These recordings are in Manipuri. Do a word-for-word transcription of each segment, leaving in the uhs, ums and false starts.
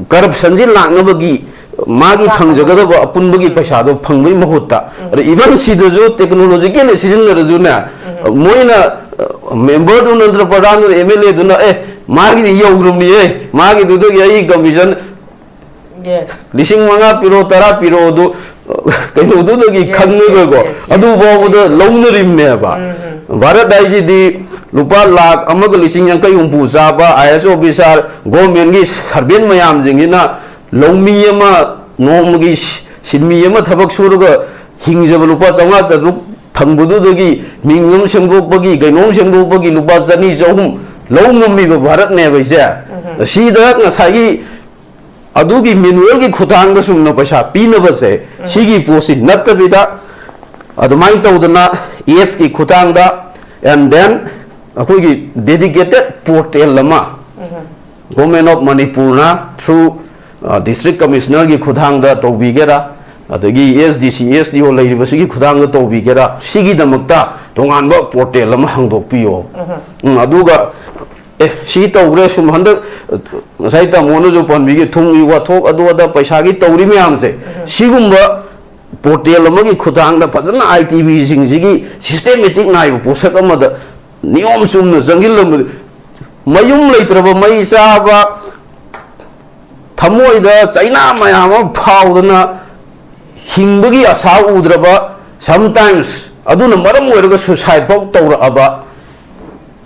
ꯀꯔꯞꯁꯟꯁꯤ ꯂꯥꯛꯅꯕꯒꯤ ꯃꯥꯒꯤ ꯐꯪꯖꯒꯗꯕ ꯑꯄꯨꯟꯕꯒꯤ ꯄꯩꯁꯥꯗꯣ ꯐꯪꯕꯒꯤ ꯃꯍꯨꯠꯇ, ꯑꯗ ꯏꯚꯟ ꯁꯤꯗꯁꯨ ꯇꯦꯛꯅꯣꯂꯣꯖꯤꯀꯦꯜ ꯁꯤꯖꯤꯟꯅꯔꯁꯨꯅꯦ, ꯃꯣꯏꯅ ꯃꯦꯝꯕꯔꯗꯨ ꯅꯠꯇ꯭ꯔ ꯄ꯭ꯔꯙꯥꯟꯗꯨꯅ ꯑꯦꯝ ꯑꯦꯜ ꯑꯦꯗꯨꯅ, "ꯑꯦ, ꯃꯥꯒꯤꯗꯤ ꯌꯧꯈ꯭ꯔꯕꯅꯤꯍꯦ, ꯃꯥꯒꯤꯗꯨꯗꯒꯤ ꯑꯩ ꯀꯃꯤꯁꯟ ꯂꯤꯁꯤꯡ ꯃꯉꯥ ꯄꯤꯔꯣ, ꯇꯔꯥ ꯄꯤꯔꯣ, ꯑꯗꯨ ꯀꯩꯅꯣꯗꯨꯗꯒꯤ ꯈꯪꯉꯒꯀꯣ, ꯑꯗꯨ ꯐꯥꯎꯕꯗ ꯂꯧꯅꯔꯤꯕꯅꯦꯕ꯫ ꯚꯥꯔꯠ ꯍꯥꯏꯁꯤꯗꯤ ꯂꯨꯄꯥ ꯂꯥꯈ ꯑꯃꯒ ꯂꯤꯁꯤꯡ ꯌꯥꯡꯈꯩ ꯍꯨꯝꯐꯨ ꯆꯥꯕ ꯑꯥꯏ ꯑꯦꯁ ꯑꯣꯐꯤꯁꯥꯔ, ꯒꯣꯔꯃꯦꯟꯒꯤ ꯁꯔꯚꯦꯟ ꯃꯌꯥꯝꯁꯤꯡꯁꯤꯅ ꯂꯧꯃꯤ ꯑꯃ, ꯅꯣꯡꯃꯒꯤ ꯁꯤ-, ꯁꯤꯟꯃꯤ ꯑꯃ ꯊꯕꯛ ꯁꯨꯔꯒ ꯍꯤꯡꯖꯕ ꯂꯨꯄꯥ ꯆꯥꯝꯃꯉꯥ ꯆꯥꯇ꯭ꯔꯨꯛ ꯐꯪꯕꯗꯨꯗꯒꯤ ꯃꯤꯡ ꯑꯃ ꯁꯦꯝꯗꯣꯛꯄꯒꯤ, ꯀꯩꯅꯣꯝ ꯁꯦꯝꯗꯣꯛꯄꯒꯤ ꯂꯨꯄꯥ ꯆꯅꯤ ꯆꯍꯨꯝ ꯂꯧ ꯉꯝꯃꯤꯕ ꯚꯥꯔꯠꯅꯦꯕ ꯑꯩꯁꯦ꯫ ꯁꯤꯗ ꯉꯁꯥꯏꯒꯤ ꯑꯗꯨꯒꯤ ꯃꯦꯅꯨꯋꯦꯜꯒꯤ ꯈꯨꯊꯥꯡꯗ ꯁꯨꯝꯅ ꯄꯩꯁꯥ ꯄꯤꯅꯕꯁꯦ, ꯁꯤꯒꯤ ꯄꯣꯠꯁꯤ ꯅꯠꯇꯕꯤꯗ, ꯑꯗꯨꯃꯥꯏꯅ ꯇꯧꯗꯅ ꯑꯦꯞꯀꯤ ꯈꯨꯊꯥꯡꯗ, and then ꯑꯩꯈꯣꯏꯒꯤ dedicated portal ꯑꯃ Government of Manipurꯅ through district commissionerꯒꯤ ꯈꯨꯊꯥꯡꯗ ꯇꯧꯕꯤꯒꯦꯔꯥ, ꯑꯗꯒꯤ ꯑꯦꯁ ꯗꯤ ꯁꯤ, ꯑꯦꯁ ꯗꯤ ꯑꯣ ꯂꯩꯔꯤꯕꯁꯤꯒꯤ ꯈꯨꯊꯥꯡꯗ ꯇꯧꯕꯤꯒꯦꯔꯥ, ꯁꯤꯒꯤꯗꯃꯛꯇ ꯇꯣꯉꯥꯟꯕ ꯄꯣꯔꯇꯦꯜ ꯑꯃ ꯍꯥꯡꯗꯣꯛꯄꯤꯌꯣ꯫ ꯎꯝ, ꯑꯗꯨꯒ, ꯑꯦ, ꯁꯤ ꯇꯧꯈ꯭ꯔꯦ, ꯁꯨꯝ ꯍꯟꯗꯛ ꯉꯁꯥꯏ ꯇꯥꯃꯣꯅꯁꯨ ꯄꯟꯕꯤꯒꯦ, ꯊꯨꯝꯒꯤ ꯋꯥꯊꯣꯛ, ꯑꯗꯨ ꯑꯗꯥ ꯄꯩꯁꯥꯒꯤ ꯇꯧꯔꯤ ꯃꯌꯥꯝꯁꯦ, ꯁꯤꯒꯨꯝꯕ ꯄꯣꯔꯇꯦꯜ ꯑꯃꯒꯤ ꯈꯨꯊꯥꯡꯗ ꯐꯖꯅ ꯑꯥꯏ ꯇꯤ ꯚꯤꯁꯤꯡꯁꯤꯒꯤ ꯁꯤꯁꯇꯦꯃꯦꯇꯤꯛ ꯅꯥꯏꯕ ꯄꯣꯠꯁꯛ ꯑꯃꯗ ꯅꯤꯌꯣꯝ ꯆꯨꯝꯅ ꯆꯪꯁꯤꯜꯂꯝꯕꯗ, ꯃꯌꯨꯝ ꯂꯩꯇ꯭ꯔꯕ, ꯃꯩ ꯆꯥꯕ, ꯊꯃꯣꯏꯗ ꯆꯩꯅꯥ ꯃꯌꯥꯝ ꯑꯃ ꯐꯥꯎꯗꯅ ꯍꯤꯡꯕꯒꯤ ꯑꯁꯥ ꯎꯗ꯭ꯔꯕ, sometimes ꯑꯗꯨꯅ ꯃꯔꯝ ꯑꯣꯏꯔꯒ suicide ꯐꯥꯎ ꯇꯧꯔꯛꯑꯕ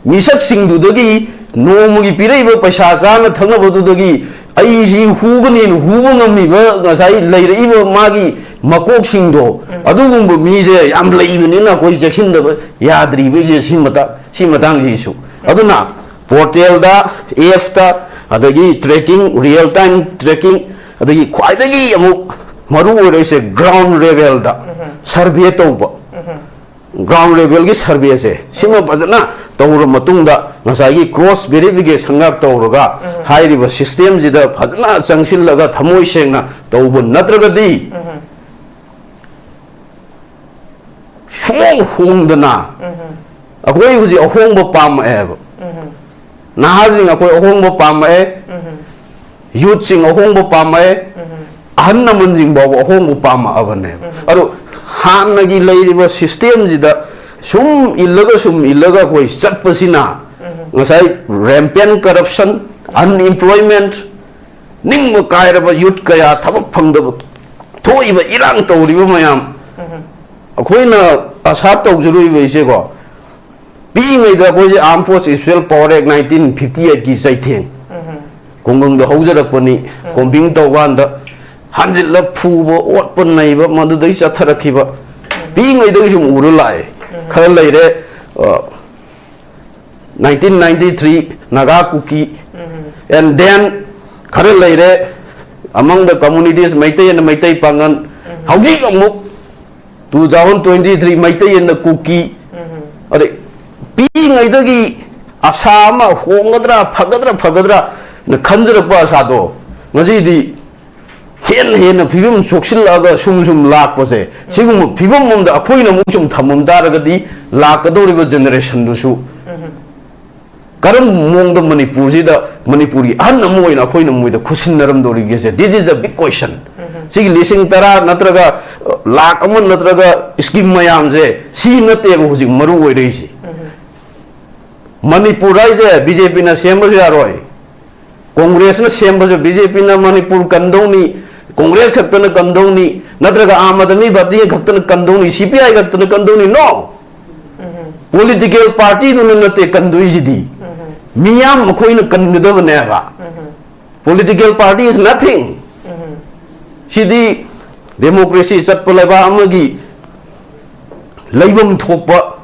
ꯃꯤꯁꯛꯁꯤꯡꯗꯨꯗꯒꯤ, ꯅꯣꯡꯃꯒꯤ ꯄꯤꯔꯛꯏꯕ ꯄꯩꯁꯥ ꯆꯥꯅ ꯊꯛꯅꯕꯗꯨꯗꯒꯤ ꯑꯩꯁꯤ ꯍꯨꯒꯅꯦꯅ ꯍꯨꯕ ꯉꯝꯃꯤꯕ ꯉꯁꯥꯏ ꯂꯩꯔꯛꯏꯕ ꯃꯥꯒꯤ ꯃꯀꯣꯛꯁꯤꯡꯗꯣ, ꯑꯗꯨꯒꯨꯝꯕ ꯃꯤꯁꯦ ꯌꯥꯝ ꯂꯩꯕꯅꯤꯅ ꯑꯩꯈꯣꯏ ꯆꯦꯛꯁꯤꯟꯗꯕ ꯌꯥꯗ꯭ꯔꯤꯕꯁꯦ ꯁꯤ ꯃꯇꯥꯡ, ꯁꯤ ꯃꯇꯥꯡꯁꯤꯁꯨ꯫ ꯑꯗꯨꯅ ꯄꯣꯔꯇꯦꯜꯗ, ꯑꯦꯞꯇ, ꯑꯗꯒꯤ tracking, real time tracking, ꯑꯗꯒꯤ ꯈ꯭ꯋꯥꯏꯗꯒꯤ ꯑꯃꯨꯛ ꯃꯔꯨ ꯑꯣꯏꯔꯛꯏꯁꯦ ground levelꯗ survey ꯇꯧꯕ꯫ Ground levelꯒꯤ surveyꯁꯦ ꯁꯤꯃ ꯐꯖꯅ ꯇꯧꯔ ꯃꯇꯨꯡꯗ ꯉꯁꯥꯏꯒꯤ cross verificationꯒ ꯇꯧꯔꯒ ꯍꯥꯏꯔꯤꯕ systemꯁꯤꯗ ꯐꯖꯅ ꯆꯪꯁꯤꯜꯂꯒ ꯊꯃꯣꯏ ꯁꯦꯡꯅ ꯇꯧꯕ ꯅꯠꯇ꯭ꯔꯒꯗꯤ ꯁꯨꯡꯍꯣꯡ ꯍꯣꯡꯗꯅ ꯑꯩꯈꯣꯏ ꯍꯧꯖꯤꯛ ꯑꯍꯣꯡꯕ ꯄꯥꯝꯃꯛꯑꯦꯕ꯫ ꯅꯍꯥꯁꯤꯡ ꯑꯩꯈꯣꯏ ꯑꯍꯣꯡꯕ ꯄꯥꯝꯃꯛꯑꯦ꯫ ꯌꯨꯠꯁꯤꯡ ꯑꯍꯣꯡꯕ ꯄꯥꯝꯃꯛꯑꯦ, ꯑꯍꯜ ꯂꯃꯟꯁꯤꯡ ꯐꯥꯎꯕ ꯑꯍꯣꯡꯕ ꯄꯥꯝꯃꯛꯑꯕꯅꯦꯕ꯫ ꯑꯗꯣ ꯍꯥꯟꯅꯒꯤ ꯂꯩꯔꯤꯕ ꯁꯤꯁꯇꯦꯝꯁꯤꯗ ꯁꯨꯝ ꯏꯜꯂꯒ, ꯁꯨꯝ ꯏꯜꯂꯒ ꯑꯩꯈꯣꯏ ꯆꯠꯄꯁꯤꯅ ꯉꯁꯥꯏ rampant corruption, unemployment, ꯅꯤꯡꯕ ꯀꯥꯏꯔꯕ ꯌꯨꯠ ꯀꯌꯥ ꯊꯕꯛ ꯐꯪꯗꯕ, ꯊꯣꯛꯏꯕ ꯏꯔꯥꯡ ꯇꯧꯔꯤꯕ ꯃꯌꯥꯝ, ꯑꯩꯈꯣꯏꯅ ꯑꯁꯥ ꯇꯧꯖꯔꯨꯏꯕ ꯏꯆꯦꯀꯣ, ꯄꯤꯛꯏꯉꯩꯗ ꯑꯩꯈꯣꯏꯁꯦ Armed Force Special Power Act nineteen fifty eight ꯀꯤ ꯆꯩꯊꯦꯡ, ꯈꯨꯡꯒꯪꯗ ꯍꯧꯖꯔꯛꯄꯅꯤ꯫ Combing ꯇꯧꯀꯥꯟꯗ ꯍꯟꯖꯤꯜꯂ ꯐꯨꯕ, ꯑꯣꯠꯄ ꯅꯩꯕ, ꯃꯗꯨꯗꯒꯤ ꯆꯠꯊꯔꯛꯈꯤꯕ ꯄꯤꯛꯏꯉꯩꯗꯒꯤ ꯁꯨꯝ ꯎꯔ ꯂꯥꯛꯑꯦ꯫ ꯈꯔ ꯂꯩꯔꯦ, ꯑ, nineteen ninety three Naga Kuki, and then ꯈꯔ ꯂꯩꯔꯦ, among the communities, Meitei and Meitei ꯄꯥꯡꯒꯜ, ꯍꯧꯖꯤꯛ ꯑꯃꯨꯛ two thousand twenty three Meitei and ꯀꯨꯀꯤ꯫ ꯑꯗꯩ ꯄꯤꯛꯏꯉꯩꯗꯒꯤ ꯑꯁꯥ ꯑꯃ ꯍꯣꯡꯒꯗ꯭ꯔꯥ, ꯐꯒꯗ꯭ꯔꯥ, ꯐꯒꯗ꯭ꯔꯥꯅ ꯈꯟꯖꯔꯛꯄ ꯑꯁꯥꯗꯣ ꯉꯁꯤꯗꯤ ꯍꯦꯟꯅ ꯍꯦꯟꯅ ꯐꯤꯕꯝ ꯁꯣꯛꯁꯤꯜꯂꯛꯑꯒ ꯁꯨꯝ ꯁꯨꯝ ꯂꯥꯛꯄꯁꯦ, ꯁꯤꯒꯨꯝꯕ ꯐꯤꯕꯝ ꯑꯃꯗ ꯑꯩꯈꯣꯏꯅ ꯑꯃꯨꯛ ꯁꯨꯝ ꯊꯝꯃꯝ ꯇꯥꯔꯒꯗꯤ ꯂꯥꯛꯀꯗꯧꯔꯤꯕ generationꯗꯨꯁꯨ ꯀꯔꯝꯕ ꯃꯑꯣꯡꯗ ꯃꯅꯤꯄꯨꯔꯁꯤꯗ, ꯃꯅꯤꯄꯨꯔꯒꯤ ꯑꯍꯟ ꯑꯃ ꯑꯣꯏꯅ ꯑꯩꯈꯣꯏꯅ ꯃꯣꯏꯗ ꯈꯨꯠꯁꯤꯟꯅꯔꯝꯗꯧꯔꯤꯒꯦꯁꯦ? This is a big question. ꯁꯤꯒꯤ ꯂꯤꯁꯤꯡ ꯇꯔꯥ ꯅꯠꯇ꯭ꯔꯒ, ꯑ, ꯂꯥꯛ ꯑꯃ ꯅꯠꯇ꯭ꯔꯒ scheme ꯃꯌꯥꯝꯁꯦ ꯁꯤ ꯅꯠꯇꯦꯕ ꯍꯧꯖꯤꯛ ꯃꯔꯨ ꯑꯣꯏꯔꯛꯏꯁꯤ꯫ ꯃꯅꯤꯄꯨꯔ ꯍꯥꯏꯁꯦ BJPꯅ ꯁꯦꯝꯕꯁꯨ ꯌꯥꯔꯣꯏ, ꯀꯣꯡꯒ꯭ꯔꯦꯁꯅ ꯁꯦꯝꯕꯁꯨ, BJPꯅ ꯃꯅꯤꯄꯨꯔ ꯀꯟꯗꯧꯅꯤ, ꯀꯣꯡꯒ꯭ꯔꯦꯁ ꯈꯛꯇꯅ ꯀꯟꯗꯧꯅꯤ, ꯅꯠꯇ꯭ꯔꯒ ꯑꯥꯝ ꯑꯥꯗꯃꯤ ꯄꯥꯔꯇꯤ ꯈꯛꯇꯅ ꯀꯟꯗꯧꯅꯤ, CPI ꯈꯛꯇꯅ ꯀꯟꯗꯧꯅꯤ? No! Political partyꯗꯨꯅ ꯅꯠꯇꯦ ꯀꯟꯗꯣꯏꯁꯤꯗꯤ, ꯃꯤꯌꯥꯝ ꯑꯩꯈꯣꯏꯅ ꯀꯟꯒꯗꯕꯅꯦꯕ꯫ Political party is nothing. CD democracy ꯆꯠꯄ ꯂꯩꯕꯥꯛ ꯑꯃꯒꯤ ꯂꯩꯐꯝ ꯊꯣꯛꯄ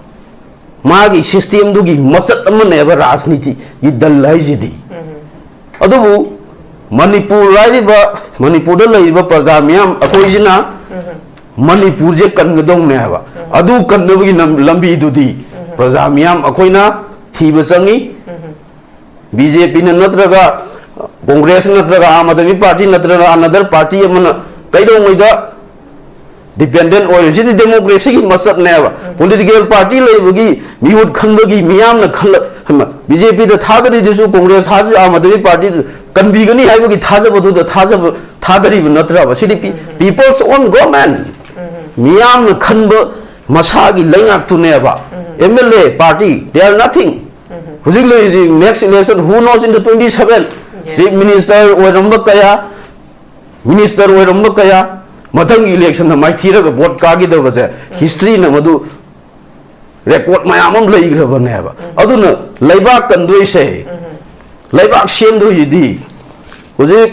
ꯃꯥꯒꯤ systemꯗꯨꯒꯤ ꯃꯁꯛ ꯑꯃꯅꯦꯕ ꯔꯥꯖꯅꯤꯇꯤꯒꯤ ꯗꯜ ꯍꯥꯏꯁꯤꯗꯤ꯫ ꯑꯗꯨꯕꯨ ꯃꯅꯤꯄꯨꯔ ꯍꯥꯏꯔꯤꯕ, ꯃꯅꯤꯄꯨꯔꯗ ꯂꯩꯔꯤꯕ ꯄ꯭ꯔꯖꯥ ꯃꯤꯌꯥꯝ ꯑꯩꯈꯣꯏꯁꯤꯅ ꯃꯅꯤꯄꯨꯔꯁꯦ ꯀꯟꯒꯗꯧꯅꯦ ꯍꯥꯏꯕ꯫ ꯑꯗꯨ ꯀꯟꯅꯕꯒꯤ ꯂꯝ-, ꯂꯝꯕꯤꯗꯨꯗꯤ ꯄ꯭ꯔꯖꯥ ꯃꯤꯌꯥꯝ ꯑꯩꯈꯣꯏꯅ ꯊꯤꯕ ꯆꯪꯉꯤ꯫ BJPꯅ ꯅꯠꯇ꯭ꯔꯒ ꯀꯣꯡꯒ꯭ꯔꯦꯁ ꯅꯠꯇ꯭ꯔꯒ ꯑꯥꯝ ꯑꯥꯗꯃꯤ ꯄꯥꯔꯇꯤ ꯅꯠꯇ꯭ꯔꯒ another party ꯑꯃꯅ ꯀꯩꯗꯧꯉꯩꯗ dependent ꯑꯣꯏꯔꯣꯏ꯫ ꯁꯤꯗꯤ democracyꯒꯤ ꯃꯁꯛꯅꯦꯕ꯫ Political party ꯂꯩꯕꯒꯤ, ꯃꯤꯍꯨꯠ ꯈꯟꯕꯒꯤ, ꯃꯤꯌꯥꯝꯅ ꯈꯜꯂ-, ꯍꯩꯃ, BJPꯗ ꯊꯥꯗꯔꯤꯗꯨꯁꯨ, ꯀꯣꯡꯒ꯭ꯔꯦꯁ ꯊꯥꯗꯔꯤ, ꯑꯥꯝ ꯑꯥꯗꯃꯤ ꯄꯥꯔꯇꯤꯗ ꯀꯟꯕꯤꯒꯅꯤ ꯍꯥꯏꯕꯒꯤ ꯊꯥꯖꯕꯗꯨꯗ ꯊꯥꯖꯕ ꯊꯥꯗꯔꯤꯕ ꯅꯠꯇ꯭ꯔꯕ? ꯁꯤꯗꯤ people's own government, ꯃꯤꯌꯥꯝꯅ ꯈꯟꯕ ꯃꯁꯥꯒꯤ ꯂꯩꯉꯥꯛꯇꯨꯅꯦꯕ꯫ M L A party, they are nothing. ꯍꯧꯖꯤꯛ ꯂꯩꯔꯤꯁꯤ next election, who knows, in the twenty seven, chief minister ꯑꯣꯏꯔꯝꯕ ꯀꯌꯥ, minister ꯑꯣꯏꯔꯝꯕ ꯀꯌꯥ, ꯃꯊꯪꯒꯤ election ꯗ ꯃꯥꯏꯊꯤꯔꯒ vote ꯀꯥꯈꯤꯗꯕꯁꯦ history ꯅ ꯃꯗꯨ record ꯃꯌꯥꯝ ꯑꯃ ꯂꯩꯈ꯭ꯔꯕꯅꯦꯕ꯫ ꯑꯗꯨꯅ ꯂꯩꯕꯥꯛ ꯀꯟꯗꯣꯏꯁꯦ, ꯂꯩꯕꯥꯛ ꯁꯦꯝꯗꯣꯏꯁꯤꯗꯤ ꯍꯧꯖꯤꯛ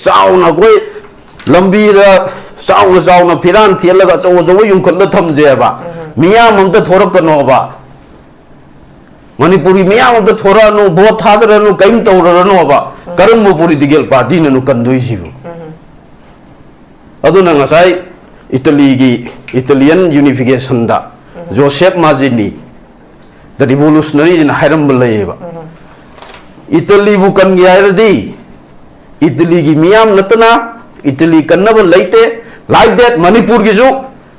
ꯆꯥꯎꯅ ꯑꯩꯈꯣꯏ ꯂꯝꯕꯤꯗ ꯆꯥꯎꯅ ꯆꯥꯎꯅ ꯐꯤꯔꯥꯟ ꯊꯦꯠꯂꯒ ꯑꯆꯧ ꯑꯆꯧꯕ ꯌꯨꯝꯈꯠꯂ ꯊꯝꯁꯦꯕ꯫ ꯃꯤꯌꯥꯝ ꯑꯝꯇ ꯊꯣꯔꯛꯀꯅꯣꯕ꯫ ꯃꯅꯤꯄꯨꯔꯒꯤ ꯃꯤꯌꯥꯝ ꯑꯝꯇ ꯊꯣꯔꯛꯑꯅꯨ, vote ꯊꯥꯗꯔꯅꯨ, ꯀꯔꯤꯝ ꯇꯧꯔꯔꯅꯣꯕ꯫ ꯀꯔꯝꯕ political party ꯅꯅꯣ ꯀꯟꯗꯣꯏꯁꯤꯕꯨ? ꯑꯗꯨꯅ ꯉꯁꯥꯏ ꯏꯇꯂꯤꯒꯤ, Italian unification ꯗ ꯖꯣꯁꯦꯐ ꯃꯥꯖꯤꯅꯤ, the revolutionary ꯁꯤꯅ ꯍꯥꯏꯔꯝꯕ ꯂꯩꯌꯦꯕ꯫ ꯏꯇꯂꯤꯕꯨ ꯀꯟꯒꯦ ꯍꯥꯏꯔꯗꯤ ꯏꯇꯂꯤꯒꯤ ꯃꯤꯌꯥꯝ ꯅꯠꯇꯅ ꯏꯇꯂꯤ ꯀꯟꯅꯕ ꯂꯩꯇꯦ꯫ Like that, ꯃꯅꯤꯄꯨꯔꯒꯤꯁꯨ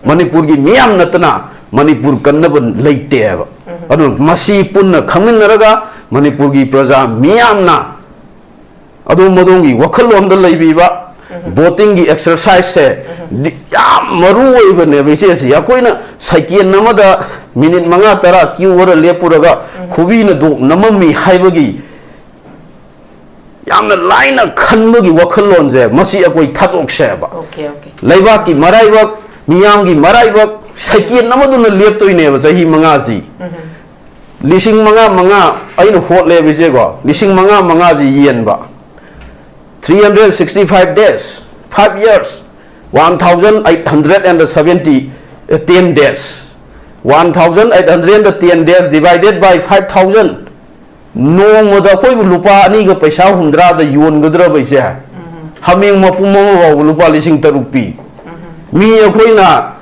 ꯃꯅꯤꯄꯨꯔꯒꯤ ꯃꯤꯌꯥꯝ ꯅꯠꯇꯅ ꯃꯅꯤꯄꯨꯔ ꯀꯟꯅꯕ ꯂꯩꯇꯦ ꯍꯥꯏꯕ꯫ ꯑꯗꯨꯅ ꯃꯁꯤ ꯄꯨꯟꯅ ꯈꯪꯃꯤꯟꯅꯔꯒ ꯃꯅꯤꯄꯨꯔꯒꯤ ꯄ꯭ꯔꯖꯥ ꯃꯤꯌꯥꯝꯅ ꯑꯗꯣꯝ ꯑꯗꯣꯝꯒꯤ ꯋꯥꯈꯜꯂꯣꯟꯗ ꯂꯩꯕꯤꯕ, voting ꯒꯤ exercise ꯁꯦ ꯗꯤ-, ꯌꯥꯝ ꯃꯔꯨ ꯑꯣꯏꯕꯅꯦꯕ, ꯏꯆꯦꯁꯤ꯫ ꯑꯩꯈꯣꯏꯅ ꯁꯦꯀꯦꯟ ꯑꯃꯗ ꯃꯤꯅꯤꯠ ꯃꯉꯥ ꯇꯔꯥ queue ꯗ ꯂꯦꯞꯄꯨꯔꯒ ꯈꯨꯕꯤꯅ ꯗꯣꯛ ꯅꯝꯃꯝꯃꯤ ꯍꯥꯏꯕꯒꯤ ꯌꯥꯝꯅ ꯂꯥꯏꯅ ꯈꯟꯕꯒꯤ ꯋꯥꯈꯜꯂꯣꯟꯁꯦ, ꯃꯁꯤ ꯑꯩꯈꯣꯏ ꯊꯥꯗꯣꯛꯁꯦꯕ꯫ Okay, okay. ꯂꯩꯕꯥꯛꯀꯤ ꯃꯔꯥꯏꯕꯛ, ꯃꯤꯌꯥꯝꯒꯤ ꯃꯔꯥꯏꯕꯛ, ꯁꯦꯀꯦꯟ ꯑꯃꯗꯨꯅ ꯂꯦꯞꯇꯣꯏꯅꯦꯕ ꯆꯍꯤ ꯃꯉꯥꯁꯤ꯫ ꯂꯤꯁꯤꯡ ꯃꯉꯥ ꯃꯉꯥ ꯑꯩꯅ ꯍꯣꯠꯂꯦꯕ, ꯏꯆꯦꯀꯣ, ꯂꯤꯁꯤꯡ ꯃꯉꯥ ꯃꯉꯥꯁꯤ ꯌꯦꯟꯕ, three hundred sixty five days, five years, one thousand eight hundred and seventy, ten days, one thousand eight hundred ten days divided by five thousand, ꯅꯣꯡꯃꯗ ꯑꯩꯈꯣꯏꯕꯨ ꯂꯨꯄꯥ ꯑꯅꯤꯒ ꯄꯩꯁꯥ ꯍꯨꯝꯗ꯭ꯔꯥꯗ ꯌꯣꯟꯒꯗ꯭ꯔꯕ, ꯏꯆꯦ? ꯍꯥꯃꯦꯡ ꯃꯄꯨꯝ ꯑꯃ ꯐꯥꯎꯕ ꯂꯨꯄꯥ ꯂꯤꯁꯤꯡ ꯇꯔꯨꯛ ꯄꯤ꯫ ꯃꯤ ꯑꯩꯈꯣꯏꯅ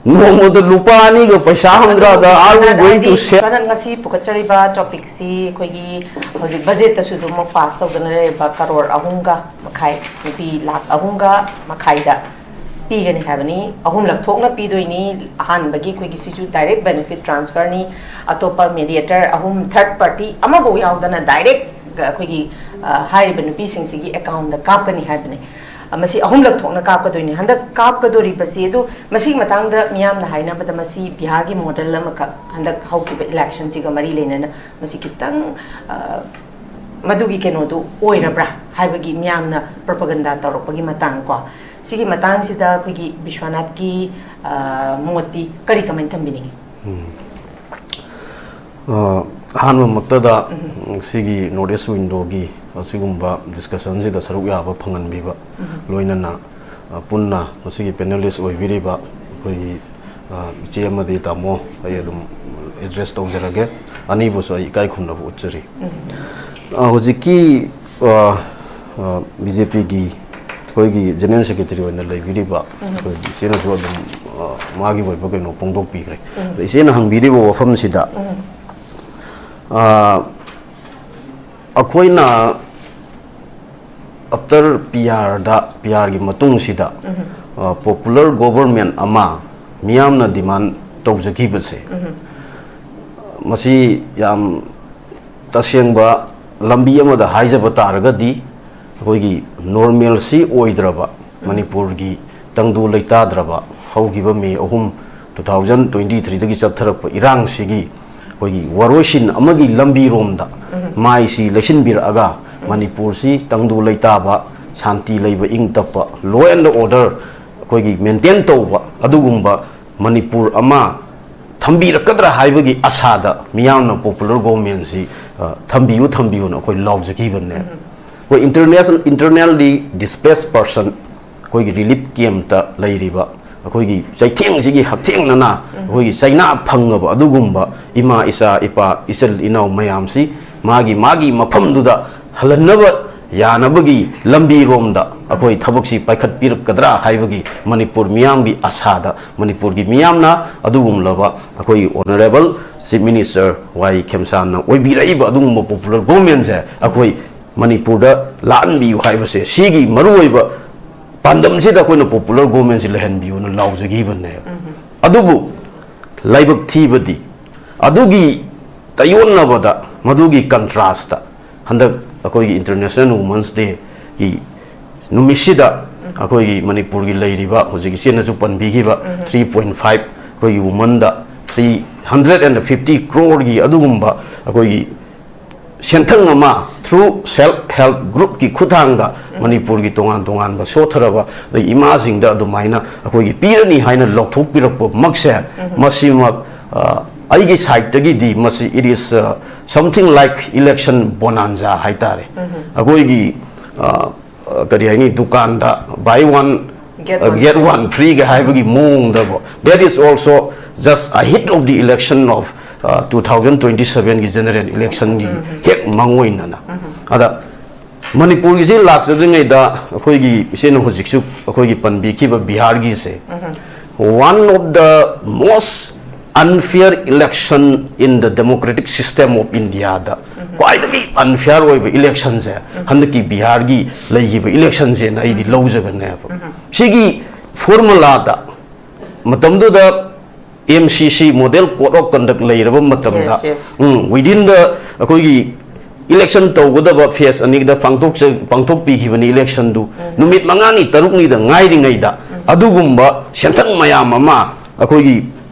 ꯅꯣꯡꯃꯗ ꯂꯨꯄꯥ ꯑꯅꯤꯒ ꯄꯩꯁꯥ ꯍꯨꯝꯗ꯭ꯔꯥꯗ, are we going to sell? ꯀꯔꯟ ꯉꯁꯤ ꯄꯨꯈꯠꯆꯔꯤꯕ topic ꯁꯤ ꯑꯩꯈꯣꯏꯒꯤ ꯍꯧꯖꯤꯛ budget ꯇꯁꯨ ꯑꯗꯨꯃꯛ pass ꯇꯧꯗꯅ ꯂꯩꯔꯤꯕ ꯀꯔꯣꯔ ꯑꯍꯨꯝꯒ ꯃꯈꯥꯏ, ꯅꯨꯄꯤ ꯂꯥꯈ ꯑꯍꯨꯝꯒ ꯃꯈꯥꯏꯗ ꯄꯤꯒꯅꯤ ꯍꯥꯏꯕꯅꯤ꯫ ꯑꯍꯨꯝꯂꯛ ꯊꯣꯛꯅ ꯄꯤꯗꯣꯏꯅꯤ꯫ ꯑꯍꯥꯟꯕꯒꯤ ꯑꯩꯈꯣꯏꯒꯤ ꯁꯤꯁꯨ direct benefit transfer ꯅꯤ꯫ ꯑꯇꯣꯞꯄ mediator ꯑꯍꯨꯝ, third party ꯑꯃꯐꯥꯎ ꯌꯥꯎꯗꯅ direct ꯑꯩꯈꯣꯏꯒꯤ ꯑ, ꯍꯥꯏꯔꯤꯕ ꯅꯨꯄꯤꯁꯤꯡꯁꯤꯒꯤ ꯑꯦꯀꯥꯎꯟꯗ ꯀꯥꯞꯀꯅꯤ ꯍꯥꯏꯕꯅꯤ꯫ ꯑ, ꯃꯁꯤ ꯑꯍꯨꯝꯂꯛ ꯊꯣꯛꯅ ꯀꯥꯞꯀꯗꯣꯏꯅꯤ꯫ ꯍꯟꯗꯛ ꯀꯥꯞꯀꯗꯣꯔꯤꯕꯁꯤ ꯑꯗꯨ, ꯃꯁꯤꯒꯤ ꯃꯇꯥꯡꯗ ꯃꯤꯌꯥꯝꯅ ꯍꯥꯏꯅꯕꯗ ꯃꯁꯤ ꯕꯤꯍꯥꯔꯒꯤ ꯃꯣꯗꯦꯜ ꯑꯃꯈꯛ ꯍꯟꯗꯛ ꯍꯧꯈꯤꯕ ꯏꯂꯦꯛꯁꯟꯁꯤꯒ ꯃꯔꯤ ꯂꯩꯅꯅ ꯃꯁꯤ ꯈꯤꯇꯪ, ꯑ, ꯃꯗꯨꯒꯤ ꯀꯩꯅꯣꯗꯨ ꯑꯣꯏꯔꯕ꯭ꯔꯥ ꯍꯥꯏꯕꯒꯤ ꯃꯤꯌꯥꯝꯅ ꯄ꯭ꯔꯣꯄꯒꯟꯗꯥ ꯇꯧꯔꯛꯄꯒꯤ ꯃꯇꯥꯡ ꯀꯣ꯫ ꯁꯤꯒꯤ ꯃꯇꯥꯡꯁꯤꯗ ꯑꯩꯈꯣꯏꯒꯤ ꯕꯤꯁ꯭ꯋꯥꯅꯥꯊꯀꯤ, ꯑ, ꯃꯣꯠꯇꯤ ꯀꯔꯤ ꯀꯃꯥꯏꯅ ꯊꯝꯕꯤꯅꯤꯡꯉꯤ? ꯎꯝ꯫ ꯑ, ꯑꯍꯥꯟꯕꯃꯛꯇꯗ ꯁꯤꯒꯤ ꯅꯣꯔꯠ ꯏꯁ ꯋꯤꯟꯗꯣꯒꯤ ꯑꯁꯤꯒꯨꯝꯕ ꯗꯤꯁꯀꯁꯟꯁꯤꯗ ꯁꯔꯨꯛ ꯌꯥꯕ ꯐꯪꯍꯟꯕꯤꯕ, ꯂꯣꯏꯅꯅ, ꯑ, ꯄꯨꯟꯅ ꯃꯁꯤꯒꯤ ꯄꯦꯅꯦꯂꯤꯁ ꯑꯣꯏꯕꯤꯔꯤꯕ ꯑꯩꯈꯣꯏꯒꯤ, ꯑ, ꯏꯆꯦ ꯑꯃꯗꯤ ꯇꯥꯃꯣ, ꯑꯩ ꯑꯗꯨꯝ ꯑꯦꯗ꯭ꯔꯦꯁ ꯇꯧꯖꯔꯒꯦ꯫ ꯑꯅꯤꯕꯨꯁꯨ ꯑꯩ ꯏꯀꯥꯏ ꯈꯨꯝꯅꯕ ꯎꯠꯆꯔꯤ꯫ ꯑ, ꯍꯧꯖꯤꯛꯀꯤ, ꯑ, ꯑ, ꯕꯤ ꯖꯦ ꯄꯤꯒꯤ ꯑꯩꯈꯣꯏꯒꯤ ꯖꯦꯅꯔꯦꯜ ꯁꯦꯀ꯭ꯔꯦꯇꯔꯤ ꯑꯣꯏꯅ ꯂꯩꯕꯤꯔꯤꯕ ꯑꯩꯈꯣꯏ ꯏꯆꯦꯅꯁꯨ ꯑꯗꯨꯝ, ꯑ, ꯃꯥꯒꯤ ꯑꯣꯏꯕ ꯀꯩꯅꯣ ꯐꯣꯡꯗꯣꯛꯄꯤꯈ꯭ꯔꯦ꯫ ꯑꯗꯣ ꯏꯆꯦꯅ ꯍꯪꯕꯤꯔꯤꯕ ꯋꯥꯐꯝꯁꯤꯗ, ꯑ, ꯑꯩꯈꯣꯏꯅ ꯑꯞꯇꯔ ꯄꯤ ꯑꯥꯔꯗ, ꯄꯤ ꯑꯥꯔꯒꯤ ꯃꯇꯨꯡꯁꯤꯗ, ꯑ, ꯄꯣꯄꯨꯂꯔ ꯒꯣꯕꯔꯃꯦꯟ ꯑꯃ ꯃꯤꯌꯥꯝꯅ ꯗꯤꯃꯥꯟ ꯇꯧꯖꯈꯤꯕꯁꯦ, ꯃꯁꯤ ꯌꯥꯝ ꯇꯁꯦꯡꯕ ꯂꯝꯕꯤ ꯑꯃꯗ ꯍꯥꯏꯖꯕ ꯇꯥꯔꯒꯗꯤ, ꯑꯩꯈꯣꯏꯒꯤ ꯅꯣꯔꯃꯦꯜꯁꯤ ꯑꯣꯏꯗ꯭ꯔꯕ ꯃꯅꯤꯄꯨꯔꯒꯤ ꯇꯪꯗꯨ ꯂꯩꯇꯥꯗ꯭ꯔꯕ ꯍꯧꯈꯤꯕ ꯃꯦ ꯑꯍꯨꯝ, two thousand twenty threeꯗꯒꯤ ꯆꯠꯊꯔꯛꯄ ꯏꯔꯥꯡꯁꯤꯒꯤ ꯑꯩꯈꯣꯏꯒꯤ ꯋꯥꯔꯣꯏꯁꯤꯟ ꯑꯃꯒꯤ ꯂꯝꯕꯤꯔꯣꯝꯗ ꯃꯥꯏꯁꯤ ꯂꯩꯁꯤꯟꯕꯤꯔꯛꯑꯒ, ꯃꯅꯤꯄꯨꯔꯁꯤ ꯇꯪꯗꯨ ꯂꯩꯇꯥꯕ, ꯁꯥꯟꯇꯤ ꯂꯩꯕ, ꯏꯪ ꯇꯞꯄ, law and order ꯑꯩꯈꯣꯏꯒꯤ ꯃꯦꯟꯇꯦꯟ ꯇꯧꯕ ꯑꯗꯨꯒꯨꯝꯕ ꯃꯅꯤꯄꯨꯔ ꯑꯃ ꯊꯝꯕꯤꯔꯛꯀꯗ꯭ꯔꯥ ꯍꯥꯏꯕꯒꯤ ꯑꯁꯥꯗ ꯃꯤꯌꯥꯝꯅ ꯄꯣꯄꯨꯂꯔ ꯒꯣꯚꯔꯟꯃꯦꯟꯁꯤ, ꯑ, ꯊꯝꯕꯤꯌꯨ, ꯊꯝꯕꯤꯌꯨꯅ ꯑꯩꯈꯣꯏ ꯂꯥꯎꯖꯈꯤꯕꯅꯦ꯫ ꯑꯩꯈꯣꯏ ꯏꯟꯇꯔꯅꯦꯁꯅꯦꯜ, ꯏꯟꯇꯔꯅꯦꯜꯂꯤ ꯗꯤꯁꯄ꯭ꯂꯦꯁ ꯄꯔꯁꯟ ꯑꯩꯈꯣꯏꯒꯤ ꯔꯤꯂꯤꯐ ꯀꯦꯝꯞꯇ ꯂꯩꯔꯤꯕ ꯑꯩꯈꯣꯏꯒꯤ ꯆꯩꯊꯦꯡꯁꯤꯒꯤ ꯍꯛꯊꯦꯡꯅꯅ ꯑꯩꯈꯣꯏꯒꯤ ꯆꯩꯅꯥ ꯐꯪꯉꯕ ꯑꯗꯨꯒꯨꯝꯕ ꯏꯃꯥ, ꯏꯆꯥ, ꯏꯄꯥ, ꯏꯆꯤꯜ ꯏꯅꯥꯎ ꯃꯌꯥꯝꯁꯤ ꯃꯥꯒꯤ ꯃꯥꯒꯤ ꯃꯐꯝꯗꯨꯗ ꯍꯜꯍꯟꯅꯕ ꯌꯥꯅꯕꯒꯤ ꯂꯝꯕꯤꯔꯣꯝꯗ ꯑꯩꯈꯣꯏ ꯊꯕꯛꯁꯤ ꯄꯥꯏꯈꯠꯄꯤꯔꯛꯀꯗ꯭ꯔꯥ ꯍꯥꯏꯕꯒꯤ ꯃꯅꯤꯄꯨꯔ ꯃꯤꯌꯥꯝꯒꯤ ꯑꯁꯥꯗ, ꯃꯅꯤꯄꯨꯔꯒꯤ ꯃꯤꯌꯥꯝꯅ ꯑꯗꯨꯒꯨꯝꯂꯕ ꯑꯩꯈꯣꯏꯒꯤ ꯑꯣꯅꯔꯦꯕꯜ ꯆꯤꯐ ꯃꯤꯅꯤꯁꯇꯔ ꯋꯥꯏ ꯈꯦꯝꯁꯥꯟꯅ ꯑꯣꯏꯕꯤꯔꯛꯏꯕ ꯑꯗꯨꯒꯨꯝꯕ ꯄꯣꯄꯨꯂꯔ ꯒꯣꯚꯔꯟꯃꯦꯟꯁꯦ ꯑꯩꯈꯣꯏ ꯃꯅꯤꯄꯨꯔꯗ ꯂꯥꯛꯍꯟꯕꯤꯌꯨ ꯍꯥꯏꯕꯁꯦ, ꯁꯤꯒꯤ ꯃꯔꯨꯑꯣꯏꯕ ꯄꯥꯟꯗꯝꯁꯤꯗ ꯑꯩꯈꯣꯏꯅ ꯄꯣꯄꯨꯂꯔ ꯒꯣꯚꯔꯟꯃꯦꯟꯁꯤ ꯂꯩꯍꯟꯕꯤꯌꯨꯅ ꯂꯥꯎꯖꯈꯤꯕꯅꯦꯕ꯫ ꯑꯗꯨꯕꯨ ꯂꯥꯏꯕꯛ ꯊꯤꯕꯗꯤ, ꯑꯗꯨꯒꯤ ꯇꯥꯏꯌꯣꯟꯅꯕꯗ, ꯃꯗꯨꯒꯤ ꯀꯟꯇ꯭ꯔꯥꯁꯇ ꯍꯟꯗꯛ ꯑꯩꯈꯣꯏꯒꯤ International Women's Dayꯒꯤ ꯅꯨꯃꯤꯠꯁꯤꯗ ꯑꯩꯈꯣꯏꯒꯤ ꯃꯅꯤꯄꯨꯔꯒꯤ ꯂꯩꯔꯤꯕ, ꯍꯧꯖꯤꯛ ꯏꯆꯦꯅꯁꯨ ꯄꯟꯕꯤꯈꯤꯕ, three point five, ꯑꯩꯈꯣꯏꯒꯤ womenꯗ three hundred and fifty croreꯒꯤ ꯑꯗꯨꯒꯨꯝꯕ ꯑꯩꯈꯣꯏꯒꯤ ꯁꯦꯟꯊꯪ ꯑꯃ through self help groupꯀꯤ ꯈꯨꯠꯊꯥꯡꯗ ꯃꯅꯤꯄꯨꯔꯒꯤ ꯇꯣꯉꯥꯟ ꯇꯣꯉꯥꯟꯕ ꯁꯣꯠꯊꯔꯕ ꯑꯗꯩ ꯏꯃꯥꯁꯤꯡꯗ ꯑꯗꯨꯃꯥꯏꯅ ꯑꯩꯈꯣꯏꯒꯤ ꯄꯤꯔꯅꯤ ꯍꯥꯏꯅ ꯂꯧꯊꯣꯛꯄꯤꯔꯛꯄꯃꯛꯁꯦ, ꯃꯁꯤꯃꯛ, ꯑ, ꯑꯩꯒꯤ sideꯇꯒꯤꯗꯤ ꯃꯁꯤ, it is, uh, something like election bonanza ꯍꯥꯏꯇꯥꯔꯦ꯫ ꯑꯩꯈꯣꯏꯒꯤ, ꯑ, ꯑ, ꯀꯔꯤ ꯍꯥꯏꯅꯤ, ꯗꯨꯀꯥꯟꯗ buy one, Get uh, one. Get one freeꯒ ꯍꯥꯏꯕꯒꯤ ꯃꯑꯣꯡꯗꯀꯣ, that is also just a hit of the election of, uh, two thousand twenty sevenꯒꯤ general electionꯒꯤ ꯍꯦꯛ ꯃꯥꯡꯑꯣꯏꯅꯅ꯫ ꯑꯗ ꯃꯅꯤꯄꯨꯔꯒꯤꯁꯤ ꯂꯥꯛꯆꯗ꯭ꯔꯤꯉꯩꯗ ꯑꯩꯈꯣꯏꯒꯤ ꯏꯆꯦꯅ ꯍꯧꯖꯤꯛꯁꯨ ꯑꯩꯈꯣꯏꯒꯤ ꯄꯟꯕꯤꯈꯤꯕ ꯕꯤꯍꯥꯔꯒꯤꯁꯦ, one of the most unfair election in the democratic system of Indiaꯗ ꯈ꯭ꯋꯥꯏꯗꯒꯤ unfair ꯑꯣꯏꯕ electionꯁꯦ ꯍꯟꯗꯛꯀꯤ ꯕꯤꯍꯥꯔꯒꯤ ꯂꯩꯈꯤꯕ electionꯁꯦꯅ ꯑꯩꯗꯤ ꯂꯧꯖꯒꯅꯦꯕ꯫ ꯁꯤꯒꯤ formulaꯗ ꯃꯇꯝꯗꯨꯗ M C C, Model Code of Conduct ꯂꯩꯔꯕ ꯃꯇꯝꯗ, Yes, yes. Um, within the ꯑꯩꯈꯣꯏꯒꯤ election ꯇꯧꯒꯗꯕ phase ꯑꯅꯤꯗ ꯄꯥꯡꯊꯣꯛꯆ-, ꯄꯥꯡꯊꯣꯛꯄꯤꯈꯤꯕꯅꯤ electionꯗꯨ꯫ ꯅꯨꯃꯤꯠ ꯃꯉꯥꯅꯤ ꯇꯔꯨꯛꯅꯤꯗ ꯉꯥꯏꯔꯤꯉꯩꯗ ꯑꯗꯨꯒꯨꯝꯕ ꯁꯦꯟꯊꯪ ꯃꯌꯥꯝ ꯑꯃ ꯑꯩꯈꯣꯏꯒꯤ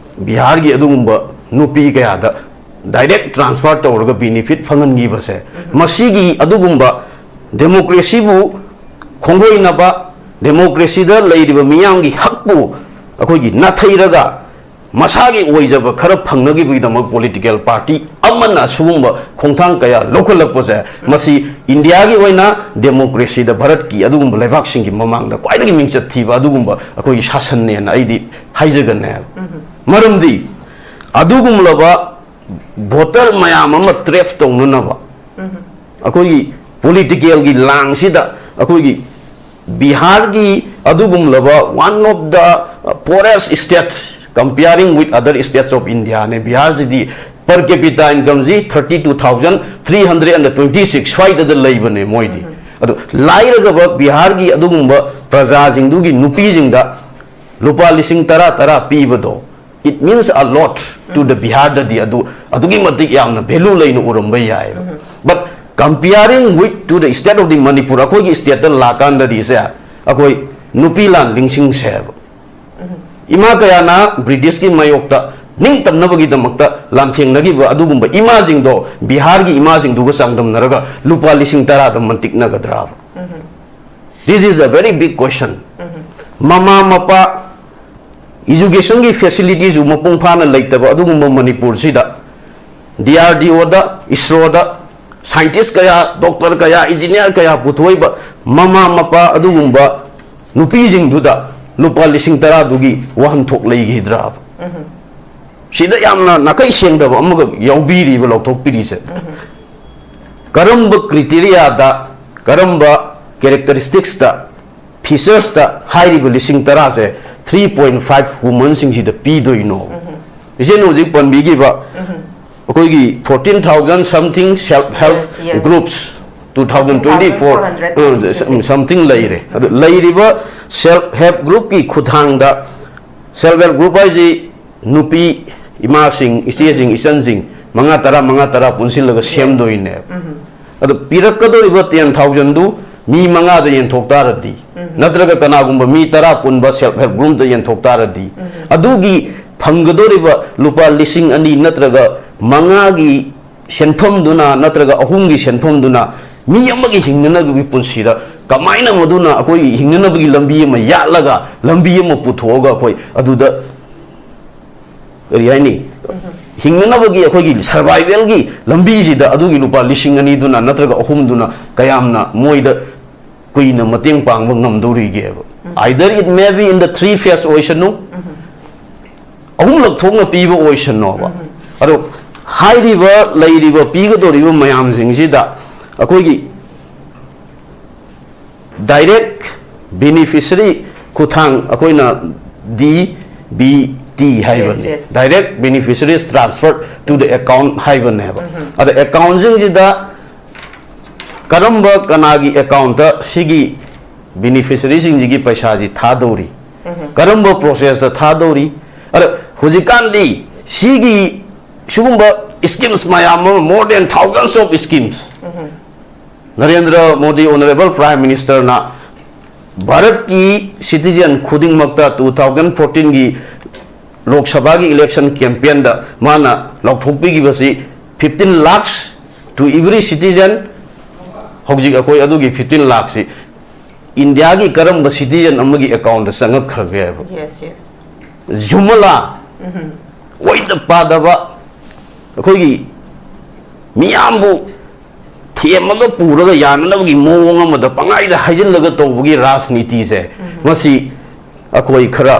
ꯕꯤꯍꯥꯔꯒꯤ ꯑꯗꯨꯒꯨꯝꯕ ꯅꯨꯄꯤ ꯀꯌꯥꯗ direct transfer ꯇꯧꯔꯒ benefit ꯐꯪꯍꯟꯈꯤꯕꯁꯦ, ꯃꯁꯤꯒꯤ ꯑꯗꯨꯒꯨꯝꯕ democracyꯕꯨ ꯈꯣꯡꯒꯣꯏꯅꯕ, democracyꯗ ꯂꯩꯔꯤꯕ ꯃꯤꯌꯥꯝꯒꯤ ꯍꯛꯄꯨ ꯑꯩꯈꯣꯏꯒꯤ ꯅꯥꯊꯩꯔꯒ ꯃꯁꯥꯒꯤ ꯑꯣꯏꯖꯕ ꯈꯔ ꯐꯪꯅꯕꯒꯤꯗꯃꯛ political party ꯑꯃꯅ ꯁꯤꯒꯨꯝꯕ ꯈꯣꯡꯊꯥꯡ ꯀꯌꯥ ꯂꯧꯈꯠꯂꯛꯄꯁꯦ, ꯃꯁꯤ ꯏꯟꯗꯤꯌꯥꯒꯤ ꯑꯣꯏꯅ democracyꯗ ꯚꯥꯔꯠꯀꯤ ꯑꯗꯨꯒꯨꯝꯕ ꯂꯩꯕꯥꯛꯁꯤꯡꯒꯤ ꯃꯃꯥꯡꯗ ꯈ꯭ꯋꯥꯏꯗꯒꯤ ꯃꯤꯡꯆꯠ ꯊꯤꯕ ꯑꯗꯨꯒꯨꯝꯕ ꯑꯩꯈꯣꯏꯒꯤ ꯁꯥꯁꯟꯅꯦꯅ ꯑꯩꯗꯤ ꯍꯥꯏꯖꯒꯅꯦꯕ꯫ ꯃꯔꯝꯗꯤ ꯑꯗꯨꯒꯨꯝꯂꯕ voter ꯃꯌꯥꯝ ꯑꯃ trap ꯇꯧꯅꯅꯕ ꯑꯩꯈꯣꯏꯒꯤ politicalꯒꯤ ꯂꯥꯡꯁꯤꯗ ꯑꯩꯈꯣꯏꯒꯤ ꯕꯤꯍꯥꯔꯒꯤ ꯑꯗꯨꯒꯨꯝꯂꯕ one of the poorest state comparing with other states of Indiaꯅꯦ꯫ ꯕꯤꯍꯥꯔꯁꯤꯗꯤ per capita incomeꯁꯤ thirty two thousand three hundred and twenty six ꯁ꯭ꯋꯥꯏꯗꯗ ꯂꯩꯕꯅꯦ ꯃꯣꯏꯗꯤ꯫ ꯑꯗꯨ ꯂꯥꯏꯔꯒꯕ ꯕꯤꯍꯥꯔꯒꯤ ꯑꯗꯨꯒꯨꯝꯕ ꯄ꯭ꯔꯖꯥꯁꯤꯡꯗꯨꯒꯤ ꯅꯨꯄꯤꯁꯤꯡꯗ ꯂꯨꯄꯥ ꯂꯤꯁꯤꯡ ꯇꯔꯥ ꯇꯔꯥ ꯄꯤꯕꯗꯣ, it means a lot to the ꯕꯤꯍꯥꯔꯗꯗꯤ ꯑꯗꯨ ꯑꯗꯨꯛꯀꯤ ꯃꯇꯤꯛ ꯌꯥꯝꯅ value ꯂꯩꯅ ꯎꯔꯝꯕ ꯌꯥꯏꯑꯕ꯫ But Comparing with to the state of the Manipur, ꯑꯩꯈꯣꯏꯒꯤ stateꯇ ꯂꯥꯛꯀꯥꯟꯗꯗꯤ ꯁꯦ, ꯑꯩꯈꯣꯏ ꯅꯨꯄꯤ ꯂꯥꯟ ꯂꯤꯡꯁꯤꯡꯁꯦꯕ꯫ ꯏꯃꯥ ꯀꯌꯥꯅ ꯕ꯭ꯔꯤꯇꯤꯁꯀꯤ ꯃꯥꯌꯣꯛꯇ ꯅꯤꯡꯇꯝꯅꯕꯒꯤꯗꯃꯛꯇ ꯂꯥꯟꯊꯦꯡꯅꯈꯤꯕ ꯑꯗꯨꯒꯨꯝꯕ ꯏꯃꯥꯁꯤꯡꯗꯣ ꯕꯤꯍꯥꯔꯒꯤ ꯏꯃꯥꯁꯤꯡꯗꯨꯒ ꯆꯥꯡꯗꯝꯅꯔꯒ ꯂꯨꯄꯥ ꯂꯤꯁꯤꯡ ꯇꯔꯥꯗ ꯃꯟꯇꯤꯛꯅꯒꯗ꯭ꯔꯥꯕ? This is a very big question. ꯃꯃꯥ ꯃꯄꯥ educationꯒꯤ facilityꯁꯨ ꯃꯄꯨꯡ ꯐꯥꯅ ꯂꯩꯇꯕ ꯑꯗꯨꯒꯨꯝꯕ ꯃꯅꯤꯄꯨꯔꯁꯤꯗ D R D Oꯗ, ISROꯗ scientist ꯀꯌꯥ, doctor ꯀꯌꯥ, engineer ꯀꯌꯥ ꯄꯨꯊꯣꯛꯏꯕ ꯃꯃꯥ ꯃꯄꯥ ꯑꯗꯨꯒꯨꯝꯕ ꯅꯨꯄꯤꯁꯤꯡꯗꯨꯗ ꯂꯨꯄꯥ ꯂꯤꯁꯤꯡ ꯇꯔꯥꯗꯨꯒꯤ ꯋꯥꯍꯟꯊꯣꯛ ꯂꯩꯈꯤꯗ꯭ꯔꯥꯕ? ꯁꯤꯗ ꯌꯥꯝꯅ ꯅꯥꯈꯩ ꯁꯦꯡꯗꯕ ꯑꯃꯒ ꯌꯥꯎꯕꯤꯔꯤꯕ ꯂꯧꯊꯣꯛꯄꯤꯔꯤꯁꯦ꯫ ꯀꯔꯝꯕ criteriaꯗ, ꯀꯔꯝꯕ characteristicsꯇ, featuresꯇ ꯍꯥꯏꯔꯤꯕ ꯂꯤꯁꯤꯡ ꯇꯔꯥꯁꯦ three point five womenꯁꯤꯡꯁꯤꯗ ꯄꯤꯗꯣꯏꯅꯣ? ꯏꯆꯦꯅ ꯍꯧꯖꯤꯛ ꯄꯟꯕꯤꯈꯤꯕ ꯑꯩꯈꯣꯏꯒꯤ fourteen thousand something self help Yes, yes. groups, two thousand twenty-four, Two thousand four hundred twenty-three. Something ꯂꯩꯔꯦ꯫ ꯑꯗꯨ ꯂꯩꯔꯤꯕ self help groupꯀꯤ ꯈꯨꯠꯊꯥꯡꯗ, self help group ꯍꯥꯏꯁꯤ ꯅꯨꯄꯤ ꯏꯃꯥꯁꯤꯡ, ꯏꯆꯦꯁꯤꯡ, ꯏꯆꯟꯁꯤꯡ ꯃꯉꯥ, ꯇꯔꯥ, ꯃꯉꯥ, ꯇꯔꯥ ꯄꯨꯟꯁꯤꯜꯂꯒ ꯁꯦꯝꯗꯣꯏꯅꯦꯕ꯫ ꯑꯗꯣ ꯄꯤꯔꯛꯀꯗꯧꯔꯤꯕ ten thousandꯗꯨ ꯃꯤ ꯃꯉꯥꯗ ꯌꯦꯟꯊꯣꯛ ꯇꯥꯔꯗꯤ, ꯅꯠꯇ꯭ꯔꯒ ꯀꯅꯥꯒꯨꯝꯕ ꯃꯤ ꯇꯔꯥ ꯄꯨꯟꯕ self help groupꯇ ꯌꯦꯟꯊꯣꯛ ꯇꯥꯔꯗꯤ, ꯑꯗꯨꯒꯤ ꯐꯪꯒꯗꯧꯔꯤꯕ ꯂꯨꯄꯥ ꯂꯤꯁꯤꯡ ꯑꯅꯤ ꯅꯠꯇ꯭ꯔꯒ ꯃꯉꯥꯒꯤ ꯁꯦꯟꯐꯝꯗꯨꯅ, ꯅꯠꯇ꯭ꯔꯒ ꯑꯍꯨꯝꯒꯤ ꯁꯦꯟꯐꯝꯗꯨꯅ ꯃꯤ ꯑꯃꯒꯤ ꯍꯤꯡꯅꯅꯕꯒꯤ ꯄꯨꯟꯁꯤꯗ ꯀꯃꯥꯏꯅ ꯃꯗꯨꯅ ꯑꯩꯈꯣꯏꯒꯤ ꯍꯤꯡꯅꯅꯕꯒꯤ ꯂꯝꯕꯤ ꯑꯃ ꯌꯥꯠꯂꯒ, ꯂꯝꯕꯤ ꯑꯃ ꯄꯨꯊꯣꯛꯑꯒ ꯑꯩꯈꯣꯏ ꯑꯗꯨꯗ, ꯀꯔꯤ ꯍꯥꯏꯅꯤ, ꯍꯤꯡꯅꯅꯕꯒꯤ ꯑꯩꯈꯣꯏꯒꯤ survivalꯒꯤ ꯂꯝꯕꯤꯁꯤꯗ ꯑꯗꯨꯒꯤ ꯂꯨꯄꯥ ꯂꯤꯁꯤꯡ ꯑꯅꯤꯗꯨꯅ ꯅꯠꯇ꯭ꯔꯒ ꯑꯍꯨꯝꯗꯨꯅ ꯀꯌꯥꯝꯅ ꯃꯣꯏꯗ ꯀꯨꯏꯅ ꯃꯇꯦꯡ ꯄꯥꯡꯕ ꯉꯝꯗꯧꯔꯤꯒꯦꯕ? Either it may be in the three phase ꯑꯣꯏꯁꯅꯨ, ꯑꯍꯨꯝꯂꯛ ꯊꯣꯛꯅ ꯄꯤꯕ ꯑꯣꯏꯁꯅꯣꯕ꯫ ꯑꯗꯣ ꯍꯥꯏꯔꯤꯕ, ꯂꯩꯔꯤꯕ, ꯄꯤꯒꯗꯧꯔꯤꯕ ꯃꯌꯥꯝꯁꯤꯡꯁꯤꯗ ꯑꯩꯈꯣꯏꯒꯤ direct beneficiary ꯈꯨꯊꯥꯡ, ꯑꯩꯈꯣꯏꯅ D B T ꯍꯥꯏꯕꯅꯤ꯫ Yes, yes. Direct beneficiaries transfer to the account ꯍꯥꯏꯕꯅꯦꯕ꯫ ꯑꯗ accountꯁꯤꯡꯁꯤꯗ ꯀꯔꯝꯕ, ꯀꯅꯥꯒꯤ accountꯇ ꯁꯤꯒꯤ beneficiaryꯁꯤꯡꯁꯤꯒꯤ ꯄꯩꯁꯥꯁꯤ ꯊꯥꯗꯧꯔꯤ? ꯀꯔꯝꯕ processꯇ ꯊꯥꯗꯧꯔꯤ? ꯑꯗ ꯍꯧꯖꯤꯛꯀꯥꯟꯗꯤ ꯁꯤꯒꯤ ꯁꯤꯒꯨꯝꯕ schemes ꯃꯌꯥꯝ ꯑꯃ, more than thousands of schemes, Narendra Modi, honourable prime ꯃꯤꯅꯤꯁꯇꯔꯅ ꯚꯥꯔꯠꯀꯤ ꯁꯤꯇꯤꯖꯦꯟ ꯈꯨꯗꯤꯡꯃꯛꯇ ꯇꯨ ꯊꯥꯎꯖꯟ ꯐꯣꯔꯇꯤꯟꯒꯤ ꯂꯣꯛ ꯁꯚꯥꯒꯤ ꯏꯂꯦꯛꯁꯟ ꯀꯦꯝꯄꯦꯟꯗ ꯃꯥꯅ ꯂꯥꯎꯊꯣꯛꯄꯤꯈꯤꯕꯁꯤ, fifteen lakhs to every citizen꯫ ꯍꯧꯖꯤꯛ ꯑꯩꯈꯣꯏ ꯑꯗꯨꯒꯤ fifteen lakhꯁꯤ ꯏꯟꯗꯤꯌꯥꯒꯤ ꯀꯔꯝꯕ ꯁꯤꯇꯤꯖꯦꯟ ꯑꯃꯒꯤ ꯑꯦꯀꯥꯎꯟꯗ ꯆꯪꯉꯛꯈ꯭ꯔꯒꯦ ꯍꯥꯏꯕ? Yes, yes. ꯖꯨꯃꯂꯥ, ꯑꯣꯏꯗ ꯄꯥꯗꯕ, ꯑꯩꯈꯣꯏꯒꯤ ꯃꯤꯌꯥꯝꯕꯨ ꯊꯦꯝꯃꯒ ꯄꯨꯔꯒ ꯌꯥꯅꯅꯕꯒꯤ ꯃꯑꯣꯡ ꯑꯃꯗ ꯄꯪꯍꯥꯏꯗ ꯍꯥꯏꯖꯤꯜꯂꯒ ꯇꯧꯕꯒꯤ ꯔꯥꯖꯅꯤꯇꯤꯁꯦ, ꯃꯁꯤ ꯑꯩꯈꯣꯏ ꯈꯔ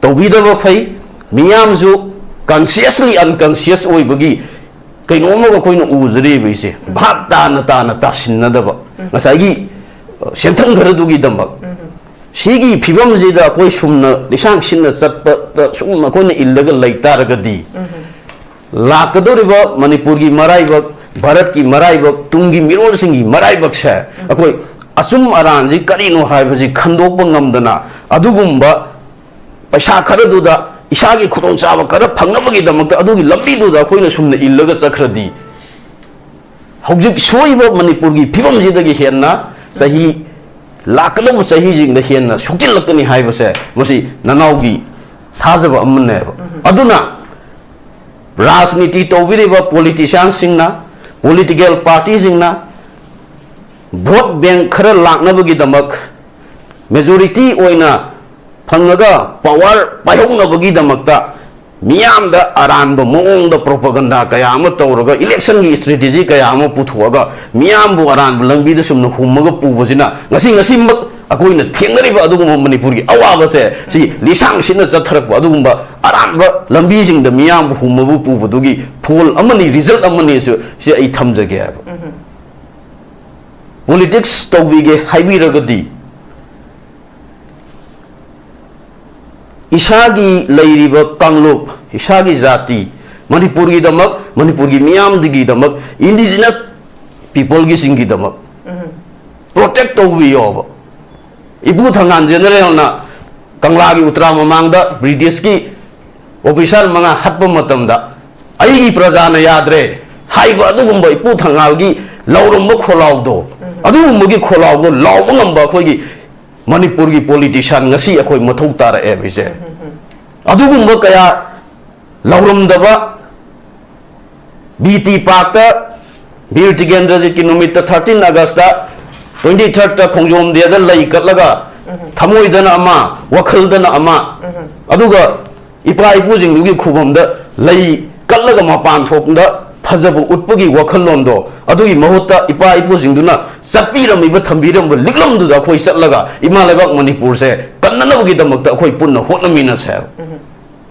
ꯇꯧꯕꯤꯗꯕ ꯐꯩ꯫ ꯃꯤꯌꯥꯝꯁꯨ consciously unconscious ꯑꯣꯏꯕꯒꯤ ꯀꯩꯅꯣꯝꯃꯒ ꯑꯩꯈꯣꯏꯅ ꯎꯖꯔꯤꯕ ꯏꯁꯦ, ꯚꯥꯞ ꯇꯥꯅ ꯇꯥꯅ ꯇꯥꯁꯤꯟꯅꯗꯕ, ꯉꯁꯥꯏꯒꯤ, ꯑ, ꯁꯦꯟꯊꯪ ꯈꯔꯗꯨꯒꯤꯗꯃꯛ꯫ ꯁꯤꯒꯤ ꯐꯤꯕꯝꯁꯤꯗ ꯑꯩꯈꯣꯏ ꯁꯨꯝꯅ ꯂꯤꯁꯥꯡ ꯁꯤꯠꯅ ꯆꯠꯄꯗ ꯁꯨꯝ ꯑꯩꯈꯣꯏꯅ ꯏꯜꯂꯒ ꯂꯩ ꯇꯥꯔꯒꯗꯤ, ꯂꯥꯛꯀꯗꯧꯔꯤꯕ ꯃꯅꯤꯄꯨꯔꯒꯤ ꯃꯔꯥꯏꯕꯛ, ꯚꯥꯔꯠꯀꯤ ꯃꯔꯥꯏꯕꯛ, ꯇꯨꯡꯒꯤ ꯃꯤꯔꯣꯜꯁꯤꯡꯒꯤ ꯃꯔꯥꯏꯕꯛꯁꯦ ꯑꯩꯈꯣꯏ ꯑꯆꯨꯝ ꯑꯔꯥꯟꯁꯤ ꯀꯔꯤꯅꯣ ꯍꯥꯏꯕꯁꯤ ꯈꯟꯗꯣꯛꯄ ꯉꯝꯗꯅ, ꯑꯗꯨꯒꯨꯝꯕ ꯄꯩꯁꯥ ꯈꯔꯗꯨꯗ ꯏꯁꯥꯒꯤ ꯈꯨꯗꯣꯡꯆꯥꯕ ꯈꯔ ꯐꯪꯅꯕꯒꯤꯗꯃꯛꯇ ꯑꯗꯨꯒꯤ ꯂꯝꯕꯤꯗꯨꯗ ꯑꯩꯈꯣꯏꯅ ꯁꯨꯝꯅ ꯏꯜꯂꯒ ꯆꯠꯈ꯭ꯔꯗꯤ, ꯍꯧꯖꯤꯛ ꯁꯣꯛꯏꯕ ꯃꯅꯤꯄꯨꯔꯒꯤ ꯐꯤꯕꯝꯁꯤꯗꯒꯤ ꯍꯦꯟꯅ ꯆꯍꯤ, ꯂꯥꯛꯀꯗꯧꯕ ꯆꯍꯤꯁꯤꯡꯗ ꯍꯦꯟꯅ ꯁꯣꯛꯆꯤꯜꯂꯛꯀꯅꯤ ꯍꯥꯏꯕꯁꯦ, ꯃꯁꯤ ꯅꯅꯥꯎꯒꯤ ꯊꯥꯖꯕ ꯑꯃꯅꯦꯕ꯫ ꯑꯗꯨꯅ ꯔꯥꯖꯅꯤꯇꯤ ꯇꯧꯕꯤꯔꯤꯕ ꯄꯣꯂꯤꯇꯤꯁꯤꯌꯥꯟꯁꯤꯡꯅ, ꯄꯣꯂꯤꯇꯤꯀꯦꯜ ꯄꯥꯔꯇꯤꯁꯤꯡꯅ ꯚꯣꯠ ꯕꯦꯡ ꯈꯔ ꯂꯥꯛꯅꯕꯒꯤꯗꯃꯛ, ꯃꯦꯖꯣꯔꯤꯇꯤ ꯑꯣꯏꯅ ꯐꯪꯉꯒ ꯄꯋꯥꯔ ꯄꯥꯏꯍꯧꯅꯕꯒꯤꯗꯃꯛꯇ ꯃꯤꯌꯥꯝꯗ ꯑꯔꯥꯟꯕ ꯃꯑꯣꯡꯗ ꯄ꯭ꯔꯣꯄꯒꯟꯗꯥ ꯀꯌꯥ ꯑꯃ ꯇꯧꯔꯒ, ꯏꯂꯦꯛꯁꯟꯒꯤ ꯏꯁꯇ꯭ꯔꯦꯇꯦꯖꯤ ꯀꯌꯥ ꯑꯃ ꯄꯨꯊꯣꯛꯑꯒ, ꯃꯤꯌꯥꯝꯕꯨ ꯑꯔꯥꯟꯕ ꯂꯝꯕꯤꯗ ꯁꯨꯝꯅ ꯍꯨꯝꯃꯒ ꯄꯨꯕꯁꯤꯅ ꯉꯁꯤ, ꯉꯁꯤꯃꯛ ꯑꯩꯈꯣꯏꯅ ꯊꯦꯡꯅꯔꯤꯕ ꯑꯗꯨꯒꯨꯝꯕ ꯃꯅꯤꯄꯨꯔꯒꯤ ꯑꯋꯥꯕꯁꯦ, ꯁꯤ ꯂꯤꯁꯥꯡ ꯁꯤꯠꯅ ꯆꯠꯊꯔꯛꯄ ꯑꯗꯨꯒꯨꯝꯕ ꯑꯔꯥꯟꯕ ꯂꯝꯕꯤꯁꯤꯡꯗ ꯃꯤꯌꯥꯝꯕꯨ ꯍꯨꯝꯃꯕꯨ ꯄꯨꯕꯗꯨꯒꯤ ꯐꯣꯜ ꯑꯃꯅꯤ, ꯔꯤꯖꯜꯠ ꯑꯃꯅꯤꯁꯨ ꯁꯤ ꯑꯩ ꯊꯝꯖꯒꯦ ꯍꯥꯏꯕ꯫ ꯄꯣꯂꯤꯇꯤꯛꯁ ꯇꯧꯕꯤꯒꯦ ꯍꯥꯏꯕꯤꯔꯒꯗꯤ, ꯏꯁꯥꯒꯤ ꯂꯩꯔꯤꯕ ꯀꯥꯡꯂꯨꯞ, ꯏꯁꯥꯒꯤ ꯖꯥꯇꯤ, ꯃꯅꯤꯄꯨꯔꯒꯤꯗꯃꯛ, ꯃꯅꯤꯄꯨꯔꯒꯤ ꯃꯤꯌꯥꯝꯗꯨꯒꯤꯗꯃꯛ, ꯏꯟꯗꯤꯖꯤꯅꯁ ꯄꯤꯄꯜꯒꯤꯁꯤꯡꯒꯤꯗꯃꯛ ꯄ꯭ꯔꯣꯇꯦꯛ ꯇꯧꯕꯤꯌꯣꯕ꯫ ꯏꯄꯨ ꯊꯪꯒꯥꯜ ꯖꯦꯅꯔꯦꯜꯅ ꯀꯪꯂꯥꯒꯤ ꯎꯇ꯭ꯔꯥ ꯃꯃꯥꯡꯗ ꯕ꯭ꯔꯤꯇꯤꯁꯀꯤ ꯑꯣꯐꯤꯁꯥꯔ ꯃꯉꯥ ꯍꯥꯠꯄ ꯃꯇꯝꯗ, "ꯑꯩꯒꯤ ꯄ꯭ꯔꯖꯥꯅ ꯌꯥꯗ꯭ꯔꯦ" ꯍꯥꯏꯕ ꯑꯗꯨꯒꯨꯝꯕ ꯏꯄꯨ ꯊꯪꯒꯥꯜꯒꯤ ꯂꯥꯎꯔꯝꯕ ꯈꯣꯜꯂꯥꯎꯗꯣ, ꯑꯗꯨꯒꯨꯝꯕꯒꯤ ꯈꯣꯜꯂꯥꯎꯗꯣ ꯂꯥꯎꯕ ꯉꯝꯕ ꯑꯩꯈꯣꯏꯒꯤ ꯃꯅꯤꯄꯨꯔꯒꯤ ꯄꯣꯂꯤꯇꯤꯁꯤꯌꯥꯟ ꯉꯁꯤ ꯑꯩꯈꯣꯏ ꯃꯊꯧ ꯇꯥꯔꯛꯑꯦꯕ ꯏꯆꯦ꯫ ꯑꯗꯨꯒꯨꯝꯕ ꯀꯌꯥ ꯂꯥꯎꯔꯝꯗꯕ, ꯕꯤ ꯇꯤ ꯄꯥꯛꯇ ꯕꯤꯔ ꯇꯤꯀꯦꯟꯗ꯭ꯔꯖꯤꯠꯀꯤ ꯅꯨꯃꯤꯠꯇ, ꯊꯥꯔꯇꯤꯟ ꯑꯥꯒꯁꯇ, ꯇ꯭ꯋꯦꯟꯇꯤ ꯊꯥꯔꯠꯇ ꯈꯣꯡꯖꯣꯝ ꯗꯦꯗ ꯂꯩ ꯀꯠꯂꯒ, ꯊꯃꯣꯏꯗꯅ ꯑꯃ, ꯋꯥꯈꯜꯗꯅ ꯑꯃ, ꯑꯗꯨꯒ ꯏꯄꯥ ꯏꯄꯨꯁꯤꯡꯗꯨꯒꯤ ꯈꯨꯕꯝꯗ ꯂꯩ ꯀꯠꯂꯒ ꯃꯄꯥꯟ ꯊꯣꯛꯄꯗ ꯐꯖꯕ ꯎꯠꯄꯒꯤ ꯋꯥꯈꯜꯂꯣꯟꯗꯣ, ꯑꯗꯨꯒꯤ ꯃꯍꯨꯠꯇ ꯏꯄꯥ ꯏꯄꯨꯁꯤꯡꯗꯨꯅ ꯆꯠꯄꯤꯔꯝꯃꯤꯕ, ꯊꯝꯕꯤꯔꯝꯕ ꯂꯤꯛꯂꯝꯗꯨꯗ ꯑꯩꯈꯣꯏ ꯆꯠꯂꯒ ꯏꯃꯥ ꯂꯩꯕꯥꯛ ꯃꯅꯤꯄꯨꯔꯁꯦ ꯀꯟꯅꯅꯕꯒꯤꯗꯃꯛꯇ ꯑꯩꯈꯣꯏ ꯄꯨꯟꯅ ꯍꯣꯠꯅꯃꯤꯟꯅꯁꯦ ꯍꯥꯏꯕ꯫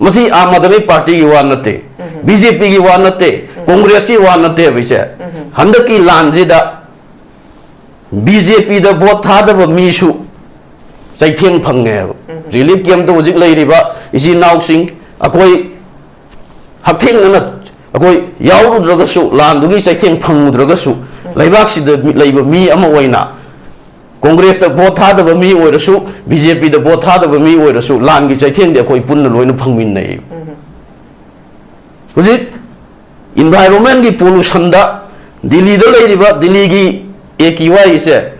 ꯃꯁꯤ ꯑꯥꯝ ꯑꯥꯗꯃꯤ ꯄꯥꯔꯇꯤꯒꯤ ꯋꯥ ꯅꯠꯇꯦ, ꯕꯤ ꯖꯦ ꯄꯤꯒꯤ ꯋꯥ ꯅꯠꯇꯦ, ꯀꯣꯡꯒ꯭ꯔꯦꯁꯀꯤ ꯋꯥ ꯅꯠꯇꯦꯕ ꯏꯆꯦ꯫ ꯍꯟꯗꯛꯀꯤ ꯂꯥꯟꯁꯤꯗ ꯕꯤ ꯖꯦ ꯄꯤꯗ ꯚꯣꯠ ꯊꯥꯗꯕ ꯃꯤꯁꯨ ꯆꯩꯊꯦꯡ ꯐꯪꯉꯦꯕ꯫ ꯔꯤꯂꯤꯐ ꯀꯦꯝꯞꯇ ꯍꯧꯖꯤꯛ ꯂꯩꯔꯤꯕ ꯏꯆꯤꯟ ꯏꯅꯥꯎꯁꯤꯡ, ꯑꯩꯈꯣꯏ ꯍꯛꯊꯦꯡꯅꯅ ꯑꯩꯈꯣꯏ ꯌꯥꯎꯔꯨꯗ꯭ꯔꯒꯁꯨ, ꯂꯥꯟꯗꯨꯒꯤ ꯆꯩꯊꯦꯡ ꯐꯪꯉꯨꯗ꯭ꯔꯒꯁꯨ, ꯂꯩꯕꯥꯛꯁꯤꯗ ꯃꯤ-, ꯂꯩꯕ ꯃꯤ ꯑꯃ ꯑꯣꯏꯅ ꯀꯣꯡꯒ꯭ꯔꯦꯁꯇ ꯚꯣꯠ ꯊꯥꯗꯕ ꯃꯤ ꯑꯣꯏꯔꯁꯨ, ꯕꯤ ꯖꯦ ꯄꯤꯗ ꯚꯣꯠ ꯊꯥꯗꯕ ꯃꯤ ꯑꯣꯏꯔꯁꯨ, ꯂꯥꯟꯒꯤ ꯆꯩꯊꯦꯡꯗꯤ ꯑꯩꯈꯣꯏ ꯄꯨꯟꯅ ꯂꯣꯏꯅ ꯐꯪꯃꯤꯟꯅꯩ꯫ ꯍꯧꯖꯤꯛ ꯏꯟꯚꯥꯏꯔꯣꯟꯃꯦꯟꯒꯤ ꯄꯣꯂꯨꯁꯟꯗ ꯗꯤꯜꯂꯤꯗ ꯂꯩꯔꯤꯕ, ꯗꯤꯜꯂꯤꯒꯤ ꯑꯦ ꯀ꯭ꯌꯨ ꯑꯥꯏ ꯏꯁꯦ,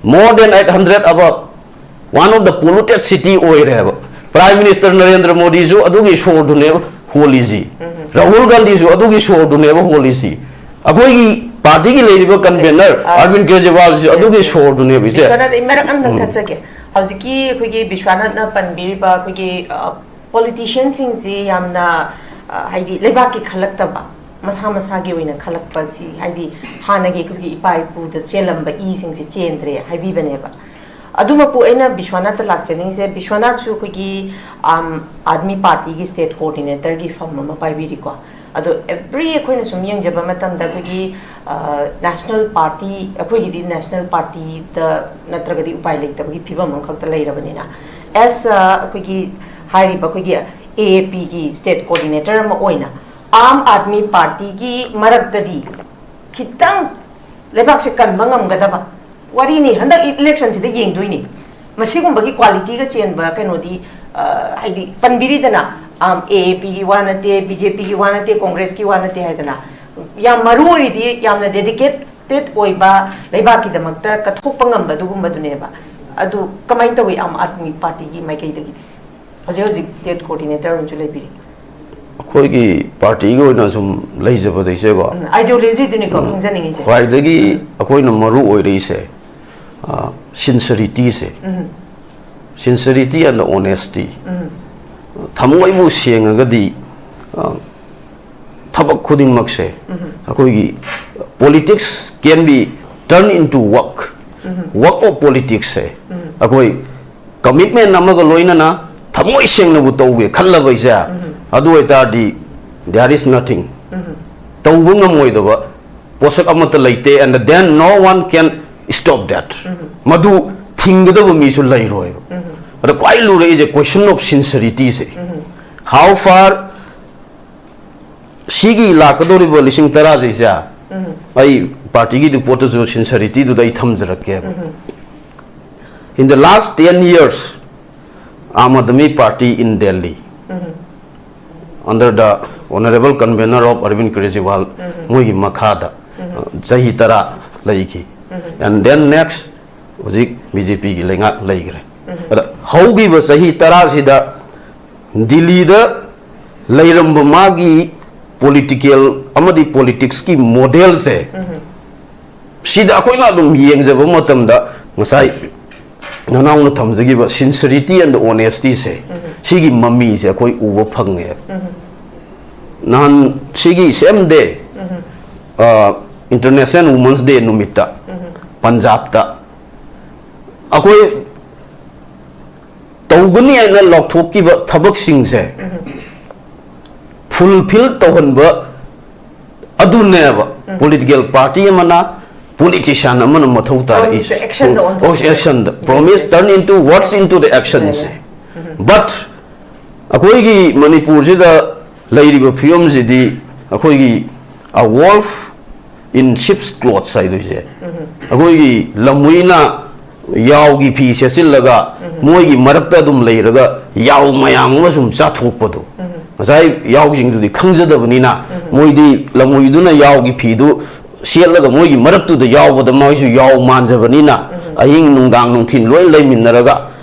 more than eight hundred above, one of the polluted city ꯑꯣꯏꯔꯦꯕ꯫ ꯄ꯭ꯔꯥꯏꯝ ꯃꯤꯅꯤꯁꯇꯔ ꯅꯔꯦꯟꯗ꯭ꯔ ꯃꯣꯗꯤꯁꯨ ꯑꯗꯨꯒꯤ ꯁꯣꯔꯗꯨꯅꯦꯕ ꯍꯣꯜꯂꯤꯁꯤ, ꯔꯥꯍꯨꯜ ꯒꯥꯟꯙꯤꯁꯨ ꯑꯗꯨꯒꯤ ꯁꯣꯔꯗꯨꯅꯦꯕ ꯍꯣꯜꯂꯤꯁꯤ꯫ ꯑꯩꯈꯣꯏꯒꯤ ꯄꯥꯔꯇꯤꯒꯤ ꯂꯩꯔꯤꯕ ꯀꯟꯚꯦꯅꯔ ꯑꯥ, ꯑꯔꯕꯤꯟ ꯀꯦꯖꯔꯤꯋꯥꯜꯁꯨ ꯑꯗꯨꯒꯤ ꯁꯣꯔꯗꯨꯅꯦꯕ ꯏꯆꯦ꯫ ꯕꯤꯁ꯭ꯋꯥꯅꯥꯊ, ꯑꯩ ꯃꯔꯛ ꯑꯝꯇꯪ ꯊꯠꯆꯒꯦ꯫ ꯍꯧꯖꯤꯛꯀꯤ ꯑꯩꯈꯣꯏꯒꯤ ꯕꯤꯁ꯭ꯋꯥꯅꯥꯊꯅ ꯄꯟꯕꯤꯔꯤꯕ ꯑꯩꯈꯣꯏꯒꯤ, ꯑ, ꯄꯣꯂꯤꯇꯤꯁꯤꯌꯟꯁꯤꯡꯁꯤ ꯌꯥꯝꯅ, ꯑ, ꯍꯥꯏꯗꯤ ꯂꯩꯕꯥꯛꯀꯤ ꯈꯜꯂꯛꯇꯕ, ꯃꯁꯥ ꯃꯁꯥꯒꯤ ꯑꯣꯏꯅ ꯈꯜꯂꯛꯄꯁꯤ, ꯍꯥꯏꯗꯤ ꯍꯥꯟꯅꯒꯤ ꯑꯩꯈꯣꯏꯒꯤ ꯏꯄꯥ ꯏꯄꯨꯗ ꯆꯦꯜꯂꯝꯕ ꯏꯁꯤꯡꯁꯤ ꯆꯦꯟꯗ꯭ꯔꯦ ꯍꯥꯏꯕꯤꯕꯅꯦꯕ꯫ ꯑꯗꯨꯃꯛꯄꯨ ꯑꯩꯅ ꯕꯤꯁ꯭ꯋꯥꯅꯥꯊꯇ ꯂꯥꯛꯆꯅꯤꯡꯉꯤꯁꯦ, ꯕꯤꯁ꯭ꯋꯥꯅꯥꯊꯁꯨ ꯑꯩꯈꯣꯏꯒꯤ ꯑꯥꯝ ꯑꯥꯗꯃꯤ ꯄꯥꯔꯇꯤꯒꯤ ꯁ꯭ꯇꯦꯠ ꯀꯣꯑꯣꯔꯗꯤꯅꯦꯇꯔꯒꯤ ꯐꯝ ꯑꯃ ꯄꯥꯏꯕꯤꯔꯤꯀꯣ꯫ ꯑꯗꯣ ꯑꯦꯕ꯭ꯔꯤ ꯑꯩꯈꯣꯏꯅ ꯁꯨꯝ ꯌꯦꯡꯖꯕ ꯃꯇꯝꯗ ꯑꯩꯈꯣꯏꯒꯤ, ꯑ, ꯅꯦꯁꯅꯦꯜ ꯄꯥꯔꯇꯤ, ꯑꯩꯈꯣꯏꯒꯤꯗꯤ ꯅꯦꯁꯅꯦꯜ ꯄꯥꯔꯇꯤꯗ ꯅꯠꯇ꯭ꯔꯒꯗꯤ ꯎꯄꯥꯏ ꯂꯩꯇꯕꯒꯤ ꯐꯤꯕꯝ ꯑꯃꯈꯛꯇ ꯂꯩꯔꯕꯅꯤꯅ, ꯑꯦꯁ, ꯑ, ꯑꯩꯈꯣꯏꯒꯤ ꯍꯥꯏꯔꯤꯕ ꯑꯩꯈꯣꯏꯒꯤ ꯑꯦ ꯑꯦ ꯄꯤꯒꯤ ꯁ꯭ꯇꯦꯠ ꯀꯣꯑꯣꯔꯗꯤꯅꯦꯇꯔ ꯑꯃ ꯑꯣꯏꯅ ꯑꯥꯝ ꯑꯥꯗꯃꯤ ꯄꯥꯔꯇꯤꯒꯤ ꯃꯔꯛꯇꯗꯤ ꯈꯤꯇꯪ ꯂꯩꯕꯥꯛꯁꯦ ꯀꯟꯕ ꯉꯝꯒꯗꯕ ꯋꯥꯔꯤꯅꯤ꯫ ꯍꯟꯗꯛ ꯏꯂꯦꯛꯁꯟꯁꯤꯗ ꯌꯦꯡꯗꯣꯏꯅꯤ꯫ ꯃꯁꯤꯒꯨꯝꯕꯒꯤ ꯀ꯭ꯋꯥꯂꯤꯇꯤꯒ ꯆꯦꯟꯕ ꯀꯩꯅꯣꯗꯤ, ꯑ, ꯍꯥꯏꯗꯤ ꯄꯟꯕꯤꯔꯤꯗꯅ, ꯑꯥꯝ, ꯑꯦ ꯑꯦ ꯄꯤꯒꯤ ꯋꯥ ꯅꯠꯇꯦ, ꯕꯤ ꯖꯦ ꯄꯤꯒꯤ ꯋꯥ ꯅꯠꯇꯦ, ꯀꯣꯡꯒ꯭ꯔꯦꯁꯀꯤ ꯋꯥ ꯅꯠꯇꯦ ꯍꯥꯏꯗꯅ, ꯌꯥꯝ ꯃꯔꯨ ꯑꯣꯏꯔꯤꯗꯤ ꯌꯥꯝꯅ ꯗꯦꯗꯤꯀꯦꯠ ꯁ꯭ꯇꯦꯠ ꯑꯣꯏꯕ ꯂꯩꯕꯥꯛꯀꯤꯗꯃꯛꯇ ꯀꯠꯊꯣꯛꯄ ꯉꯝꯕ ꯑꯗꯨꯒꯨꯝꯕꯗꯨꯅꯦꯕ꯫ ꯑꯗꯨ ꯀꯃꯥꯏꯅ ꯇꯧꯏ ꯑꯥꯝ ꯑꯥꯗꯃꯤ ꯄꯥꯔꯇꯤꯒꯤ ꯃꯥꯏꯀꯩꯗꯒꯤꯗꯤ? ꯍꯧꯖꯤꯛ ꯍꯧꯖꯤꯛ ꯁ꯭ꯇꯦꯠ ꯀꯣꯑꯣꯔꯗꯤꯅꯦꯇꯔ ꯑꯣꯏꯅꯁꯨ ꯂꯩꯕꯤꯔꯤ꯫ ꯑꯩꯈꯣꯏꯒꯤ ꯄꯥꯔꯇꯤꯒꯤ ꯑꯣꯏꯅ ꯁꯨꯝ ꯂꯩꯖꯕꯗ, ꯏꯆꯦꯀꯣ, ꯎꯝ, ideology ꯗꯨꯅꯤꯀꯣ ꯎꯝ, ꯈꯪꯖꯅꯤꯡꯉꯤꯁꯦ꯫ ꯈ꯭ꯋꯥꯏꯗꯒꯤ ꯎꯝ꯫ ꯑꯩꯈꯣꯏꯅ ꯃꯔꯨ ꯑꯣꯏꯔꯛꯏꯁꯦ, ꯑ, sincerity say. Um. Sincerity and honesty꯫ ꯎꯝ꯫ ꯊꯃꯣꯏꯕꯨ ꯁꯦꯡꯉꯒꯗꯤ, ꯑ, ꯊꯕꯛ ꯈꯨꯗꯤꯡꯃꯛꯁꯦ, ꯎꯝ꯫ ꯑꯩꯈꯣꯏꯒꯤ politics can be turned into work꯫ Um. Work of politics ꯁꯦ ꯎꯝ꯫ ꯑꯩꯈꯣꯏ commitment ꯑꯃꯒ ꯂꯣꯏꯅꯅ ꯊꯃꯣꯏ ꯁꯦꯡꯅꯕꯨ ꯇꯧꯒꯦ ꯈꯜꯂꯕ ꯏꯆꯦ, ꯎꯝ꯫ ꯑꯗꯨ ꯑꯣꯏꯇꯥꯔꯗꯤ there is nothing꯫ ꯎꯝ꯫ ꯇꯧꯕ ꯉꯝꯃꯣꯏꯗꯕ ꯄꯣꯠꯁꯛ ꯑꯃꯠꯇ ꯂꯩꯇꯦ, and then no one can stop that꯫ ꯎꯝ꯫ ꯃꯗꯨ ꯊꯤꯡꯒꯗꯕ ꯃꯤꯁꯨ ꯂꯩꯔꯣꯏꯕ꯫ ꯎꯝ꯫ ꯑꯗ ꯈ꯭ꯋꯥꯏ ꯂꯨꯔꯛꯏꯁꯦ question of sincerity say. Um. How far ꯁꯤꯒꯤ ꯂꯥꯛꯀꯗꯧꯔꯤꯕ ꯂꯤꯁꯤꯡ ꯇꯔꯥꯁꯤꯁꯦ ꯎꯝ꯫ ꯑꯩ ꯄꯥꯔꯇꯤꯒꯤ ꯔꯤꯄꯣꯔꯠꯇꯁꯨ sincerity ꯗꯨꯗ ꯑꯩ ꯊꯝꯖꯔꯛꯀꯦꯕ꯫ ꯎꯝ꯫ In the last ten years, Aam Aadmi Party in Delhi, um. under the honorable convener of Arvind Kejriwal, ꯎꯝ꯫ ꯃꯣꯏꯒꯤ ꯃꯈꯥꯗ, ꯎꯝ꯫ ꯑ, ꯆꯍꯤ ꯇꯔꯥ ꯂꯩꯈꯤ꯫ ꯎꯝ꯫ And then next, ꯍꯧꯖꯤꯛ ꯕꯤ ꯖꯦ ꯄꯤꯒꯤ ꯂꯩꯉꯥꯛ ꯂꯩꯈ꯭ꯔꯦ꯫ ꯎꯝ꯫ ꯑꯗ ꯍꯧꯈꯤꯕ ꯆꯍꯤ ꯇꯔꯥꯁꯤꯗ ꯗꯤꯜꯂꯤꯗ ꯂꯩꯔꯝꯕ ꯃꯥꯒꯤ political ꯑꯃꯗꯤ politics ꯀꯤ model ꯁꯦ, ꯎꯝ꯫ ꯁꯤꯗ ꯑꯩꯈꯣꯏꯅ ꯑꯗꯨꯝ ꯌꯦꯡꯖꯕ ꯃꯇꯝꯗ, ꯉꯁꯥꯏ ꯅꯅꯥꯎꯅ ꯊꯝꯖꯈꯤꯕ sincerity and honesty ꯁꯦ, ꯎꯝ꯫ ꯁꯤꯒꯤ ꯃꯃꯤꯁꯦ ꯑꯩꯈꯣꯏ ꯎꯕ ꯐꯪꯉꯦꯕ꯫ ꯎꯝ꯫ ꯅꯍꯥꯟ ꯁꯤꯒꯤ same day, ꯎꯝ꯫ ꯑ, International Women's Day ꯅꯨꯃꯤꯠꯇ, ꯎꯝ꯫ ꯄꯟꯖꯥꯕꯇ ꯑꯩꯈꯣꯏ ꯇꯧꯒꯅꯤ ꯍꯥꯏꯅ ꯂꯥꯎꯊꯣꯛꯈꯤꯕ ꯊꯕꯛꯁꯤꯡꯁꯦ ꯎꯝ꯫ Fulfill ꯇꯧꯍꯟꯕ ꯑꯗꯨꯅꯦꯕ ꯎꯝ꯫ Political party ꯑꯃꯅ, politician ꯑꯃꯅ ꯃꯊꯧ ꯇꯥꯔꯛꯏꯁꯦ꯫ Promise ꯗ action ꯗ ꯑꯣꯟꯊꯣꯛꯄ꯫ ꯑꯣ, action the. Promise turn into words into the action say. Um. But ꯑꯩꯈꯣꯏꯒꯤ ꯃꯅꯤꯄꯨꯔꯁꯤꯗ ꯂꯩꯔꯤꯕ ꯐꯤꯕꯝꯁꯤꯗꯤ ꯑꯩꯈꯣꯏꯒꯤ a wolf in sheep's clothes ꯍꯥꯏꯗꯣꯏꯁꯦ꯫ ꯎꯝ꯫ ꯑꯩꯈꯣꯏꯒꯤ ꯂꯝꯍꯨꯏꯅ ꯌꯥꯎꯒꯤ ꯐꯤ ꯁꯦꯠꯆꯤꯜꯂꯒ ꯎꯝ꯫ ꯃꯣꯏꯒꯤ ꯃꯔꯛꯇ ꯑꯗꯨꯝ ꯂꯩꯔꯒ ꯌꯥꯎ ꯃꯌꯥꯝ ꯑꯃ ꯁꯨꯝ ꯆꯥꯊꯣꯛꯄꯗꯣ꯫ ꯎꯝ꯫ ꯉꯁꯥꯏ ꯌꯥꯎꯁꯤꯡꯗꯨꯗꯤ ꯈꯪꯖꯗꯕꯅꯤꯅ ꯎꯝ꯫ ꯃꯣꯏꯗꯤ ꯂꯝꯍꯨꯏꯗꯨꯅ ꯌꯥꯎꯒꯤ ꯐꯤꯗꯨ ꯁꯦꯠꯂꯒ ꯃꯣꯏꯒꯤ ꯃꯔꯛꯇꯨꯗ ꯌꯥꯎꯕꯗ ꯃꯣꯏꯁꯨ ꯌꯥꯎ ꯃꯥꯟꯖꯕꯅꯤꯅ, ꯑꯍꯤꯡ ꯅꯨꯡꯗꯥꯡ ꯅꯨꯡꯊꯤꯜ ꯂꯣꯏ ꯂꯩꯃꯤꯟꯅꯔꯒ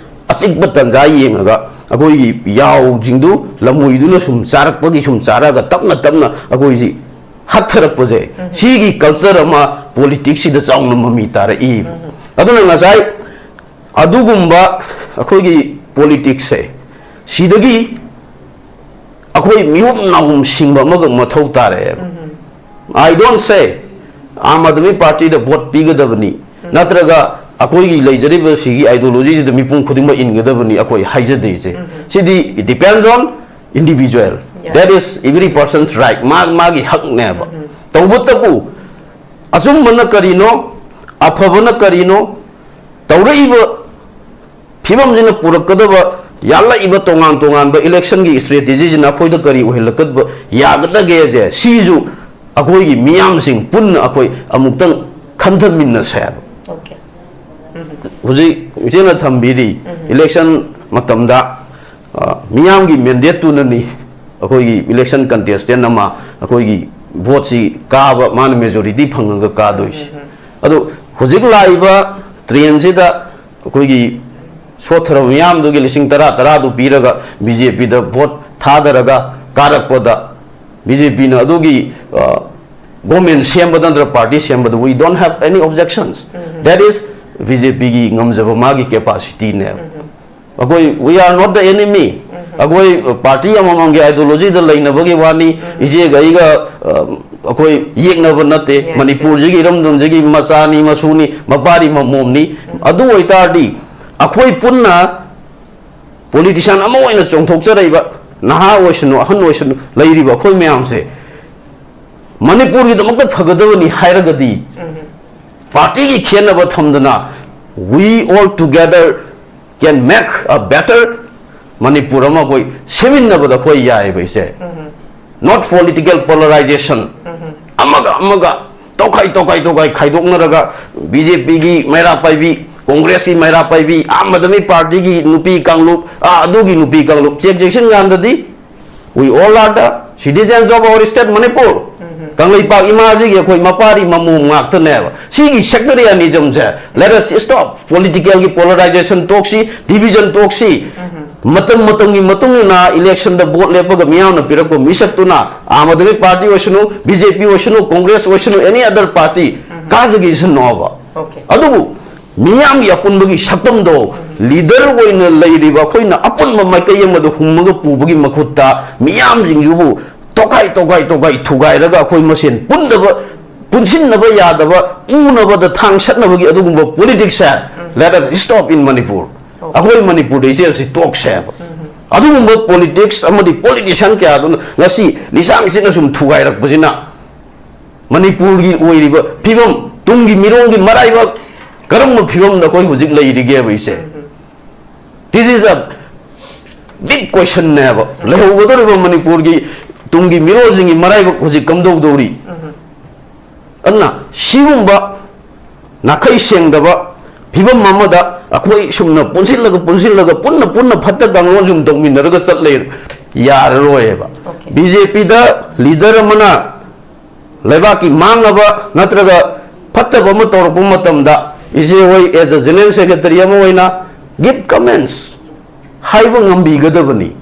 ꯑꯆꯤꯛꯄ ꯇꯟꯖꯥ ꯌꯦꯡꯉꯒ ꯑꯩꯈꯣꯏꯒꯤ ꯌꯥꯎꯁꯤꯡꯗꯨ ꯂꯃꯣꯏꯗꯨꯅ ꯁꯨꯝ ꯆꯥꯔꯛꯄꯒꯤ ꯁꯨꯝ ꯆꯥꯔꯛꯑꯒ ꯇꯞꯅ ꯇꯞꯅ ꯑꯩꯈꯣꯏꯁꯤ ꯍꯠꯊꯔꯛꯄꯁꯦ, ꯁꯤꯒꯤ ꯀꯜꯆꯔ ꯑꯃ ꯄꯣꯂꯤꯇꯤꯛꯁꯁꯤꯗ ꯆꯥꯎꯅ ꯃꯃꯤ ꯇꯥꯔꯛꯏꯕ꯫ ꯑꯗꯨꯅ ꯉꯁꯥꯏ ꯑꯗꯨꯒꯨꯝꯕ ꯑꯩꯈꯣꯏꯒꯤ ꯄꯣꯂꯤꯇꯤꯛꯁꯁꯦ ꯁꯤꯗꯒꯤ ꯑꯩꯈꯣꯏ ꯃꯤꯍꯨꯝ ꯅꯥꯍꯨꯝ ꯁꯤꯡꯕ ꯑꯃꯒ ꯃꯊꯧ ꯇꯥꯔꯛꯑꯦꯕ꯫ I don't say Aam Aadmi ꯄꯥꯔꯇꯤꯗ ꯚꯣꯠ ꯄꯤꯒꯗꯕꯅꯤ, ꯅꯠꯇ꯭ꯔꯒ ꯑꯩꯈꯣꯏꯒꯤ ꯂꯩꯖꯔꯤꯕ ꯁꯤꯒꯤ ꯑꯥꯏꯗꯤꯌꯣꯂꯣꯖꯤꯁꯤꯗ ꯃꯤꯄꯨꯝ ꯈꯨꯗꯤꯡꯃꯛ ꯏꯟꯒꯗꯕꯅꯤ ꯑꯩꯈꯣꯏ ꯍꯥꯏꯖꯗꯦ ꯏꯆꯦ꯫ ꯁꯤꯗꯤ it depends on individual, that is every person's right, ꯃꯥ ꯃꯥꯒꯤ ꯍꯛꯅꯦꯕ꯫ ꯇꯧꯕꯇꯕꯨ ꯑꯆꯨꯝꯕꯅ ꯀꯔꯤꯅꯣ, ꯑꯐꯕꯅ ꯀꯔꯤꯅꯣ, ꯇꯧꯔꯛꯏꯕ ꯐꯤꯕꯝꯁꯤꯅ ꯄꯨꯔꯛꯀꯗꯕ, ꯌꯥꯜꯂꯛꯏꯕ ꯇꯣꯉꯥꯟ ꯇꯣꯉꯥꯟꯕ ꯏꯂꯦꯛꯁꯟꯒꯤ ꯏꯁꯇ꯭ꯔꯦꯇꯦꯖꯤꯁꯤꯅ ꯑꯩꯈꯣꯏꯗ ꯀꯔꯤ ꯑꯣꯏꯍꯜꯂꯛꯀꯗꯕ ꯌꯥꯒꯗꯒꯦꯁꯦ, ꯁꯤꯁꯨ ꯑꯩꯈꯣꯏꯒꯤ ꯃꯤꯌꯥꯝꯁꯤꯡ ꯄꯨꯟꯅ ꯑꯩꯈꯣꯏ ꯑꯃꯨꯛꯇꯪ ꯈꯟꯊꯃꯤꯟꯅꯁꯦ ꯍꯥꯏꯕ꯫ Okay. ꯍꯧꯖꯤꯛ ꯏꯆꯦꯅ ꯊꯝꯕꯤꯔꯤ, ꯏꯂꯦꯛꯁꯟ ꯃꯇꯝꯗ ꯑ, ꯃꯤꯌꯥꯝꯒꯤ ꯃꯦꯟꯗꯦꯠꯇꯨꯅꯅꯤ ꯑꯩꯈꯣꯏꯒꯤ ꯏꯂꯦꯛꯁꯟ ꯀꯟꯇꯦꯁꯇꯦꯟ ꯑꯃ ꯑꯩꯈꯣꯏꯒꯤ ꯚꯣꯠꯁꯤ ꯀꯥꯕ, ꯃꯥꯅ ꯃꯦꯖꯣꯔꯤꯇꯤ ꯐꯪꯉꯒ ꯀꯥꯗꯣꯏꯁꯦ꯫ ꯑꯗꯣ ꯍꯧꯖꯤꯛ ꯂꯥꯛꯏꯕ ꯇ꯭ꯔꯦꯟꯁꯤꯗ ꯑꯩꯈꯣꯏꯒꯤ ꯁꯣꯠꯊꯔꯕ ꯃꯤꯌꯥꯝꯗꯨꯒꯤ ꯂꯤꯁꯤꯡ ꯇꯔꯥ ꯇꯔꯥꯗꯨ ꯄꯤꯔꯒ ꯕꯤ ꯖꯦ ꯄꯤꯗ ꯚꯣꯠ ꯊꯥꯗꯔꯒ ꯀꯥꯔꯛꯄꯗ, ꯕꯤ ꯖꯦ ꯄꯤꯅ ꯑꯗꯨꯒꯤ ꯒꯣꯔꯃꯦꯟ ꯁꯦꯝꯕꯗ ꯅꯠꯇ꯭ꯔꯒ ꯄꯥꯔꯇꯤ ꯁꯦꯝꯕꯗ, we don't have any objections, that is B J ꯄꯤꯒꯤ ꯉꯝꯖꯕ ꯃꯥꯒꯤ ꯀꯦꯄꯥꯁꯤꯇꯤꯅꯦꯕ꯫ ꯑꯩꯈꯣꯏ we are not the enemy꯫ ꯑꯩꯈꯣꯏ ꯄꯥꯔꯇꯤ ꯑꯃꯃꯝꯒꯤ ꯑꯥꯏꯗꯤꯌꯣꯂꯣꯖꯤꯗ ꯂꯩꯅꯕꯒꯤ ꯋꯥꯅꯤ꯫ ꯏꯆꯦꯒ ꯑꯩꯒ ꯑ, ꯑꯩꯈꯣꯏ ꯌꯦꯛꯅꯕ ꯅꯠꯇꯦ꯫ Yes, ꯃꯅꯤꯄꯨꯔꯁꯤꯒꯤ ꯏꯔꯝꯗꯝꯁꯤꯒꯤ ꯃꯆꯥꯅꯤ, ꯃꯁꯨꯅꯤ, ꯃꯄꯥꯔꯤ ꯃꯃꯣꯝꯅꯤ꯫ ꯑꯗꯨ ꯑꯣꯏꯇꯥꯔꯗꯤ ꯑꯩꯈꯣꯏ ꯄꯨꯟꯅ ꯄꯣꯂꯤꯇꯤꯁꯤꯌꯥꯟ ꯑꯃ ꯑꯣꯏꯅ ꯆꯣꯡꯊꯣꯛꯆꯔꯛꯏꯕ, ꯅꯍꯥ ꯑꯣꯏꯁꯅꯨ ꯑꯍꯟ ꯑꯣꯏꯁꯅꯨ, ꯂꯩꯔꯤꯕ ꯑꯩꯈꯣꯏ ꯃꯌꯥꯝꯁꯦ ꯃꯅꯤꯄꯨꯔꯒꯤꯗꯃꯛꯇ ꯐꯒꯗꯕꯅꯤ ꯍꯥꯏꯔꯒꯗꯤ, ꯄꯥꯔꯇꯤꯒꯤ ꯈꯦꯠꯅꯕ ꯊꯝꯗꯅ we all together can make a better Manipur ꯑꯃ ꯑꯩꯈꯣꯏ ꯁꯦꯝꯃꯤꯟꯅꯕꯗ ꯑꯩꯈꯣꯏ ꯌꯥꯏꯑꯕ ꯏꯆꯦ꯫ Not political polarization꯫ ꯑꯃꯒ ꯑꯃꯒ ꯇꯧꯈꯥꯏ ꯇꯧꯈꯥꯏ ꯇꯧꯈꯥꯏ ꯈꯥꯏꯗꯣꯛꯅꯔꯒ ꯕꯤ ꯖꯦ ꯄꯤꯒꯤ ꯃꯩꯔꯥ ꯄꯥꯏꯕꯤ, ꯀꯣꯡꯒ꯭ꯔꯦꯁꯀꯤ ꯃꯩꯔꯥ ꯄꯥꯏꯕꯤ, ꯑꯥꯝ ꯑꯥꯗꯃꯤ ꯄꯥꯔꯇꯤꯒꯤ ꯅꯨꯄꯤ ꯀꯥꯡꯂꯨꯞ, ꯑꯥ, ꯑꯗꯨꯒꯤ ꯅꯨꯄꯤ ꯀꯥꯡꯂꯨꯞ ꯆꯦꯛ ꯆꯦꯛꯁꯤꯟ ꯀꯥꯟꯗꯗꯤ we all are the citizens of our state Manipur꯫ Kangleipak ꯏꯃꯥꯁꯤꯒꯤ ꯑꯩꯈꯣꯏ ꯃꯄꯥꯔꯤ ꯃꯃꯣꯝ ꯉꯥꯛꯇꯅꯦꯕ꯫ ꯁꯤꯒꯤ sectarianism ꯁꯦ, let us stop꯫ Political ꯒꯤ polarization ꯇꯣꯛꯁꯤ, division ꯇꯣꯛꯁꯤ꯫ ꯃꯇꯝ ꯃꯇꯝꯒꯤ ꯃꯇꯨꯡ ꯏꯟꯅ election ꯗ vote ꯂꯦꯞꯄꯒ ꯃꯤꯌꯥꯝꯅ ꯄꯤꯔꯛꯄ ꯃꯤꯁꯛꯇꯨꯅ, ꯑꯥꯝ ꯑꯥꯗꯃꯤ ꯄꯥꯔꯇꯤ ꯑꯣꯏꯁꯅꯨ, ꯕꯤ ꯖꯦ ꯄꯤ ꯑꯣꯏꯁꯅꯨ, ꯀꯣꯡꯒ꯭ꯔꯦꯁ ꯑꯣꯏꯁꯅꯨ, any other party, ꯀꯥꯖꯈꯤꯁꯅꯣꯕ꯫ Okay. ꯑꯗꯨꯕꯨ ꯃꯤꯌꯥꯝꯒꯤ ꯑꯄꯨꯟꯕꯒꯤ ꯁꯛꯇꯝꯗꯣ, leader ꯑꯣꯏꯅ ꯂꯩꯔꯤꯕ ꯑꯩꯈꯣꯏꯅ ꯑꯄꯨꯟꯕ ꯃꯥꯏꯀꯩ ꯑꯃꯗ ꯍꯨꯝꯃꯒ ꯄꯨꯕꯒꯤ ꯃꯈꯨꯠꯇ, ꯃꯤꯌꯥꯝꯁꯤꯡꯁꯤꯕꯨ ꯇꯣꯈꯥꯏ ꯇꯣꯈꯥꯏ ꯇꯣꯈꯥꯏ ꯊꯨꯒꯥꯏꯔꯒ ꯑꯩꯈꯣꯏ ꯃꯁꯦꯟ ꯄꯨꯟꯗꯕ, ꯄꯨꯟꯁꯤꯟꯅꯕ ꯌꯥꯗꯕ, ꯎꯅꯕꯗ ꯊꯥꯡ ꯁꯠꯅꯕꯒꯤ ꯑꯗꯨꯒꯨꯝꯕ politics say, let us stop in Manipur꯫ ꯑꯩꯈꯣꯏ ꯃꯅꯤꯄꯨꯔꯗ ꯏꯆꯦꯜꯁꯤ ꯇꯣꯛꯁꯦꯕ꯫ ꯑꯗꯨꯒꯨꯝꯕ politics ꯑꯃꯗꯤ politician ꯀꯌꯥꯗꯨꯅ ꯉꯁꯤ ꯂꯤꯆꯥꯡꯁꯤꯅ ꯁꯨꯝ ꯊꯨꯒꯥꯏꯔꯛꯄꯁꯤꯅ ꯃꯅꯤꯄꯨꯔꯒꯤ ꯑꯣꯏꯔꯤꯕ ꯐꯤꯕꯝ, ꯇꯨꯡꯒꯤ ꯃꯤꯔꯣꯜꯒꯤ ꯃꯔꯥꯏꯕꯛ ꯀꯔꯝꯕ ꯐꯤꯕꯝꯗ ꯑꯩꯈꯣꯏ ꯍꯧꯖꯤꯛ ꯂꯩꯔꯤꯒꯦꯕ ꯏꯆꯦ? This is a big question ꯅꯦꯕ꯫ ꯂꯩꯍꯧꯒꯗꯧꯔꯤꯕ ꯃꯅꯤꯄꯨꯔꯒꯤ ꯇꯨꯡꯒꯤ ꯃꯤꯔꯣꯜꯁꯤꯡꯒꯤ ꯃꯔꯥꯏꯕꯛ ꯍꯧꯖꯤꯛ ꯀꯝꯗꯧꯗꯧꯔꯤ? ꯑꯗꯨꯅ ꯁꯤꯒꯨꯝꯕ ꯅꯥꯈꯩ ꯁꯦꯡꯗꯕ ꯐꯤꯕꯝ ꯑꯃꯗ ꯑꯩꯈꯣꯏ ꯁꯨꯝꯅ ꯄꯨꯟꯁꯤꯜꯂꯒ, ꯄꯨꯟꯁꯤꯜꯂꯒ, ꯄꯨꯟꯅ, ꯄꯨꯟꯅ ꯐꯠꯇ ꯀꯥꯡꯂꯣꯟ ꯁꯨꯝ ꯇꯧꯃꯤꯟꯅꯔꯒ ꯆꯠ ꯂꯩ, ꯌꯥꯔꯔꯣꯏꯕ꯫ Okay. ꯕꯤ ꯖꯦ ꯄꯤꯗ leader ꯑꯃꯅ ꯂꯩꯕꯥꯛꯀꯤ ꯃꯥꯡꯅꯕ ꯅꯠꯇ꯭ꯔꯒ ꯐꯠꯇꯕ ꯑꯃ ꯇꯧꯔꯛꯄ ꯃꯇꯝꯗ, ꯏꯆꯦ ꯍꯣꯏ as a general secretary ꯑꯃ ꯑꯣꯏꯅ give comments ꯍꯥꯏꯕ ꯉꯝꯕꯤꯒꯗꯕꯅꯤ꯫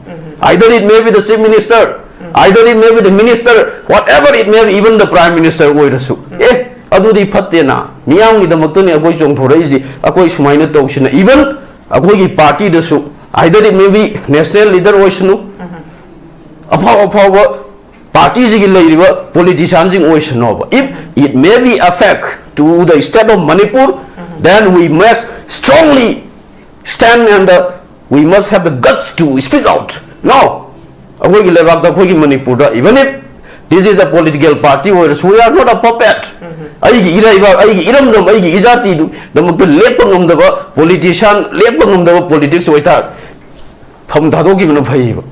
Either it may be the chief minister, either it may be the minister, whatever it may be, even the prime minister ꯑꯣꯏꯔꯁꯨ, ꯑꯦ, ꯑꯗꯨꯗꯤ ꯐꯠꯇꯦꯅ, ꯃꯤꯌꯥꯝꯒꯤꯗꯃꯛꯇꯅꯤ ꯑꯩꯈꯣꯏ ꯆꯣꯡꯊꯣꯔꯛꯏꯁꯤ, ꯑꯩꯈꯣꯏ ꯁꯨꯃꯥꯏꯅ ꯇꯧꯁꯤꯅ, even ꯑꯩꯈꯣꯏꯒꯤ ꯄꯥꯔꯇꯤꯗꯁꯨ, either it may be national leader ꯑꯣꯏꯁꯅꯨ, ꯑꯐꯥꯎ ꯑꯐꯥꯎꯕ ꯄꯥꯔꯇꯤꯁꯤꯒꯤ ꯂꯩꯔꯤꯕ politicianꯁꯤꯡ ꯑꯣꯏꯁꯅꯣꯕ, if it may be affect to the state of Manipur, then we must strongly stand and, uh, we must have the guts to speak out. No, ꯑꯩꯈꯣꯏꯒꯤ ꯂꯩꯕꯥꯛꯇ, ꯑꯩꯈꯣꯏꯒꯤ ꯃꯅꯤꯄꯨꯔꯗ, even if this is a political party ꯑꯣꯏꯔꯁꯨ, we are not a puppet. ꯑꯩꯒꯤ ꯏꯔꯩꯕꯥꯛ, ꯑꯩꯒꯤ ꯏꯔꯝꯗꯝ, ꯑꯩꯒꯤ ꯏꯖꯥꯇꯤꯗꯨꯗꯃꯛꯇ ꯂꯦꯞꯄ ꯉꯝꯗꯕ politician, ꯂꯦꯞꯄ ꯉꯝꯗꯕ politics ꯑꯣꯏꯇꯥꯔꯗꯤ ꯐꯝ ꯊꯥꯗꯣꯛꯈꯤꯕꯅ ꯐꯩꯌꯦꯕ꯫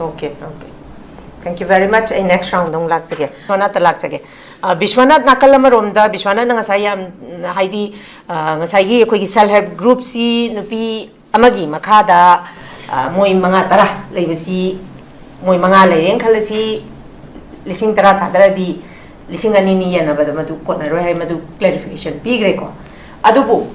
Okay, okay. Thank you very much. ꯑꯩ next round ꯑꯃꯨꯛ ꯂꯥꯛꯆꯒꯦ꯫ ꯕꯤꯁ꯭ꯋꯥꯅꯥꯊꯇ ꯂꯥꯛꯆꯒꯦ꯫ ꯑ, ꯕꯤꯁ꯭ꯋꯥꯅꯥꯊ, ꯅꯥꯀꯜ ꯑꯃꯔꯣꯝꯗ ꯕꯤꯁ꯭ꯋꯥꯅꯥꯊꯅ ꯉꯁꯥꯏ ꯌꯥꯝ, ꯍꯥꯏꯗꯤ, ꯑ, ꯉꯁꯥꯏꯒꯤ ꯑꯩꯈꯣꯏꯒꯤ self help groupꯁꯤ ꯅꯨꯄꯤ ꯑꯃꯒꯤ ꯃꯈꯥꯗ, ꯑ, ꯃꯣꯏ ꯃꯉꯥ ꯇꯔꯥ ꯂꯩꯕꯁꯤ, ꯃꯣꯏ ꯃꯉꯥ ꯂꯩꯔꯦꯅ ꯈꯜꯂꯁꯤ, ꯂꯤꯁꯤꯡ ꯇꯔꯥ ꯊꯥꯗꯔꯗꯤ ꯂꯤꯁꯤꯡ ꯑꯅꯤꯅꯤ ꯌꯦꯟꯅꯕꯗ ꯃꯗꯨ ꯀꯣꯟꯅꯔꯣꯏ ꯍꯥꯏ, ꯃꯗꯨ ꯀ꯭ꯂꯦꯔꯤꯐꯤꯀꯦꯁꯟ ꯄꯤꯈ꯭ꯔꯦꯀꯣ꯫ ꯑꯗꯨꯕꯨ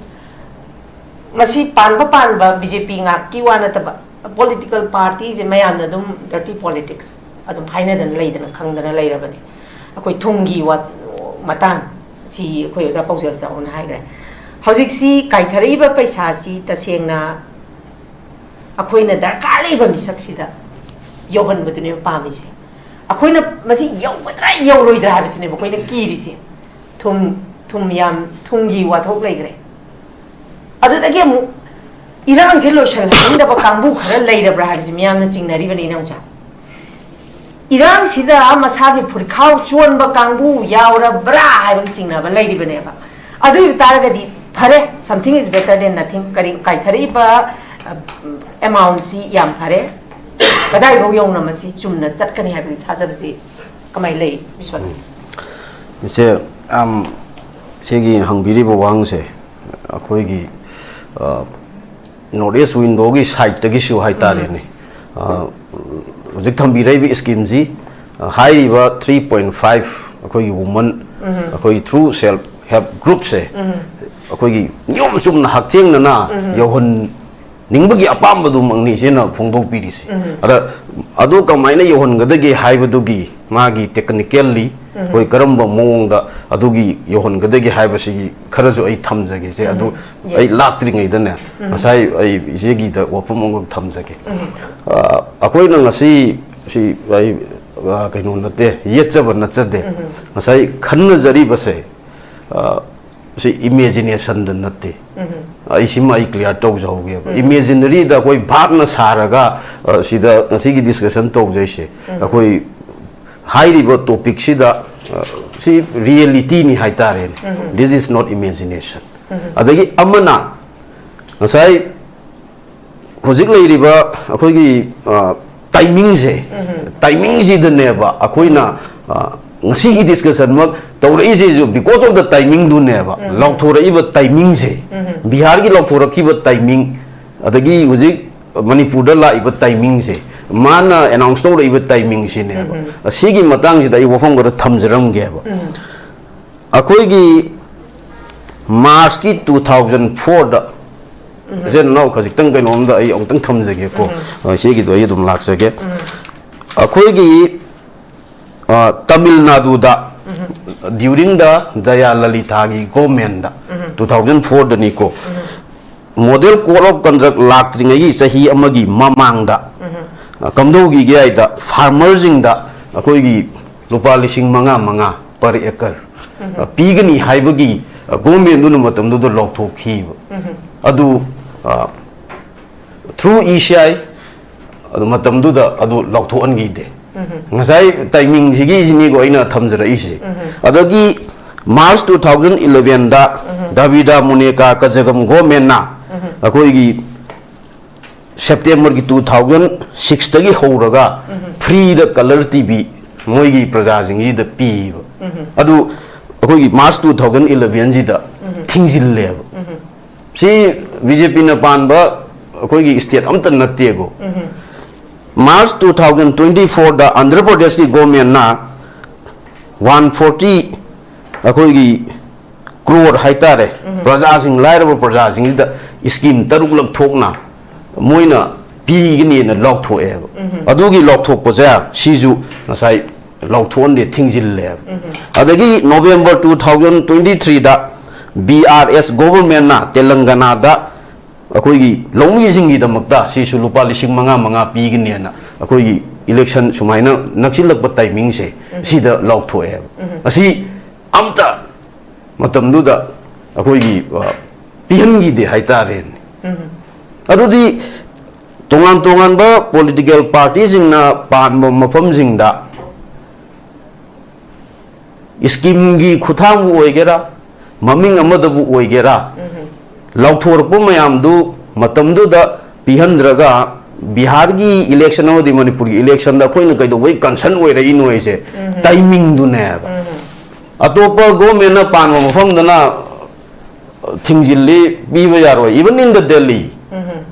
ꯃꯁꯤ ꯄꯥꯟꯕ ꯄꯥꯟꯕ ꯕꯤ ꯖꯦ ꯄꯤ ꯉꯥꯛꯀꯤ ꯋꯥ ꯅꯠꯇꯕ, ꯄꯣꯂꯤꯇꯤꯀꯦꯜ ꯄꯥꯔꯇꯤꯁꯦ ꯃꯌꯥꯝꯅ ꯑꯗꯨꯝ ꯗꯔꯇꯤ ꯄꯣꯂꯤꯇꯤꯛꯁ ꯑꯗꯨꯝ ꯍꯥꯏꯅꯗꯅ ꯂꯩꯗꯅ ꯈꯪꯗꯅ ꯂꯩꯔꯕꯅꯤ꯫ ꯑꯩꯈꯣꯏ ꯊꯨꯝꯒꯤ ꯋꯥ-, ꯃꯇꯥꯡ ꯁꯤ ꯑꯩꯈꯣꯏ ꯑꯣꯖꯥ ꯄꯥꯎꯖꯦꯜ ꯆꯥꯎꯅ ꯍꯥꯏꯈ꯭ꯔꯦ꯫ ꯍꯧꯖꯤꯛꯁꯤ ꯀꯥꯏꯊꯔꯛꯏꯕ ꯄꯩꯁꯥꯁꯤ ꯇꯁꯦꯡꯅ ꯑꯩꯈꯣꯏꯅ ꯗꯔꯀꯥꯔ ꯂꯩꯕ ꯃꯤꯁꯛꯁꯤꯗ ꯌꯧꯍꯟꯕꯗꯨꯅꯦꯕ ꯄꯥꯝꯃꯤꯁꯦ꯫ ꯑꯩꯈꯣꯏꯅ ꯃꯁꯤ ꯌꯧꯒꯗ꯭ꯔꯥ ꯌꯧꯔꯣꯏꯗ꯭ꯔꯥ ꯍꯥꯏꯕꯁꯤꯅꯦꯕ ꯑꯩꯈꯣꯏꯅ ꯀꯤꯔꯤꯁꯦ꯫ ꯊꯨꯝ, ꯊꯨꯝ ꯌꯥꯝ, ꯊꯨꯝꯒꯤ ꯋꯥꯊꯣꯛ ꯂꯩꯈ꯭ꯔꯦ꯫ ꯑꯗꯨꯗꯒꯤ ꯑꯃꯨꯛ ꯏꯔꯥꯡꯁꯦ ꯂꯣꯏꯁꯤꯜꯍꯟꯅꯤꯡꯗꯕ ꯀꯥꯡꯕꯨ ꯈꯔ ꯂꯩꯔꯕ꯭ꯔꯥ ꯍꯥꯏꯕꯁꯤ ꯃꯤꯌꯥꯝꯅ ꯆꯤꯡꯅꯔꯤꯕꯅꯤ, ꯏꯅꯥꯎꯆꯥ꯫ ꯏꯔꯥꯡꯁꯤꯗ ꯃꯁꯥꯒꯤ ꯐꯨꯔꯤꯠꯈꯥꯎ ꯆꯣꯟꯕ ꯀꯥꯡꯕꯨ ꯌꯥꯎꯔꯕ꯭ꯔꯥ ꯍꯥꯏꯕꯒꯤ ꯆꯤꯡꯅꯕ ꯂꯩꯔꯤꯕꯅꯦꯕ꯫ ꯑꯗꯨ ꯑꯣꯏꯕ ꯇꯥꯔꯒꯗꯤ ꯐꯔꯦ, something is better than nothing꯫ ꯀꯔꯤ, ꯀꯥꯏꯊꯔꯛꯏꯕ ꯑꯦꯃꯥꯎꯟꯁꯤ ꯌꯥꯝ ꯐꯔꯦ꯫ ꯀꯗꯥꯏꯐꯥꯎ ꯌꯧꯅ ꯃꯁꯤ ꯆꯨꯝꯅ ꯆꯠꯀꯅꯤ ꯍꯥꯏꯕꯒꯤ ꯊꯥꯖꯕꯁꯤ ꯀꯃꯥꯏꯅ ꯂꯩ, ꯕꯤꯁ꯭ꯋꯥꯅꯥꯊ? ꯏꯆꯦ, ꯌꯥꯝ, ꯏꯆꯦꯒꯤ ꯍꯪꯕꯤꯔꯤꯕ ꯋꯥꯍꯪꯁꯦ ꯑꯩꯈꯣꯏꯒꯤ ꯅꯣꯔꯠ ꯏꯁ ꯋꯤꯟꯗꯣꯒꯤ ꯁꯥꯏꯠꯇꯒꯤꯁꯨ ꯍꯥꯏꯇꯥꯔꯦꯅꯦ, ꯑ, ꯍꯧꯖꯤꯛ ꯊꯝꯕꯤꯔꯛꯏꯕ ꯁ꯭ꯀꯤꯝꯁꯤ, ꯑ, ꯍꯥꯏꯔꯤꯕ ꯊ꯭ꯔꯤ ꯄꯣꯏꯟ ꯐꯥꯏꯚ ꯑꯩꯈꯣꯏꯒꯤ ꯋꯨꯃꯟ, ꯑꯩꯈꯣꯏꯒꯤ ꯊ꯭ꯔꯨ ꯁꯦꯜꯐ ꯍꯦꯜꯞ ꯒ꯭ꯔꯨꯞꯁꯦ ꯑꯩꯈꯣꯏꯒꯤ ꯅꯤꯌꯣꯝ ꯆꯨꯝꯅ ꯍꯛꯊꯦꯡꯅꯅ ꯌꯧꯍꯟꯅꯤꯡꯕꯒꯤ ꯑꯄꯥꯝꯕꯗꯨꯃꯛꯅꯤ ꯏꯆꯦꯅ ꯐꯣꯡꯗꯣꯛꯄꯤꯔꯤꯁꯦ꯫ ꯑꯗ ꯑꯗꯨ ꯀꯃꯥꯏꯅ ꯌꯧꯍꯟꯒꯗꯒꯦ ꯍꯥꯏꯕꯗꯨꯒꯤ ꯃꯥꯒꯤ ꯇꯦꯛꯅꯤꯀꯦꯜꯂꯤ ꯑꯩꯈꯣꯏ ꯀꯔꯝꯕ ꯃꯑꯣꯡꯗ ꯑꯗꯨꯒꯤ ꯌꯧꯍꯟꯒꯗꯒꯦ ꯍꯥꯏꯕꯁꯤꯒꯤ ꯈꯔꯁꯨ ꯑꯩ ꯊꯝꯖꯒꯦꯁꯦ꯫ ꯑꯗꯨ ꯑꯩ ꯂꯥꯛꯇ꯭ꯔꯤꯉꯩꯗꯅꯦ, ꯉꯁꯥꯏ ꯑꯩ ꯏꯆꯦꯒꯤꯗ ꯋꯥꯐꯝ ꯑꯃꯈꯛ ꯊꯝꯖꯒꯦ꯫ ꯑ, ꯑꯩꯈꯣꯏꯅ ꯉꯁꯤ ꯁꯤ ꯑꯩ, ꯑ, ꯀꯩꯅꯣ ꯅꯠꯇꯦ, ꯌꯦꯠꯆꯕ ꯅꯠꯆꯗꯦ꯫ ꯉꯁꯥꯏ ꯈꯟꯅꯖꯔꯤꯕꯁꯦ, ꯑ, ꯁꯤ ꯏꯃꯦꯖꯤꯅꯦꯁꯟꯗ ꯅꯠꯇꯦ꯫ ꯑꯩ ꯁꯤꯃ ꯑꯩ ꯀ꯭ꯂꯤꯌꯥꯔ ꯇꯧꯖꯍꯧꯒꯦꯕ꯫ ꯏꯃꯦꯖꯤꯅꯔꯤꯗ ꯑꯩꯈꯣꯏ ꯚꯥꯞꯅ ꯁꯥꯔꯒ, ꯑ, ꯁꯤꯗ ꯉꯁꯤꯒꯤ ꯗꯤꯁꯀꯁꯟ ꯇꯧꯖꯩꯁꯦ, ꯑꯩꯈꯣꯏ ꯍꯥꯏꯔꯤꯕ ꯇꯣꯄꯤꯛꯁꯤꯗ, ꯑ, ꯁꯤ ꯔꯤꯌꯦꯂꯤꯇꯤꯅꯤ ꯍꯥꯏꯇꯥꯔꯦꯅꯦ꯫ This is not imagination꯫ ꯑꯗꯒꯤ ꯑꯃꯅ ꯉꯁꯥꯏ ꯍꯧꯖꯤꯛ ꯂꯩꯔꯤꯕ ꯑꯩꯈꯣꯏꯒꯤ, ꯑ, ꯇꯥꯏꯃꯤꯡꯁꯦ, ꯇꯥꯏꯃꯤꯡꯁꯤꯗꯅꯦꯕ ꯑꯩꯈꯣꯏꯅ, ꯑ, ꯉꯁꯤꯒꯤ ꯗꯤꯁꯀꯁꯟꯃꯛ ꯇꯧꯔꯛꯏꯁꯤꯁꯨ because of the timingꯗꯨꯅꯦꯕ꯫ ꯂꯥꯎꯊꯣꯔꯛꯏꯕ ꯇꯥꯏꯃꯤꯡꯁꯦ, ꯕꯤꯍꯥꯔꯒꯤ ꯂꯥꯎꯊꯣꯔꯛꯈꯤꯕ ꯇꯥꯏꯃꯤꯡ, ꯑꯗꯒꯤ ꯍꯧꯖꯤꯛ ꯃꯅꯤꯄꯨꯔꯗ ꯂꯥꯛꯏꯕ ꯇꯥꯏꯃꯤꯡꯁꯦ, ꯃꯥꯅ ꯑꯦꯅꯥꯎꯟꯁ ꯇꯧꯔꯛꯏꯕ ꯇꯥꯏꯃꯤꯡꯁꯤꯅꯦꯕ꯫ ꯑꯁꯤꯒꯤ ꯃꯇꯥꯡꯁꯤꯗ ꯑꯩ ꯋꯥꯐꯝ ꯈꯔ ꯊꯝꯖꯔꯝꯒꯦꯕ꯫ ꯑꯩꯈꯣꯏꯒꯤ ꯃꯥꯔꯁꯀꯤ ꯇꯨ ꯊꯥꯎꯖꯟ ꯐꯣꯔꯗ, ꯏꯆꯤꯟ ꯏꯅꯥꯎ ꯈꯖꯤꯛꯇꯪ ꯀꯩꯅꯣꯝꯗ ꯑꯩ ꯑꯃꯨꯛꯇꯪ ꯊꯝꯖꯒꯦꯀꯣ꯫ ꯑ, ꯁꯤꯒꯤꯗꯣ ꯑꯩ ꯑꯗꯨꯝ ꯂꯥꯛꯆꯒꯦ꯫ ꯑꯩꯈꯣꯏꯒꯤ, ꯑ, ꯇꯥꯃꯤꯜ ꯅꯥꯗꯨꯗ during the ꯖꯌꯥ ꯂꯂꯤꯇꯥꯒꯤ ꯒꯣꯃꯦꯟꯗ, ꯇꯨ ꯊꯥꯎꯖꯟ ꯐꯣꯔꯗꯅꯤꯀꯣ, ꯃꯣꯗꯦꯜ ꯀꯣꯗ ꯑꯣꯐ ꯀꯟꯗꯛ ꯂꯥꯛꯇ꯭ꯔꯤꯉꯩꯒꯤ ꯆꯍꯤ ꯑꯃꯒꯤ ꯃꯃꯥꯡꯗ, ꯑ, ꯀꯝꯗꯧꯈꯤꯒꯦ ꯍꯥꯏꯗ, ꯐꯥꯔꯃꯔꯁꯤꯡꯗ ꯑꯩꯈꯣꯏꯒꯤ ꯂꯨꯄꯥ ꯂꯤꯁꯤꯡ ꯃꯉꯥ ꯃꯉꯥ per acre, ꯑ, ꯄꯤꯒꯅꯤ ꯍꯥꯏꯕꯒꯤ, ꯑ, ꯒꯣꯃꯦꯟꯗꯨꯅ ꯃꯇꯝꯗꯨꯗ ꯂꯥꯎꯊꯣꯛꯈꯤꯕ꯫ ꯑꯗꯨ, ꯑ, through E C I, ꯑꯗꯨ ꯃꯇꯝꯗꯨꯗ ꯑꯗꯨ ꯂꯥꯎꯊꯣꯛꯍꯟꯈꯤꯗꯦ꯫ ꯉꯁꯥꯏ ꯇꯥꯏꯃꯤꯡꯁꯤꯒꯤꯁꯤꯅꯤꯀꯣ ꯑꯩꯅ ꯊꯝꯖꯔꯛꯏꯁꯦ꯫ ꯑꯗꯒꯤ ꯃꯥꯔꯁ ꯇꯨ ꯊꯥꯎꯖꯟ ꯏꯂꯚꯦꯟꯗ ꯗꯥꯕꯤꯗꯥ ꯃꯨꯅꯦꯀꯥ ꯀꯖꯒꯝ ꯒꯣꯃꯦꯟꯅ ꯑꯩꯈꯣꯏꯒꯤ ꯁꯦꯞꯇꯦꯝꯕꯔꯒꯤ ꯇꯨ ꯊꯥꯎꯖꯟ ꯁꯤꯛꯁꯇꯒꯤ ꯍꯧꯔꯒ ꯐ꯭ꯔꯤꯗ ꯀꯂꯔ ꯇꯤ ꯚꯤ ꯃꯣꯏꯒꯤ ꯄ꯭ꯔꯖꯥꯁꯤꯡꯁꯤꯗ ꯄꯤꯕ꯫ ꯑꯗꯨ ꯑꯩꯈꯣꯏꯒꯤ March two thousand ꯏꯂꯚꯦꯟꯁꯤꯗ ꯊꯤꯡꯖꯤꯜꯂꯦꯕ꯫ C B J ꯄꯤꯅ ꯄꯥꯟꯕ ꯑꯩꯈꯣꯏꯒꯤ ꯁ꯭ꯇꯦꯠ ꯑꯝꯇ ꯅꯠꯇꯦꯀꯣ꯫ ꯃꯥꯔꯁ ꯇꯨ ꯊꯥꯎꯖꯟ ꯇ꯭ꯋꯦꯟꯇꯤ ꯐꯣꯔꯗ ꯑꯟꯙ꯭ꯔ ꯄ꯭ꯔꯗꯦꯁꯀꯤ ꯒꯣꯃꯦꯟꯅ ꯋꯥꯟ ꯐꯣꯔꯇꯤ, ꯑꯩꯈꯣꯏꯒꯤ ꯀ꯭ꯔꯣꯔ ꯍꯥꯏꯇꯥꯔꯦ, ꯄ꯭ꯔꯖꯥꯁꯤꯡ, ꯂꯥꯏꯔꯕ ꯄ꯭ꯔꯖꯥꯁꯤꯡꯁꯤꯗ ꯁ꯭ꯀꯤꯝ ꯇꯔꯨꯛꯂꯛ ꯊꯣꯛꯅ ꯃꯣꯏꯅ ꯄꯤꯒꯅꯤꯅ ꯂꯥꯎꯊꯣꯛꯑꯦꯕ꯫ ꯑꯗꯨꯒꯤ ꯂꯥꯎꯊꯣꯛꯄꯁꯦ ꯁꯤꯁꯨ ꯉꯁꯥꯏ ꯂꯥꯎꯊꯣꯛꯍꯟꯗꯦ, ꯊꯤꯡꯖꯤꯜꯂꯦꯕ꯫ ꯑꯗꯒꯤ ꯅꯣꯕꯦꯝꯕꯔ ꯇꯨ ꯊꯥꯎꯖꯟ ꯇ꯭ꯋꯦꯟꯇꯤ ꯊ꯭ꯔꯤꯗ ꯕꯤ ꯑꯥꯔ ꯑꯦꯁ ꯒꯣꯚꯔꯟꯃꯦꯟꯠꯅ ꯇꯦꯂꯪꯒꯅꯥꯗ ꯑꯩꯈꯣꯏꯒꯤ ꯂꯧꯃꯤꯁꯤꯡꯒꯤꯗꯃꯛꯇ ꯁꯤꯁꯨ ꯂꯨꯄꯥ ꯂꯤꯁꯤꯡ ꯃꯉꯥ ꯃꯉꯥ ꯄꯤꯒꯅꯦꯅ ꯑꯩꯈꯣꯏꯒꯤ ꯏꯂꯦꯛꯁꯟ ꯁꯨꯃꯥꯏꯅ ꯅꯛꯁꯤꯜꯂꯛꯄ ꯇꯥꯏꯃꯤꯡꯁꯦ ꯁꯤꯗ ꯂꯥꯎꯊꯣꯛꯑꯦꯕ꯫ ꯑꯁꯤ ꯑꯝꯇ ꯃꯇꯝꯗꯨꯗ ꯑꯩꯈꯣꯏꯒꯤ, ꯑ, ꯄꯤꯍꯟꯈꯤꯗꯦ ꯍꯥꯏꯇꯥꯔꯦꯅꯦ꯫ ꯑꯗꯨꯗꯤ ꯇꯣꯉꯥꯟ ꯇꯣꯉꯥꯟꯕ ꯄꯣꯂꯤꯇꯤꯀꯦꯜ ꯄꯥꯔꯇꯤꯁꯤꯡꯅ ꯄꯥꯟꯕ ꯃꯐꯝꯁꯤꯡꯗ ꯁ꯭ꯀꯤꯝꯒꯤ ꯈꯨꯠꯊꯥꯡꯕꯨ ꯑꯣꯏꯒꯦꯔꯥ, ꯃꯃꯤꯡ ꯑꯃꯗꯕꯨ ꯑꯣꯏꯒꯦꯔꯥ, ꯂꯥꯎꯊꯣꯔꯛꯄ ꯃꯌꯥꯝꯗꯨ ꯃꯇꯝꯗꯨꯗ ꯄꯤꯍꯟꯗ꯭ꯔꯒ, ꯕꯤꯍꯥꯔꯒꯤ ꯏꯂꯦꯛꯁꯟ ꯑꯃꯗꯤ ꯃꯅꯤꯄꯨꯔꯒꯤ ꯏꯂꯦꯛꯁꯟꯗ ꯑꯩꯈꯣꯏꯅ ꯀꯩꯗꯧꯕꯩ ꯀꯟꯁꯔꯟ ꯑꯣꯏꯔꯛꯏꯅꯣ ꯍꯥꯏꯁꯦ, ꯇꯥꯏꯃꯤꯡꯗꯨꯅꯦꯕ꯫ ꯑꯇꯣꯞꯄ ꯒꯣꯔꯃꯦꯟꯅ ꯄꯥꯟꯕ ꯃꯐꯝꯗꯅ ꯊꯤꯡꯖꯤꯜꯂꯤ, ꯄꯤꯕ ꯌꯥꯔꯣꯏ, even in the Delhi꯫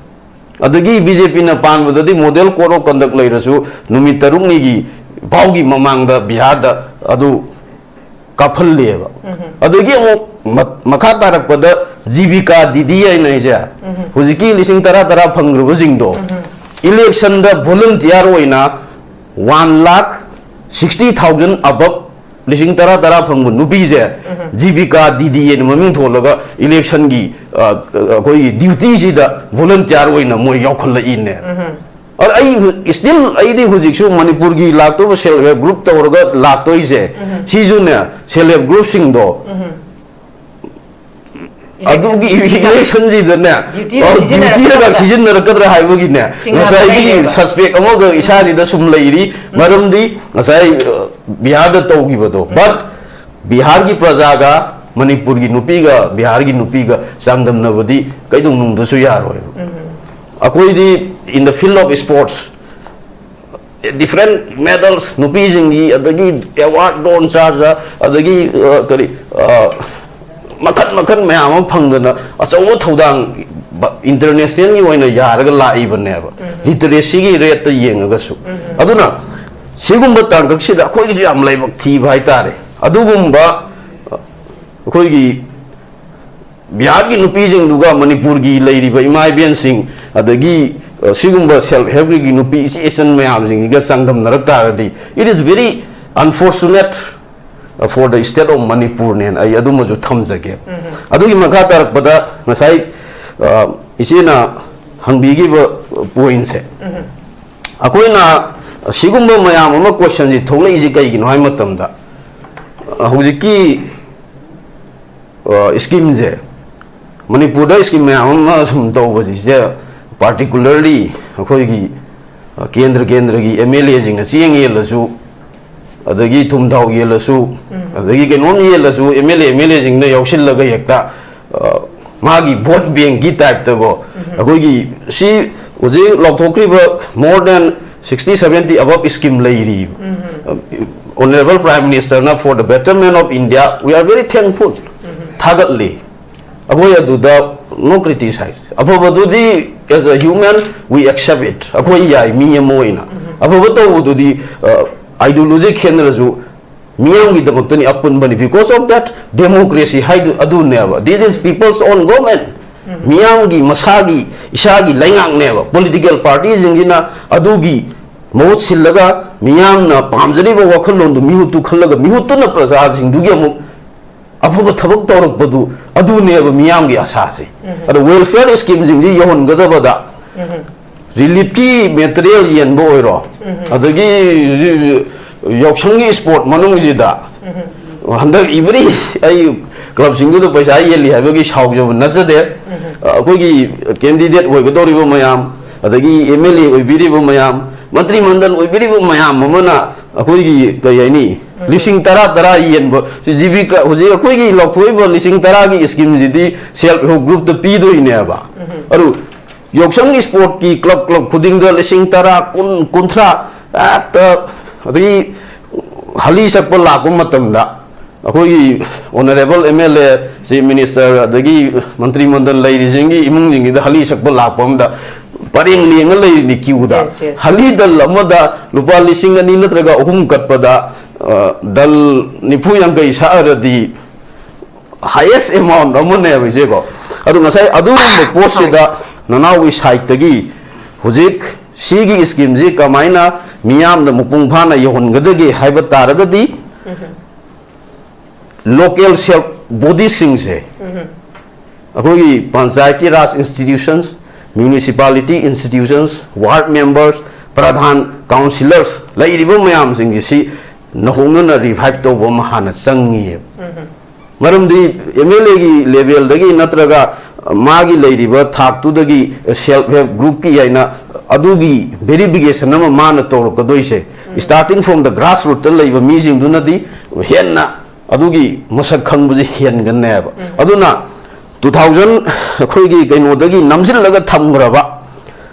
ꯑꯗꯒꯤ ꯕꯤ ꯖꯦ ꯄꯤꯅ ꯄꯥꯟꯕꯗꯗꯤ model code of conduct ꯂꯩꯔꯁꯨ ꯅꯨꯃꯤꯠ ꯇꯔꯨꯛꯅꯤꯒꯤ ꯐꯥꯎꯒꯤ ꯃꯃꯥꯡꯗ ꯕꯤꯍꯥꯔꯗ ꯑꯗꯨ ꯀꯥꯞꯍꯜꯂꯦꯕ꯫ ꯑꯗꯒꯤ ꯑꯃꯨꯛ ꯃ- ꯃꯈꯥ ꯇꯥꯔꯛꯄꯗ ꯖꯤꯕꯤꯀꯥ ꯗꯤꯗꯤ ꯍꯥꯏꯅ ꯑꯩꯁꯦ ꯍꯧꯖꯤꯛꯀꯤ ꯂꯤꯁꯤꯡ ꯇꯔꯥ ꯇꯔꯥ ꯐꯪꯈ꯭ꯔꯕꯁꯤꯡꯗꯣ electionꯗ volunteer ꯑꯣꯏꯅ one lakh sixty thousand above, ꯂꯤꯁꯤꯡ ꯇꯔꯥ ꯇꯔꯥ ꯐꯪꯕ ꯅꯨꯄꯤꯁꯦ ꯖꯤꯕꯤꯀꯥ ꯗꯤꯗꯤ ꯍꯥꯏꯅ ꯃꯃꯤꯡ ꯊꯣꯜꯂꯒ electionꯒꯤ ꯑ, ꯑꯩꯈꯣꯏꯒꯤ dutyꯁꯤꯗ volunteer ꯑꯣꯏꯅ ꯃꯣꯏ ꯌꯥꯎꯈꯠꯂꯛꯏꯅꯦ꯫ ꯑꯗ ꯑꯩ still ꯑꯩꯗꯤ ꯍꯧꯖꯤꯛꯁꯨ ꯃꯅꯤꯄꯨꯔꯒꯤ ꯂꯥꯛꯇꯧꯕ self help group ꯇꯧꯔꯒ ꯂꯥꯛꯇꯣꯏꯁꯦ ꯁꯤꯁꯨꯅꯦ self help groupꯁꯤꯡꯗꯣ ꯑꯗꯨꯒꯤ electionꯁꯤꯗꯅꯦ dutyꯗ ꯑ, ꯁꯤꯖꯤꯟꯅꯔꯛꯀꯗ꯭ꯔꯥ? Dutyꯗ ꯁꯤꯖꯤꯟꯅꯔꯛꯀꯗ꯭ꯔꯥ ꯍꯥꯏꯕꯒꯤꯅꯦ ꯆꯤꯡꯅꯕ ꯉꯁꯥꯏꯒꯤ ꯂꯩꯔꯦꯕ꯫ Suspect ꯑꯃꯒ ꯏꯁꯥꯁꯤꯗ ꯁꯨꯝ ꯂꯩꯔꯤ꯫ ꯃꯔꯝꯗꯤ ꯉꯁꯥꯏ ꯑ, ꯕꯤꯍꯥꯔꯗ ꯇꯧꯈꯤꯕꯗꯣ, but ꯕꯤꯍꯥꯔꯒꯤ ꯄ꯭ꯔꯖꯥꯒ ꯃꯅꯤꯄꯨꯔꯒꯤ ꯅꯨꯄꯤꯒ ꯕꯤꯍꯥꯔꯒꯤ ꯅꯨꯄꯤꯒ ꯆꯥꯡꯗꯝꯅꯕꯗꯤ ꯀꯩꯗꯧꯅꯨꯡꯗꯁꯨ ꯌꯥꯔꯣꯏꯕ꯫ ꯑꯩꯈꯣꯏꯗꯤ in the field of sports different medals, ꯅꯨꯄꯤꯁꯤꯡꯒꯤ ꯑꯗꯒꯤ award ꯗꯣꯟ ꯆꯥꯔꯖ ꯑꯗꯒꯤ ꯑ, ꯀꯔꯤ ꯑ, ꯃꯈꯟ ꯃꯈꯟ ꯃꯌꯥꯝ ꯑꯃ ꯐꯪꯗꯅ ꯑꯆꯧꯕ ꯊꯧꯗꯥꯡ internationalꯒꯤ ꯑꯣꯏꯅ ꯌꯥꯔꯒ ꯂꯥꯛꯏꯕꯅꯦꯕ, literacyꯒꯤ rateꯇ ꯌꯦꯡꯉꯒꯁꯨ꯫ ꯑꯗꯨꯅ ꯁꯤꯒꯨꯝꯕ ꯇꯥꯡꯀꯛꯁꯤꯗ ꯑꯩꯈꯣꯏꯒꯤꯁꯨ ꯌꯥꯝ ꯂꯥꯏꯕꯛ ꯊꯤꯕ ꯍꯥꯏꯇꯥꯔꯦ꯫ ꯑꯗꯨꯒꯨꯝꯕ ꯑꯩꯈꯣꯏꯒꯤ ꯕꯤꯍꯥꯔꯒꯤ ꯅꯨꯄꯤꯁꯤꯡꯗꯨꯒ ꯃꯅꯤꯄꯨꯔꯒꯤ ꯂꯩꯔꯤꯕ ꯏꯃꯥ ꯏꯕꯦꯟꯁꯤꯡ ꯑꯗꯒꯤ ꯑ, ꯁꯤꯒꯨꯝꯕ self helpꯀꯤ ꯅꯨꯄꯤ ꯏꯆꯦ ꯏꯆꯟ ꯃꯌꯥꯝꯁꯤꯡꯁꯤꯒ ꯆꯥꯡꯗꯝꯅꯔꯛ ꯇꯥꯔꯒꯗꯤ it is very unfortunate for the state of Manipurꯅꯦꯅ ꯑꯩ ꯑꯗꯨꯃꯁꯨ ꯊꯝꯖꯒꯦ꯫ ꯑꯗꯨꯒꯤ ꯃꯈꯥ ꯇꯥꯔꯛꯄꯗ ꯉꯁꯥꯏ ꯑ, ꯏꯆꯦꯅ ꯍꯪꯕꯤꯈꯤꯕ pointꯁꯦ, ꯑꯩꯈꯣꯏꯅ ꯁꯤꯒꯨꯝꯕ ꯃꯌꯥꯝ ꯑꯃ questionꯁꯤ ꯊꯣꯛꯂꯛꯏꯁꯤ ꯀꯩꯒꯤꯅꯣ ꯍꯥꯏꯕ ꯃꯇꯝꯗ, ꯑ, ꯍꯧꯖꯤꯛꯀꯤ ꯑ, schemeꯁꯦ, ꯃꯅꯤꯄꯨꯔꯗ scheme ꯃꯌꯥꯝ ꯑꯃ ꯁꯨꯝ ꯇꯧꯕꯁꯤꯁꯦ, particularly ꯑꯩꯈꯣꯏꯒꯤ, ꯑ, ꯀꯦꯟꯗ꯭ꯔ ꯀꯦꯟꯗ꯭ꯔꯒꯤ M L Aꯁꯤꯡꯅ ꯆꯦꯡ ꯌꯦꯜꯂꯁꯨ, ꯑꯗꯒꯤ ꯊꯨꯝ ꯊꯥꯎ ꯌꯦꯜꯂꯁꯨ, ꯑꯗꯒꯤ ꯀꯩꯅꯣꯝ ꯌꯦꯜꯂꯁꯨ, M L A, M L Aꯁꯤꯡꯅ ꯌꯥꯎꯁꯤꯜꯂꯒ ꯍꯦꯛꯇ, ꯑ, ꯃꯥꯒꯤ vote bankꯀꯤ typeꯇꯀꯣ, ꯑꯩꯈꯣꯏꯒꯤ ꯁꯤ ꯍꯧꯖꯤꯛ ꯂꯥꯎꯊꯣꯛꯈ꯭ꯔꯤꯕ more than sixty seventy above scheme ꯂꯩꯔꯤꯕ꯫ Honourable Prime Ministerꯅ for the betterment of India, we are very thankful, ꯊꯥꯒꯠꯂꯤ꯫ ꯑꯩꯈꯣꯏ ꯑꯗꯨꯗ no criticize, ꯑꯐꯕꯗꯨꯗꯤ As a human, we accept it. ꯑꯩꯈꯣꯏ ꯌꯥꯏ, ꯃꯤ ꯑꯃ ꯑꯣꯏꯅ꯫ ꯑꯐꯕ ꯇꯧꯕꯗꯨꯗꯤ, ꯑ, ideology ꯈꯦꯠꯅꯔꯁꯨ ꯃꯤꯌꯥꯝꯒꯤꯗꯃꯛꯇꯅꯤ, ꯑꯄꯨꯟꯕꯅꯤ꯫ Because of that, democracy ꯍꯥꯏꯗꯨ ꯑꯗꯨꯅꯦꯕ꯫ This is people's own government. ꯃꯤꯌꯥꯝꯒꯤ ꯃꯁꯥꯒꯤ, ꯏꯁꯥꯒꯤ ꯂꯩꯉꯥꯛꯅꯦꯕ꯫ Political party ꯁꯤꯡꯁꯤꯅ ꯑꯗꯨꯒꯤ ꯃꯍꯨꯠ ꯁꯤꯜꯂꯒ, ꯃꯤꯌꯥꯝꯅ ꯄꯥꯝꯖꯔꯤꯕ ꯋꯥꯈꯜꯂꯣꯟꯗꯨ ꯃꯤꯍꯨꯠꯇꯨ ꯈꯜꯂꯒ, ꯃꯤꯍꯨꯠꯇꯨꯅ ꯄ꯭ꯔꯖꯥꯁꯤꯡꯗꯨꯒꯤ ꯑꯃꯨꯛ ꯑꯐꯕ ꯊꯕꯛ ꯇꯧꯔꯛꯄꯗꯨ, ꯑꯗꯨꯅꯦꯕ ꯃꯤꯌꯥꯝꯒꯤ ꯑꯁꯥꯁꯦ꯫ ꯑꯗꯣ welfare scheme ꯁꯤꯡꯁꯤ ꯌꯧꯍꯟꯒꯗꯕꯗ, relief ꯀꯤ material ꯌꯦꯟꯕ ꯑꯣꯏꯔꯣ, ꯑꯗꯒꯤ ꯌꯥꯎꯁꯪꯒꯤ sport ꯃꯅꯨꯡꯁꯤꯗ, ꯍꯟꯗꯛ every, ꯑꯩ club ꯁꯤꯡꯗꯨꯗ ꯄꯩꯁꯥ ꯌꯦꯜꯂꯤ ꯍꯥꯏꯕꯒꯤ ꯁꯥꯎꯖꯕ ꯅꯠꯆꯗꯦ꯫ ꯑꯩꯈꯣꯏꯒꯤ candidate ꯑꯣꯏꯒꯗꯧꯔꯤꯕ ꯃꯌꯥꯝ, ꯑꯗꯒꯤ M L A ꯑꯣꯏꯕꯤꯔꯤꯕ ꯃꯌꯥꯝ, ꯃꯟꯇ꯭ꯔꯤ ꯃꯟꯗꯜ ꯑꯣꯏꯕꯤꯔꯤꯕ ꯃꯌꯥꯝ ꯑꯃꯅ ꯑꯩꯈꯣꯏꯒꯤ, ꯀꯩ ꯍꯥꯏꯅꯤ, ꯂꯤꯁꯤꯡ ꯇꯔꯥ, ꯇꯔꯥ ꯌꯦꯟꯕ, ꯁꯤ ꯖꯤꯕꯤꯀꯥ, ꯍꯧꯖꯤꯛ ꯑꯩꯈꯣꯏꯒꯤ ꯂꯧꯊꯣꯛꯏꯕ ꯂꯤꯁꯤꯡ ꯇꯔꯥꯒꯤ scheme ꯁꯤꯗꯤ self help group ꯇ ꯄꯤꯗꯣꯏꯅꯦꯕ꯫ ꯑꯗꯨ ꯌꯥꯎꯁꯪ sport ꯀꯤ club, club ꯈꯨꯗꯤꯡꯗ ꯂꯤꯁꯤꯡ ꯇꯔꯥ, ꯀꯨꯟ, ꯀꯨꯟꯊ꯭ꯔꯥ, ꯍꯦꯛꯇ, ꯑꯗꯒꯤ ꯍꯂꯤ ꯁꯛꯄ ꯂꯥꯛꯄ ꯃꯇꯝꯗ, ꯑꯩꯈꯣꯏꯒꯤ honourable M L A, chief minister, ꯑꯗꯒꯤ ꯃꯟꯇ꯭ꯔꯤ ꯃꯟꯗꯜ ꯂꯩꯔꯤꯁꯤꯡꯒꯤ ꯏꯃꯨꯡꯁꯤꯡꯒꯤꯗ ꯍꯂꯤ ꯁꯛꯄ ꯂꯥꯛꯄ ꯑꯃꯗ ꯄꯔꯦꯡ ꯂꯦꯡꯉ ꯂꯩꯔꯤꯅꯤ queue ꯗ꯫ Yes, yes. ꯍꯂꯤ ꯗꯜ ꯑꯃꯗ ꯂꯨꯄꯥ ꯂꯤꯁꯤꯡ ꯑꯅꯤ ꯅꯠꯇ꯭ꯔꯒ ꯑꯍꯨꯝ ꯀꯠꯄꯗ, ꯑ, ꯗꯜ ꯅꯤꯐꯨ ꯌꯥꯡꯈꯩ ꯁꯛꯑꯔꯗꯤ highest amount ꯑꯃꯅꯦꯕ, ꯏꯆꯦꯀꯣ꯫ ꯑꯗꯨ ꯉꯁꯥꯏ ꯑꯗꯨꯒꯨꯝꯕ ꯄꯣꯠꯁꯤꯗ ꯅꯅꯥꯎꯒꯤ side ꯇꯒꯤ ꯍꯧꯖꯤꯛ ꯁꯤꯒꯤ scheme ꯁꯤ ꯀꯃꯥꯏꯅ ꯃꯤꯌꯥꯝꯗ ꯃꯄꯨꯡ ꯐꯥꯅ ꯌꯧꯍꯟꯒꯗꯒꯦ ꯍꯥꯏꯕ ꯇꯥꯔꯒꯗꯤ, local self body ꯁꯤꯡꯁꯦ, ꯑꯩꯈꯣꯏꯒꯤ ꯄꯟꯆꯥꯌꯇꯤ ꯔꯥꯖ institutions, municipality institutions, ward members, ꯄ꯭ꯔꯙꯥꯟ, councillors ꯂꯩꯔꯤꯕ ꯃꯌꯥꯝꯁꯤꯡꯁꯤ ꯁꯤ ꯅꯧꯍꯧꯅꯅ revive ꯇꯧꯕ ꯑꯃ ꯍꯥꯟꯅ ꯆꯪꯉꯤꯑꯕ꯫ ꯃꯔꯝꯗꯤ M L A ꯒꯤ level ꯗꯒꯤ ꯅꯠꯇ꯭ꯔꯒ ꯃꯥꯒꯤ ꯂꯩꯔꯤꯕ ꯊꯥꯛꯇꯨꯗꯒꯤ self help group ꯀꯤ ꯍꯥꯏꯅ ꯑꯗꯨꯒꯤ verification ꯑꯃ ꯃꯥꯅ ꯇꯧꯔꯛꯀꯗꯣꯏꯁꯦ, starting from the grassroot ꯇ ꯂꯩꯕ ꯃꯤꯁꯤꯡꯗꯨꯅꯗꯤ ꯍꯦꯟꯅ ꯑꯗꯨꯒꯤ ꯃꯁꯛ ꯈꯪꯕꯁꯦ ꯍꯦꯟꯒꯅꯦꯕ꯫ ꯑꯗꯨꯅ two thousand, ꯑꯩꯈꯣꯏꯒꯤ ꯀꯩꯅꯣꯗꯒꯤ ꯅꯝꯁꯤꯜꯂꯒ ꯊꯝꯈ꯭ꯔꯕ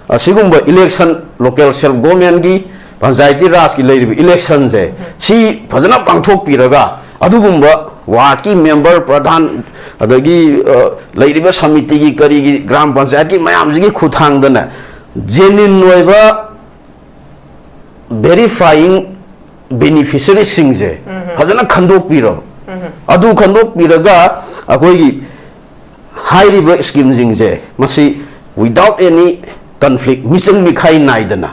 ꯑꯁꯤꯒꯨꯝꯕ election, local self government ꯀꯤ, ꯄꯟꯆꯥꯌꯇꯤ ꯔꯥꯖꯀꯤ ꯂꯩꯔꯤꯕ election ꯁꯦ, ꯁꯤ ꯐꯖꯅ ꯄꯥꯡꯊꯣꯛꯄꯤꯔꯒ ꯑꯗꯨꯒꯨꯝꯕ ꯋꯥꯔꯗꯀꯤ ꯃꯦꯝꯕꯔ, ꯄ꯭ꯔꯙꯥꯟ, ꯑꯗꯒꯤ ꯑ, ꯂꯩꯔꯤꯕ ꯁꯃꯤꯇꯤꯒꯤ, ꯀꯔꯤꯒꯤ, ꯒ꯭ꯔꯥꯝ ꯄꯟꯆꯥꯌꯠꯀꯤ ꯃꯌꯥꯝꯁꯤꯒꯤ ꯈꯨꯠꯊꯥꯡꯗꯅꯦ, ꯖꯦꯅ꯭ꯌꯨꯟ ꯑꯣꯏꯕ ꯚꯦꯔꯤꯐꯥꯏꯌꯤꯡ ꯕꯦꯅꯤꯐꯤꯁꯔꯤꯁꯤꯡꯁꯦ ꯐꯖꯅ ꯈꯟꯗꯣꯛꯄꯤꯔꯕ, ꯑꯗꯨ ꯈꯟꯗꯣꯛꯄꯤꯔꯒ ꯑꯩꯈꯣꯏꯒꯤ ꯍꯥꯏꯔꯤꯕ ꯁ꯭ꯀꯤꯝꯁꯤꯡꯁꯦ, ꯃꯁꯤ without any conflict, ꯃꯤꯆꯪ ꯃꯤꯈꯥꯏ ꯅꯥꯏꯗꯅ,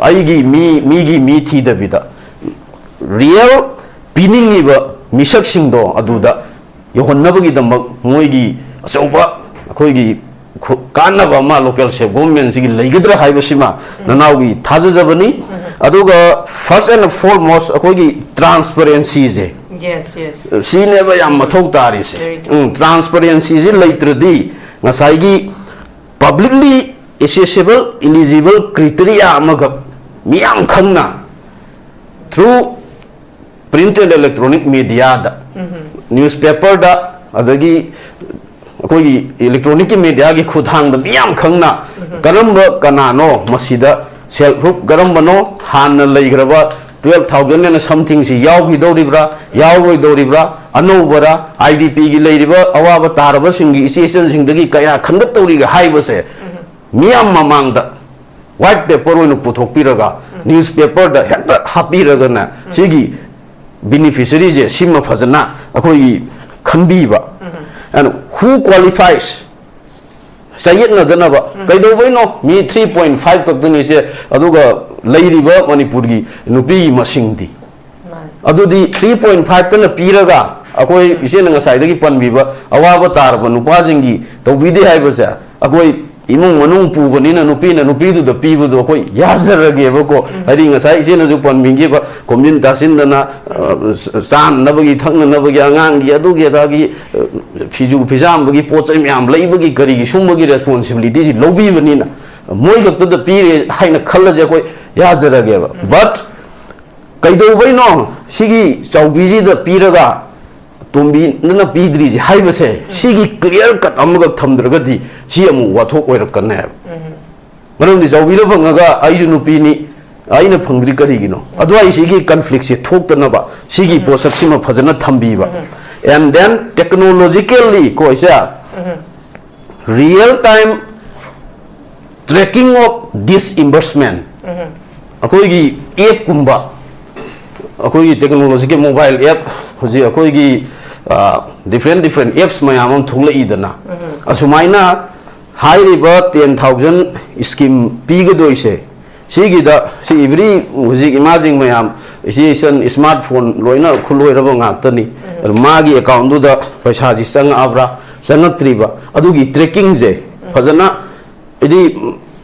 ꯑꯩꯒꯤ ꯃꯤ, ꯃꯤꯒꯤ ꯃꯤ ꯊꯤꯗꯕꯤꯗ, ꯔꯤꯌꯦꯜ ꯄꯤꯅꯤꯡꯉꯤꯕ ꯃꯤꯁꯛꯁꯤꯡꯗꯣ ꯑꯗꯨꯗ ꯌꯧꯍꯟꯅꯕꯒꯤꯗꯃꯛ ꯃꯣꯏꯒꯤ ꯑꯆꯧꯕ ꯑꯩꯈꯣꯏꯒꯤ ꯈꯨ-, ꯀꯥꯟꯅꯕ ꯑꯃ ꯂꯣꯀꯦꯜ ꯁꯦꯞ ꯒꯣꯚꯔꯟꯃꯦꯟꯁꯤꯒꯤ ꯂꯩꯒꯗ꯭ꯔꯥ ꯍꯥꯏꯕꯁꯤꯃ ꯅꯅꯥꯎꯒꯤ ꯊꯥꯖꯖꯕꯅꯤ꯫ ꯑꯗꯨꯒ first and foremost ꯑꯩꯈꯣꯏꯒꯤ ꯇ꯭ꯔꯥꯟꯁꯄꯔꯦꯟꯁꯤꯁꯦ, Yes, yes. ꯁꯤꯅꯦꯕ ꯌꯥꯝ ꯃꯊꯧ ꯇꯥꯔꯤꯁꯦ꯫ Very true. ꯎꯝ, ꯇ꯭ꯔꯥꯟꯁꯄꯔꯦꯟꯁꯤꯁꯤ ꯂꯩꯇ꯭ꯔꯗꯤ ꯉꯁꯥꯏꯒꯤ publicly accessible eligible criteria ꯑꯃꯈꯛ ꯃꯤꯌꯥꯝ ꯈꯪꯅ through print and electronic mediaꯗ, ꯅ꯭ꯌꯨꯁꯄꯦꯄꯔꯗ, ꯑꯗꯒꯤ ꯑꯩꯈꯣꯏꯒꯤ ꯏꯂꯦꯛꯇ꯭ꯔꯣꯅꯤꯛꯀꯤ ꯃꯦꯗꯤꯌꯥꯒꯤ ꯈꯨꯠꯊꯥꯡꯗ ꯃꯤꯌꯥꯝ ꯈꯪꯅ ꯀꯔꯝꯕ ꯀꯅꯥꯅꯣ ꯃꯁꯤꯗ ꯁꯦꯜꯐ ꯍꯦꯜꯞ ꯒ꯭ꯔꯨꯞ ꯀꯔꯝꯕꯅꯣ, ꯍꯥꯟꯅ ꯂꯩꯈ꯭ꯔꯕ twelve thousand and somethingꯁꯤ ꯌꯥꯎꯈꯤꯗꯧꯔꯤꯕ꯭ꯔꯥ, ꯌꯥꯎꯔꯣꯏꯗꯧꯔꯤꯕ꯭ꯔꯥ, ꯑꯅꯧꯕꯔꯥ, IDPꯒꯤ ꯂꯩꯔꯤꯕ ꯑꯋꯥꯕ ꯇꯥꯔꯕꯁꯤꯡꯒꯤ ꯏꯆꯦ ꯏꯆꯟꯁꯤꯡꯗꯒꯤ ꯀꯌꯥ ꯈꯟꯒꯠꯇꯧꯔꯤꯒꯦ ꯍꯥꯏꯕꯁꯦ ꯃꯤꯌꯥꯝ ꯃꯃꯥꯡꯗ ꯋꯥꯏꯠ ꯄꯦꯄꯔ ꯑꯣꯏꯅ ꯄꯨꯊꯣꯛꯄꯤꯔꯒ ꯅ꯭ꯌꯨꯁꯄꯦꯄꯔꯗ ꯍꯦꯛꯇ ꯍꯥꯞꯄꯤꯔꯒꯅ ꯁꯤꯒꯤ ꯕꯦꯅꯤꯐꯤꯁꯔꯤꯁꯦ ꯁꯤꯃ ꯐꯖꯅ ꯑꯩꯈꯣꯏꯒꯤ ꯈꯟꯕꯤꯕ꯫ And who qualifies? ꯆꯌꯦꯠꯅꯗꯅꯕ꯫ ꯀꯩꯗꯧꯕꯩꯅꯣ me three point five ꯈꯛꯇꯅꯤꯁꯦ, ꯑꯗꯨꯒ ꯂꯩꯔꯤꯕ ꯃꯅꯤꯄꯨꯔꯒꯤ ꯅꯨꯄꯤꯒꯤ ꯃꯁꯤꯡꯗꯤ? ꯃꯥꯅꯤ꯫ ꯑꯗꯨꯗꯤ three point fiveꯇꯅ ꯄꯤꯔꯒ ꯑꯩꯈꯣꯏ ꯏꯆꯦꯅ ꯉꯁꯥꯏꯗꯒꯤ ꯄꯟꯕꯤꯕ ꯑꯋꯥꯕ ꯇꯥꯔꯕ ꯅꯨꯄꯥꯁꯤꯡꯒꯤ ꯇꯧꯕꯤꯗꯦ ꯍꯥꯏꯕꯁꯦ, ꯑꯩꯈꯣꯏ ꯏꯃꯨꯡ ꯃꯅꯨꯡ ꯄꯨꯕꯅꯤꯅ ꯅꯨꯄꯤꯅ ꯅꯨꯄꯤꯗꯨꯗ ꯄꯤꯕꯗꯣ ꯑꯩꯈꯣꯏ ꯌꯥꯖꯔꯒꯦꯕꯀꯣ꯫ ꯍꯥꯏꯗꯤ ꯉꯁꯥꯏ ꯏꯆꯦꯅꯁꯨ ꯄꯟꯕꯤꯈꯤꯕ ꯈꯣꯝꯖꯤꯟ ꯇꯥꯁꯤꯟꯗꯅ, ꯑ, ꯆꯥꯅꯅꯕꯒꯤ ꯊꯛꯅꯅꯕꯒꯤ ꯑꯉꯥꯡꯒꯤ ꯑꯗꯨꯒꯤ ꯑꯗꯥꯒꯤ, ꯑ, ꯐꯤꯖꯨ ꯐꯤꯖꯥꯝꯕꯒꯤ ꯄꯣꯠ ꯆꯩ ꯃꯌꯥꯝ ꯂꯩꯕꯒꯤ ꯀꯔꯤꯒꯤ ꯁꯨꯝꯕꯒꯤ ꯔꯦꯁꯄꯣꯟꯁꯤꯕꯤꯂꯤꯇꯤꯁꯤ ꯂꯧꯕꯤꯕꯅꯤꯅ ꯃꯣꯏ ꯈꯛꯇꯗ ꯄꯤꯔꯦ ꯍꯥꯏꯅ ꯈꯜꯂꯁꯦ ꯑꯩꯈꯣꯏ ꯌꯥꯖꯔꯒꯦꯕ꯫ But ꯀꯩꯗꯧꯕꯩꯅꯣ ꯁꯤꯒꯤ ꯆꯥꯎꯕꯤꯁꯤꯗ ꯄꯤꯔꯒ ꯇꯣꯝꯕꯤꯅ ꯄꯤꯗ꯭ꯔꯤꯁꯦ ꯍꯥꯏꯕꯁꯦ, ꯁꯤꯒꯤ clear cut ꯑꯃꯈꯛ ꯊꯝꯗ꯭ꯔꯒꯗꯤ ꯁꯤ ꯑꯃꯨꯛ ꯋꯥꯊꯣꯛ ꯑꯣꯏꯔꯛꯀꯅꯦꯕ꯫ ꯃꯔꯝꯗꯤ ꯆꯥꯎꯕꯤꯅ ꯐꯪꯉꯒ ꯑꯩꯁꯨ ꯅꯨꯄꯤꯅꯤ, ꯑꯩꯅ ꯐꯪꯗ꯭ꯔꯤ ꯀꯔꯤꯒꯤꯅꯣ? ꯑꯗꯨꯋꯥꯏꯁꯤꯒꯤ ꯀꯟꯐ꯭ꯂꯤꯛꯁꯦ ꯊꯣꯛꯇꯅꯕ ꯁꯤꯒꯤ ꯄꯣꯠꯁꯛꯁꯤꯃ ꯐꯖꯅ ꯊꯝꯕꯤꯕ꯫ And then technologically ꯀꯣ ꯏꯆꯦ, real time tracking of disbursement, ꯑꯩꯈꯣꯏꯒꯤ ꯑꯦꯞꯀꯨꯝꯕ, ꯑꯩꯈꯣꯏꯒꯤ ꯇꯦꯛꯅꯣꯂꯣꯖꯤꯒꯤ ꯃꯣꯕꯥꯏꯜ ꯑꯦꯞ, ꯍꯧꯖꯤꯛ ꯑꯩꯈꯣꯏꯒꯤ ꯗꯤꯐ꯭ꯔꯦꯟ ꯗꯤꯐ꯭ꯔꯦꯟ ꯑꯦꯞꯁ ꯃꯌꯥꯝ ꯑꯃ ꯊꯣꯛꯂꯛꯏꯗꯅ, ꯑꯁꯨꯃꯥꯏꯅ ꯍꯥꯏꯔꯤꯕ ꯇꯦꯟ ꯊꯥꯎꯖꯟ ꯁ꯭ꯀꯤꯝ ꯄꯤꯒꯗꯣꯏꯁꯦ, ꯁꯤꯒꯤꯗ ꯁꯤ ꯏꯕ꯭ꯔꯤ ꯍꯧꯖꯤꯛ ꯏꯃꯥꯁꯤꯡ ꯃꯌꯥꯝ, ꯏꯆꯦ ꯏꯆꯟ ꯁ꯭ꯃꯥꯔꯠ ꯐꯣꯟ ꯂꯣꯏꯅ ꯈꯨꯠꯂꯣꯏꯔꯕ ꯉꯥꯛꯇꯅꯤ꯫ ꯑꯗꯨ ꯃꯥꯒꯤ ꯑꯦꯀꯥꯎꯟꯗꯨꯗ ꯄꯩꯁꯥꯁꯤ ꯆꯪꯉꯛꯑꯕ꯭ꯔꯥ, ꯆꯪꯉꯛꯇ꯭ꯔꯤꯕ, ꯑꯗꯨꯒꯤ ꯇ꯭ꯔꯦꯀꯤꯡꯁꯦ ꯐꯖꯅ, ꯍꯥꯏꯗꯤ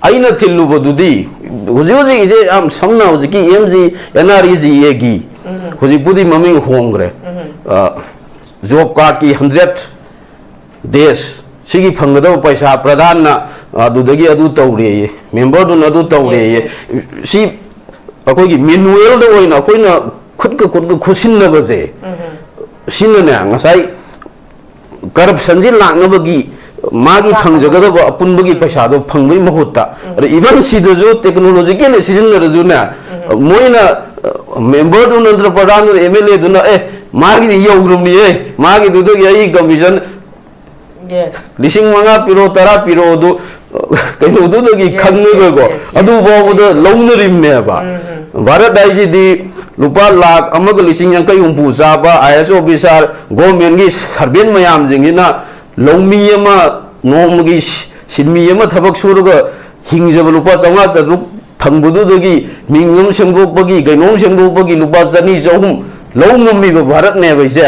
ꯑꯩꯅ ꯊꯤꯜꯂꯨꯕꯗꯨꯗꯤ ꯍꯧꯖꯤꯛ ꯍꯧꯖꯤꯛ ꯏꯆꯦ ꯌꯥꯝ ꯁꯝꯅ ꯍꯧꯖꯤꯛꯀꯤ M G N R E G ꯑꯦꯒꯤ, ꯍꯧꯖꯤꯛꯄꯨꯗꯤ ꯃꯃꯤꯡ ꯍꯣꯡꯈ꯭ꯔꯦ, ꯖꯣꯕ ꯀꯥꯔꯗꯀꯤ ꯍꯟꯗ꯭ꯔꯦꯠ ꯗꯦꯁ ꯁꯤꯒꯤ ꯐꯪꯒꯗꯕ ꯄꯩꯁꯥ ꯄ꯭ꯔꯙꯥꯟꯅ ꯑꯗꯨꯗꯒꯤ ꯑꯗꯨ ꯇꯧꯔꯦꯌꯦ, ꯃꯦꯝꯕꯔꯗꯨꯅ ꯑꯗꯨ ꯇꯧꯔꯦꯌꯦ꯫ ꯁꯤ ꯑꯩꯈꯣꯏꯒꯤ ꯃꯦꯅꯨꯋꯦꯜꯗ ꯑꯣꯏꯅ ꯑꯩꯈꯣꯏꯅ ꯈꯨꯠꯀ ꯈꯨꯠꯀ ꯈꯨꯠꯁꯤꯟꯅꯕꯁꯦ, ꯁꯤꯅꯅꯦ ꯉꯁꯥꯏ ꯀꯔꯞꯁꯟꯁꯤ ꯂꯥꯛꯅꯕꯒꯤ ꯃꯥꯒꯤ ꯃꯆꯥꯛ ꯐꯪꯖꯒꯗꯕ ꯑꯄꯨꯟꯕꯒꯤ ꯄꯩꯁꯥꯗꯣ ꯐꯪꯕꯒꯤ ꯃꯍꯨꯠꯇ, ꯑꯗ ꯏꯚꯟ ꯁꯤꯗꯁꯨ ꯇꯦꯛꯅꯣꯂꯣꯖꯤꯀꯦꯜ ꯁꯤꯖꯤꯟꯅꯔꯁꯨꯅꯦ, ꯃꯣꯏꯅ ꯃꯦꯝꯕꯔꯗꯨ ꯅꯠꯇ꯭ꯔ ꯄ꯭ꯔꯙꯥꯟꯗꯨꯅ ꯑꯦꯝ ꯑꯦꯜ ꯑꯦꯗꯨꯅ ꯑꯦ ꯃꯥꯒꯤꯗꯤ ꯌꯧꯈ꯭ꯔꯕꯅꯤꯍꯦ, ꯃꯥꯒꯤꯗꯨꯗꯒꯤ ꯑꯩ ꯀꯃꯤꯁꯟ ꯂꯤꯁꯤꯡ ꯃꯉꯥ ꯄꯤꯔꯣ, ꯇꯔꯥ ꯄꯤꯔꯣ ꯑꯗꯨ ꯀꯩꯅꯣꯗꯨꯗꯒꯤ ꯈꯪꯉꯒꯀꯣ ꯑꯗꯨ ꯐꯥꯎꯕꯗ ꯂꯧꯅꯔꯤꯕꯅꯦꯕ꯫ ꯚꯥꯔꯠ ꯍꯥꯏꯁꯤꯗꯤ ꯂꯨꯄꯥ ꯂꯥꯈ ꯑꯃꯒ ꯂꯤꯁꯤꯡ ꯌꯥꯡꯈꯩ ꯍꯨꯝꯐꯨ ꯆꯥꯕ ꯑꯥꯏ ꯑꯦꯁ ꯑꯣꯐꯤꯁꯥꯔ, ꯒꯣꯔꯃꯦꯟꯒꯤ ꯁꯔꯚꯦꯟ ꯃꯌꯥꯝꯁꯤꯡꯁꯤꯅ ꯂꯧꯃꯤ ꯑꯃ ꯅꯣꯡꯃꯒꯤ ꯁꯤ-, ꯁꯤꯟꯃꯤ ꯑꯃ ꯊꯕꯛ ꯁꯨꯔꯒ ꯍꯤꯡꯖꯕ ꯂꯨꯄꯥ ꯆꯥꯝꯃꯉꯥ ꯆꯥꯇ꯭ꯔꯨꯛ ꯐꯪꯕꯗꯨꯗꯒꯤ ꯃꯤꯡ ꯑꯃ ꯁꯦꯝꯗꯣꯛꯄꯒꯤ, ꯀꯩꯅꯣꯝ ꯁꯦꯝꯗꯣꯛꯄꯒꯤ ꯂꯨꯄꯥ ꯆꯅꯤ ꯆꯍꯨꯝ ꯂꯧ ꯉꯝꯃꯤꯕ ꯚꯥꯔꯠꯅꯦꯕ ꯏꯆꯦ꯫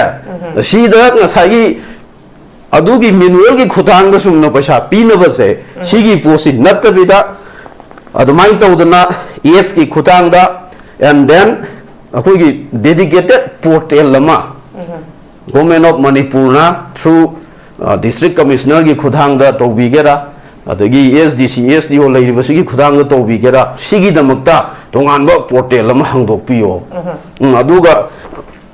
ꯁꯤꯗ ꯉꯁꯥꯏꯒꯤ ꯑꯗꯨꯒꯤ ꯃꯦꯅꯨꯋꯦꯜꯒꯤ ꯈꯨꯊꯥꯡꯗ ꯁꯨꯝꯅ ꯄꯩꯁꯥ ꯄꯤꯅꯕꯁꯦ, ꯁꯤꯒꯤ ꯄꯣꯠꯁꯤ ꯅꯠꯇꯕꯤꯗ, ꯑꯗꯨꯃꯥꯏꯅ ꯇꯧꯗꯅ ꯑꯦꯞꯀꯤ ꯈꯨꯊꯥꯡꯗ, and then ꯑꯩꯈꯣꯏꯒꯤ dedicated portal ꯑꯃ Government of ꯃꯅꯤꯄꯨꯔꯅ through, ꯑ, district commissionerꯒꯤ ꯈꯨꯊꯥꯡꯗ ꯇꯧꯕꯤꯒꯦꯔꯥ, ꯑꯗꯒꯤ ꯑꯦꯁ ꯗꯤ ꯁꯤ, ꯑꯦꯁ ꯗꯤ ꯑꯣ ꯂꯩꯔꯤꯕꯁꯤꯒꯤ ꯈꯨꯊꯥꯡꯗ ꯇꯧꯕꯤꯒꯦꯔꯥ, ꯁꯤꯒꯤꯗꯃꯛꯇ ꯇꯣꯉꯥꯟꯕ ꯄꯣꯔꯇꯦꯜ ꯑꯃ ꯍꯥꯡꯗꯣꯛꯄꯤꯌꯣ꯫ ꯎꯝ, ꯑꯗꯨꯒ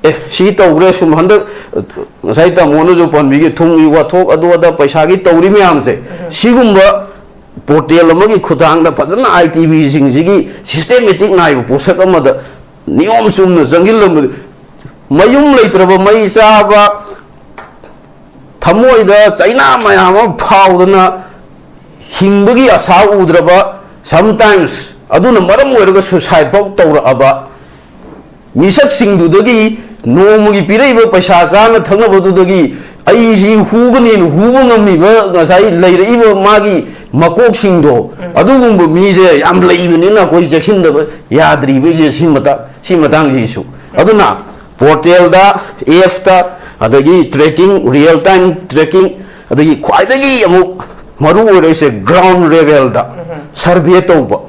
ꯑꯦ, ꯁꯤ ꯇꯧꯈ꯭ꯔꯦ, ꯁꯨꯝ ꯍꯟꯗꯛ, ꯑ, ꯉꯁꯥꯏ ꯇꯥꯃꯣꯅꯁꯨ ꯄꯟꯕꯤꯒꯦ, ꯊꯨꯝꯒꯤ ꯋꯥꯊꯣꯛ, ꯑꯗꯨ ꯑꯗꯥ ꯄꯩꯁꯥꯒꯤ ꯇꯧꯔꯤ ꯃꯌꯥꯝꯁꯦ, ꯁꯤꯒꯨꯝꯕ ꯄꯣꯔꯇꯦꯜ ꯑꯃꯒꯤ ꯈꯨꯠꯊꯥꯡꯗ ꯐꯖꯅ ꯑꯥꯏ ꯇꯤ ꯕꯤꯁꯤꯡꯁꯤꯒꯤ ꯁꯤꯁꯇꯦꯃꯦꯇꯤꯛ ꯅꯥꯏꯕ ꯄꯣꯠꯁꯛ ꯑꯃꯗ ꯅꯤꯌꯣꯝ ꯆꯨꯝꯅ ꯆꯪꯁꯤꯜꯂꯝꯕꯗ, ꯃꯌꯨꯝ ꯂꯩꯇ꯭ꯔꯕ, ꯃꯩ ꯆꯥꯕ, ꯊꯃꯣꯏꯗ ꯆꯩꯅꯥ ꯃꯌꯥꯝ ꯑꯃ ꯐꯥꯎꯗꯅ ꯍꯤꯡꯕꯒꯤ ꯑꯁꯥ ꯎꯗ꯭ꯔꯕ, sometimes ꯑꯗꯨꯅ ꯃꯔꯝ ꯑꯣꯏꯔꯒ suicide ꯐꯥꯎ ꯇꯧꯔꯛꯑꯕ ꯃꯤꯁꯛꯁꯤꯡꯗꯨꯗꯒꯤ, ꯅꯣꯡꯃꯒꯤ ꯄꯤꯔꯛꯏꯕ ꯄꯩꯁꯥ ꯆꯥꯅ ꯊꯛꯅꯕꯗꯨꯗꯒꯤ ꯑꯩꯁꯤ ꯍꯨꯒꯅꯦꯅ ꯍꯨꯕ ꯉꯝꯃꯤꯕ ꯉꯁꯥꯏ ꯂꯩꯔꯛꯏꯕ ꯃꯥꯒꯤ ꯃꯀꯣꯛꯁꯤꯡꯗꯣ, ꯑꯗꯨꯒꯨꯝꯕ ꯃꯤꯁꯦ ꯌꯥꯝ ꯂꯩꯕꯅꯤꯅ ꯑꯩꯈꯣꯏ ꯆꯦꯛꯁꯤꯟꯗꯕ ꯌꯥꯗ꯭ꯔꯤꯕꯁꯦ ꯁꯤ ꯃꯇꯥꯡ, ꯁꯤ ꯃꯇꯥꯡꯁꯤꯁꯨ꯫ ꯑꯗꯨꯅ ꯄꯣꯔꯇꯦꯜꯗ, ꯑꯦꯞꯇ, ꯑꯗꯒꯤ tracking, real time tracking, ꯑꯗꯒꯤ ꯈ꯭ꯋꯥꯏꯗꯒꯤ ꯑꯃꯨꯛ ꯃꯔꯨ ꯑꯣꯏꯔꯤꯁꯦ ground levelꯗ survey ꯇꯧꯕ꯫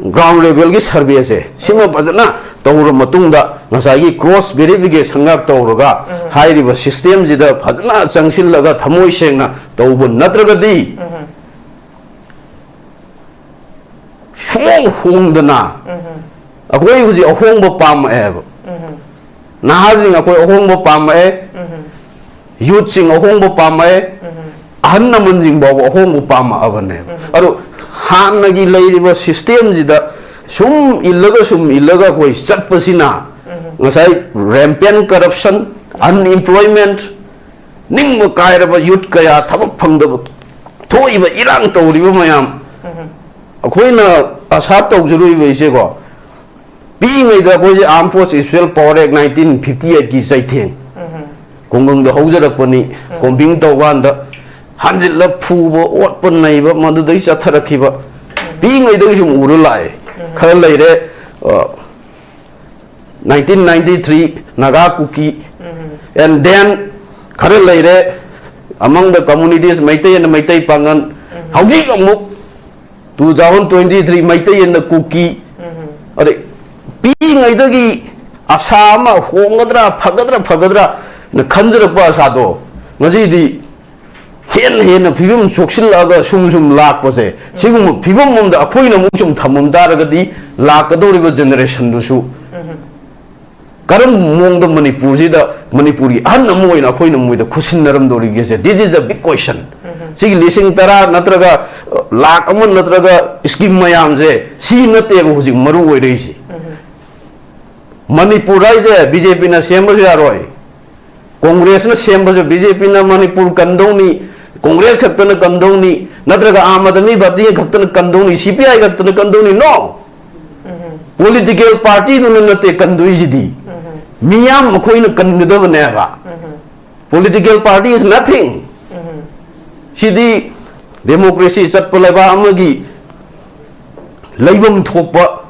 Ground levelꯒꯤ surveyꯁꯦ ꯁꯤꯃ ꯐꯖꯅ ꯇꯧꯔ ꯃꯇꯨꯡꯗ ꯉꯁꯥꯏꯒꯤ cross verificationꯒ ꯇꯧꯔꯒ ꯍꯥꯏꯔꯤꯕ systemꯁꯤꯗ ꯐꯖꯅ ꯆꯪꯁꯤꯜꯂꯒ ꯊꯃꯣꯏ ꯁꯦꯡꯅ ꯇꯧꯕ ꯅꯠꯇ꯭ꯔꯒꯗꯤ ꯁꯨꯡꯍꯣꯡ ꯍꯣꯡꯗꯅ ꯑꯩꯈꯣꯏ ꯍꯧꯖꯤꯛ ꯑꯍꯣꯡꯕ ꯄꯥꯝꯃꯛꯑꯦꯕ꯫ ꯅꯍꯥꯁꯤꯡ ꯑꯩꯈꯣꯏ ꯑꯍꯣꯡꯕ ꯄꯥꯝꯃꯛꯑꯦ, youthꯁꯤꯡ ꯑꯍꯣꯡꯕ ꯄꯥꯝꯃꯛꯑꯦ, ꯑꯍꯜ ꯂꯃꯟꯁꯤꯡ ꯐꯥꯎꯕ ꯑꯍꯣꯡꯕ ꯄꯥꯝꯃꯛꯑꯕꯅꯦꯕ꯫ ꯑꯗꯣ ꯍꯥꯟꯅꯒꯤ ꯂꯩꯔꯤꯕ systemꯁꯤꯗ ꯁꯨꯝ ꯏꯜꯂꯒ, ꯁꯨꯝ ꯏꯜꯂꯒ ꯑꯩꯈꯣꯏ ꯆꯠꯄꯁꯤꯅ ꯉꯁꯥꯏ rampant corruption, unemployment, ꯅꯤꯡꯕ ꯀꯥꯏꯔꯕ youth ꯀꯌꯥ ꯊꯕꯛ ꯐꯪꯗꯕ ꯊꯣꯛꯏꯕ ꯏꯔꯥꯡ ꯇꯧꯔꯤꯕ ꯃꯌꯥꯝ, ꯑꯩꯈꯣꯏꯅ ꯑꯁꯥ ꯇꯧꯖꯔꯨꯏꯕ ꯏꯆꯦꯀꯣ, ꯄꯤꯛꯏꯉꯩꯗ ꯑꯩꯈꯣꯏꯁꯦ Armed Force Special Power Act nineteen fifty eightꯀꯤ ꯆꯩꯊꯦꯡ ꯈꯨꯡꯒꯪꯗ ꯍꯧꯖꯔꯛꯄꯅꯤ꯫ Combing ꯇꯧꯀꯥꯟꯗ ꯍꯟꯖꯤꯜꯂ ꯐꯨꯕ, ꯑꯣꯠꯄ, ꯅꯩꯕ, ꯃꯗꯨꯗꯒꯤ ꯆꯠꯊꯔꯛꯈꯤꯕ ꯄꯤꯛꯏꯉꯩꯗꯒꯤ ꯁꯨꯝ ꯎꯔ ꯂꯥꯛꯑꯦ꯫ ꯈꯔ ꯂꯩꯔꯦ, nineteen ninety three Naga Kuki, and then ꯈꯔ ꯂꯩꯔꯦ, among the communities, ꯃꯩꯇꯩ ꯑꯅ ꯃꯩꯇꯩ ꯄꯥꯉꯜ, ꯍꯧꯖꯤꯛ ꯑꯃꯨꯛ two thousand twenty three Meitei ꯑꯅ ꯀꯨꯀꯤ꯫ ꯑꯗꯩ ꯄꯤꯛꯏꯉꯩꯗꯒꯤ ꯑꯁꯥ ꯑꯃ ꯍꯣꯡꯒꯗ꯭ꯔꯥ, ꯐꯒꯗ꯭ꯔꯥ, ꯐꯒꯗ꯭ꯔꯥ ꯅ ꯈꯟꯖꯔꯛꯄ ꯑꯁꯥꯗꯣ ꯉꯁꯤꯗꯤ ꯍꯦꯟꯅ ꯍꯦꯟꯅ ꯐꯤꯕꯝ ꯁꯣꯛꯁꯤꯜꯂꯛꯑꯒ ꯁꯨꯝ ꯁꯨꯝ ꯂꯥꯛꯄꯁꯦ, ꯁꯤꯒꯨꯝꯕ ꯐꯤꯕꯝ ꯑꯃꯗ ꯑꯩꯈꯣꯏꯅ ꯑꯃꯨꯛ ꯁꯨꯝ ꯊꯝꯃꯝ ꯇꯥꯔꯒꯗꯤ ꯂꯥꯛꯀꯗꯧꯔꯤꯕ generationꯗꯨꯁꯨ ꯀꯔꯝꯕ ꯃꯑꯣꯡꯗ ꯃꯅꯤꯄꯨꯔꯁꯤꯗ, ꯃꯅꯤꯄꯨꯔꯒꯤ ꯑꯍꯟ ꯑꯃ ꯑꯣꯏꯅ ꯑꯩꯈꯣꯏꯅ ꯃꯣꯏꯗ ꯈꯨꯠꯁꯤꯟꯅꯔꯝꯗꯧꯔꯤꯒꯦꯁꯦ? This is a big question. ꯁꯤꯒꯤ ꯂꯤꯁꯤꯡ ꯇꯔꯥ ꯅꯠꯇ꯭ꯔꯒ, ꯑ, ꯂꯥꯛ ꯑꯃ ꯅꯠꯇ꯭ꯔꯒ ꯁ꯭ꯀꯤꯝ ꯃꯌꯥꯝꯁꯦ ꯁꯤ ꯅꯠꯇꯦꯕ ꯍꯧꯖꯤꯛ ꯃꯔꯨ ꯑꯣꯏꯔꯛꯏꯁꯤ꯫ ꯃꯅꯤꯄꯨꯔ ꯍꯥꯏꯁꯦ ꯕꯤ ꯖꯦ ꯄꯤꯅ ꯁꯦꯝꯕꯁꯨ ꯌꯥꯔꯣꯏ, ꯀꯣꯡꯒ꯭ꯔꯦꯁꯅ ꯁꯦꯝꯕꯁꯨ ꯕꯤ ꯖꯦ ꯄꯤꯅ ꯃꯅꯤꯄꯨꯔ ꯀꯟꯗꯧꯅꯤ, ꯀꯣꯡꯒ꯭ꯔꯦꯁ ꯈꯛꯇꯅ ꯀꯟꯗꯧꯅꯤ, ꯅꯠꯇ꯭ꯔꯒ ꯑꯥꯝ ꯑꯥꯗꯃꯤ ꯄꯥꯔꯇꯤ ꯈꯛꯇꯅ ꯀꯟꯗꯧꯅꯤ, ꯁꯤ ꯄꯤ ꯑꯥꯏ ꯈꯛꯇꯅ ꯀꯟꯗꯧꯅꯤ? ꯅꯣ! ꯄꯣꯂꯤꯇꯤꯀꯦꯜ ꯄꯥꯔꯇꯤꯗꯨꯅ ꯅꯠꯇꯦ ꯀꯟꯗꯣꯏꯁꯤꯗꯤ, ꯃꯤꯌꯥꯝ ꯑꯩꯈꯣꯏꯅ ꯀꯟꯒꯗꯕꯅꯦꯕ꯫ Political party is nothing꯫ ꯁꯤꯗꯤ ꯗꯦꯃꯣꯀ꯭ꯔꯦꯁꯤ ꯆꯠꯄ ꯂꯩꯕꯥꯛ ꯑꯃꯒꯤ ꯂꯩꯐꯝ ꯊꯣꯛꯄ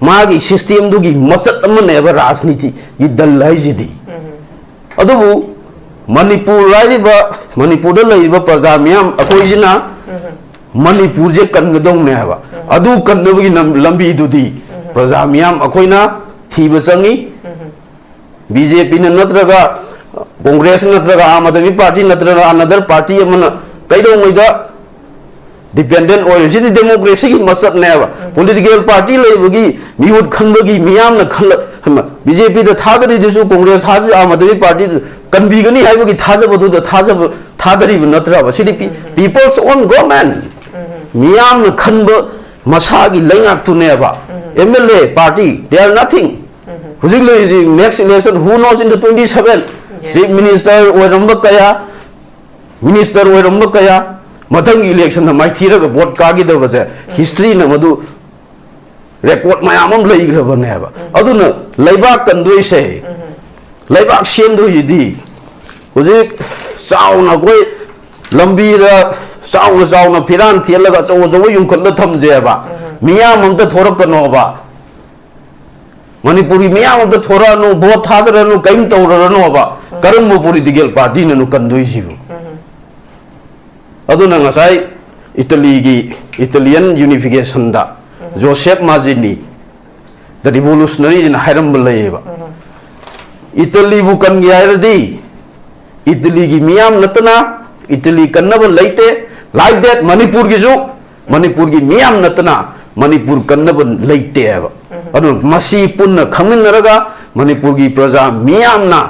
ꯃꯥꯒꯤ ꯁꯤꯁꯇꯦꯝꯗꯨꯒꯤ ꯃꯁꯛ ꯑꯃꯅꯦꯕ ꯔꯥꯖꯅꯤꯇꯤꯒꯤ ꯗꯜ ꯍꯥꯏꯁꯤꯗꯤ꯫ ꯑꯗꯨꯕꯨ ꯃꯅꯤꯄꯨꯔ ꯍꯥꯏꯔꯤꯕ, ꯃꯅꯤꯄꯨꯔꯗ ꯂꯩꯔꯤꯕ ꯄ꯭ꯔꯖꯥ ꯃꯤꯌꯥꯝ ꯑꯩꯈꯣꯏꯁꯤꯅ ꯃꯅꯤꯄꯨꯔꯁꯦ ꯀꯟꯒꯗꯧꯅꯦ ꯍꯥꯏꯕ꯫ ꯑꯗꯨ ꯀꯟꯅꯕꯒꯤ ꯂꯝ-, ꯂꯝꯕꯤꯗꯨꯗꯤ ꯄ꯭ꯔꯖꯥ ꯃꯤꯌꯥꯝ ꯑꯩꯈꯣꯏꯅ ꯊꯤꯕ ꯆꯪꯉꯤ꯫ ꯕꯤ ꯖꯦ ꯄꯤꯅ ꯅꯠꯇ꯭ꯔꯒ ꯀꯣꯡꯒ꯭ꯔꯦꯁ ꯅꯠꯇ꯭ꯔꯒ ꯑꯥꯝ ꯑꯥꯗꯃꯤ ꯄꯥꯔꯇꯤ ꯅꯠꯇ꯭ꯔꯒ ꯑꯅꯗꯔ ꯄꯥꯔꯇꯤ ꯑꯃꯅ ꯀꯩꯗꯧꯉꯩꯗ ꯗꯤꯄꯦꯟꯗꯦꯟ ꯑꯣꯏꯔꯤꯁꯤꯗꯤ ꯗꯦꯃꯣꯀ꯭ꯔꯦꯁꯤꯒꯤ ꯃꯁꯛꯅꯦꯕ꯫ ꯄꯣꯂꯤꯇꯤꯀꯦꯜ ꯄꯥꯔꯇꯤ ꯂꯩꯕꯒꯤ, ꯃꯤꯍꯨꯠ ꯈꯟꯕꯒꯤ, ꯃꯤꯌꯥꯝꯅ ꯈꯜꯂ-, ꯍꯩꯃ, ꯕꯤ ꯖꯦ ꯄꯤꯗ ꯊꯥꯗꯔꯤꯗꯨꯁꯨ, ꯀꯣꯡꯒ꯭ꯔꯦꯁ ꯊꯥꯗꯔꯤ, ꯑꯥꯝ ꯑꯥꯗꯃꯤ ꯄꯥꯔꯇꯤꯗ ꯀꯟꯕꯤꯒꯅꯤ ꯍꯥꯏꯕꯒꯤ ꯊꯥꯖꯕꯗꯨꯗ ꯊꯥꯖꯕ, ꯊꯥꯗꯔꯤꯕ ꯅꯠꯇ꯭ꯔꯕ? ꯁꯤꯗꯤ ꯄꯤ-, people's own government꯫ ꯃꯤꯌꯥꯝꯅ ꯈꯟꯕ ꯃꯁꯥꯒꯤ ꯂꯩꯉꯥꯛꯇꯨꯅꯦꯕ꯫ M L A party, they are nothing꯫ ꯍꯧꯖꯤꯛ ꯂꯩꯔꯤꯁꯤ next election, who knows in the twenty seven? Yes. Chief minister ꯑꯣꯏꯔꯝꯕ ꯀꯌꯥ, ꯃꯤꯅꯤꯁꯇꯔ ꯑꯣꯏꯔꯝꯕ ꯀꯌꯥ, ꯃꯊꯪꯒꯤ ꯏꯂꯦꯛꯁꯟꯗ ꯃꯥꯏꯊꯤꯔꯒ ꯚꯣꯠ ꯀꯥꯈꯤꯗꯕꯁꯦ ꯍꯤꯁꯇ꯭ꯔꯤꯅ ꯃꯗꯨ ꯔꯦꯀꯣꯔꯠ ꯃꯌꯥꯝ ꯑꯃ ꯂꯩꯈ꯭ꯔꯕꯅꯦꯕ꯫ ꯑꯗꯨꯅ ꯂꯩꯕꯥꯛ ꯀꯟꯗꯣꯏꯁꯦ, ꯂꯩꯕꯥꯛ ꯁꯦꯝꯗꯣꯏꯁꯤꯗꯤ ꯍꯧꯖꯤꯛ ꯆꯥꯎꯅ ꯑꯩꯈꯣꯏ ꯂꯝꯕꯤꯗ ꯆꯥꯎꯅ ꯆꯥꯎꯅ ꯐꯤꯔꯥꯟ ꯊꯦꯠꯂꯒ ꯑꯆꯧ ꯑꯆꯧꯕ ꯌꯨꯝꯈꯠꯂ ꯊꯝꯖꯦꯕ꯫ ꯃꯤꯌꯥꯝ ꯑꯝꯇ ꯊꯣꯔꯛꯀꯅꯣꯕ꯫ ꯃꯅꯤꯄꯨꯔꯒꯤ ꯃꯤꯌꯥꯝ ꯑꯝꯇ ꯊꯣꯔꯛꯑꯅꯨ, ꯚꯣꯠ ꯊꯥꯗꯔꯅꯨ, ꯀꯔꯤꯝ ꯇꯧꯔꯔꯅꯣꯕ꯫ ꯀꯔꯝꯕ ꯄꯣꯂꯤꯇꯤꯀꯦꯜ ꯄꯥꯔꯇꯤꯅꯅꯣ ꯀꯟꯗꯣꯏꯁꯤꯕꯨ? ꯑꯗꯨꯅ ꯉꯁꯥꯏ ꯏꯇꯂꯤꯒꯤ, Italian unificationꯗ ꯖꯣꯁꯦꯐ ꯃꯥꯖꯤꯅꯤ, the revolutionaryꯁꯤꯅ ꯍꯥꯏꯔꯝꯕ ꯂꯩꯌꯦꯕ꯫ ꯏꯇꯂꯤꯕꯨ ꯀꯟꯒꯦ ꯍꯥꯏꯔꯗꯤ ꯏꯇꯂꯤꯒꯤ ꯃꯤꯌꯥꯝ ꯅꯠꯇꯅ ꯏꯇꯂꯤ ꯀꯟꯅꯕ ꯂꯩꯇꯦ꯫ Like that, ꯃꯅꯤꯄꯨꯔꯒꯤꯁꯨ ꯃꯅꯤꯄꯨꯔꯒꯤ ꯃꯤꯌꯥꯝ ꯅꯠꯇꯅ ꯃꯅꯤꯄꯨꯔ ꯀꯟꯅꯕ ꯂꯩꯇꯦ ꯍꯥꯏꯕ꯫ ꯑꯗꯨꯅ ꯃꯁꯤ ꯄꯨꯟꯅ ꯈꯪꯃꯤꯟꯅꯔꯒ ꯃꯅꯤꯄꯨꯔꯒꯤ ꯄ꯭ꯔꯖꯥ ꯃꯤꯌꯥꯝꯅ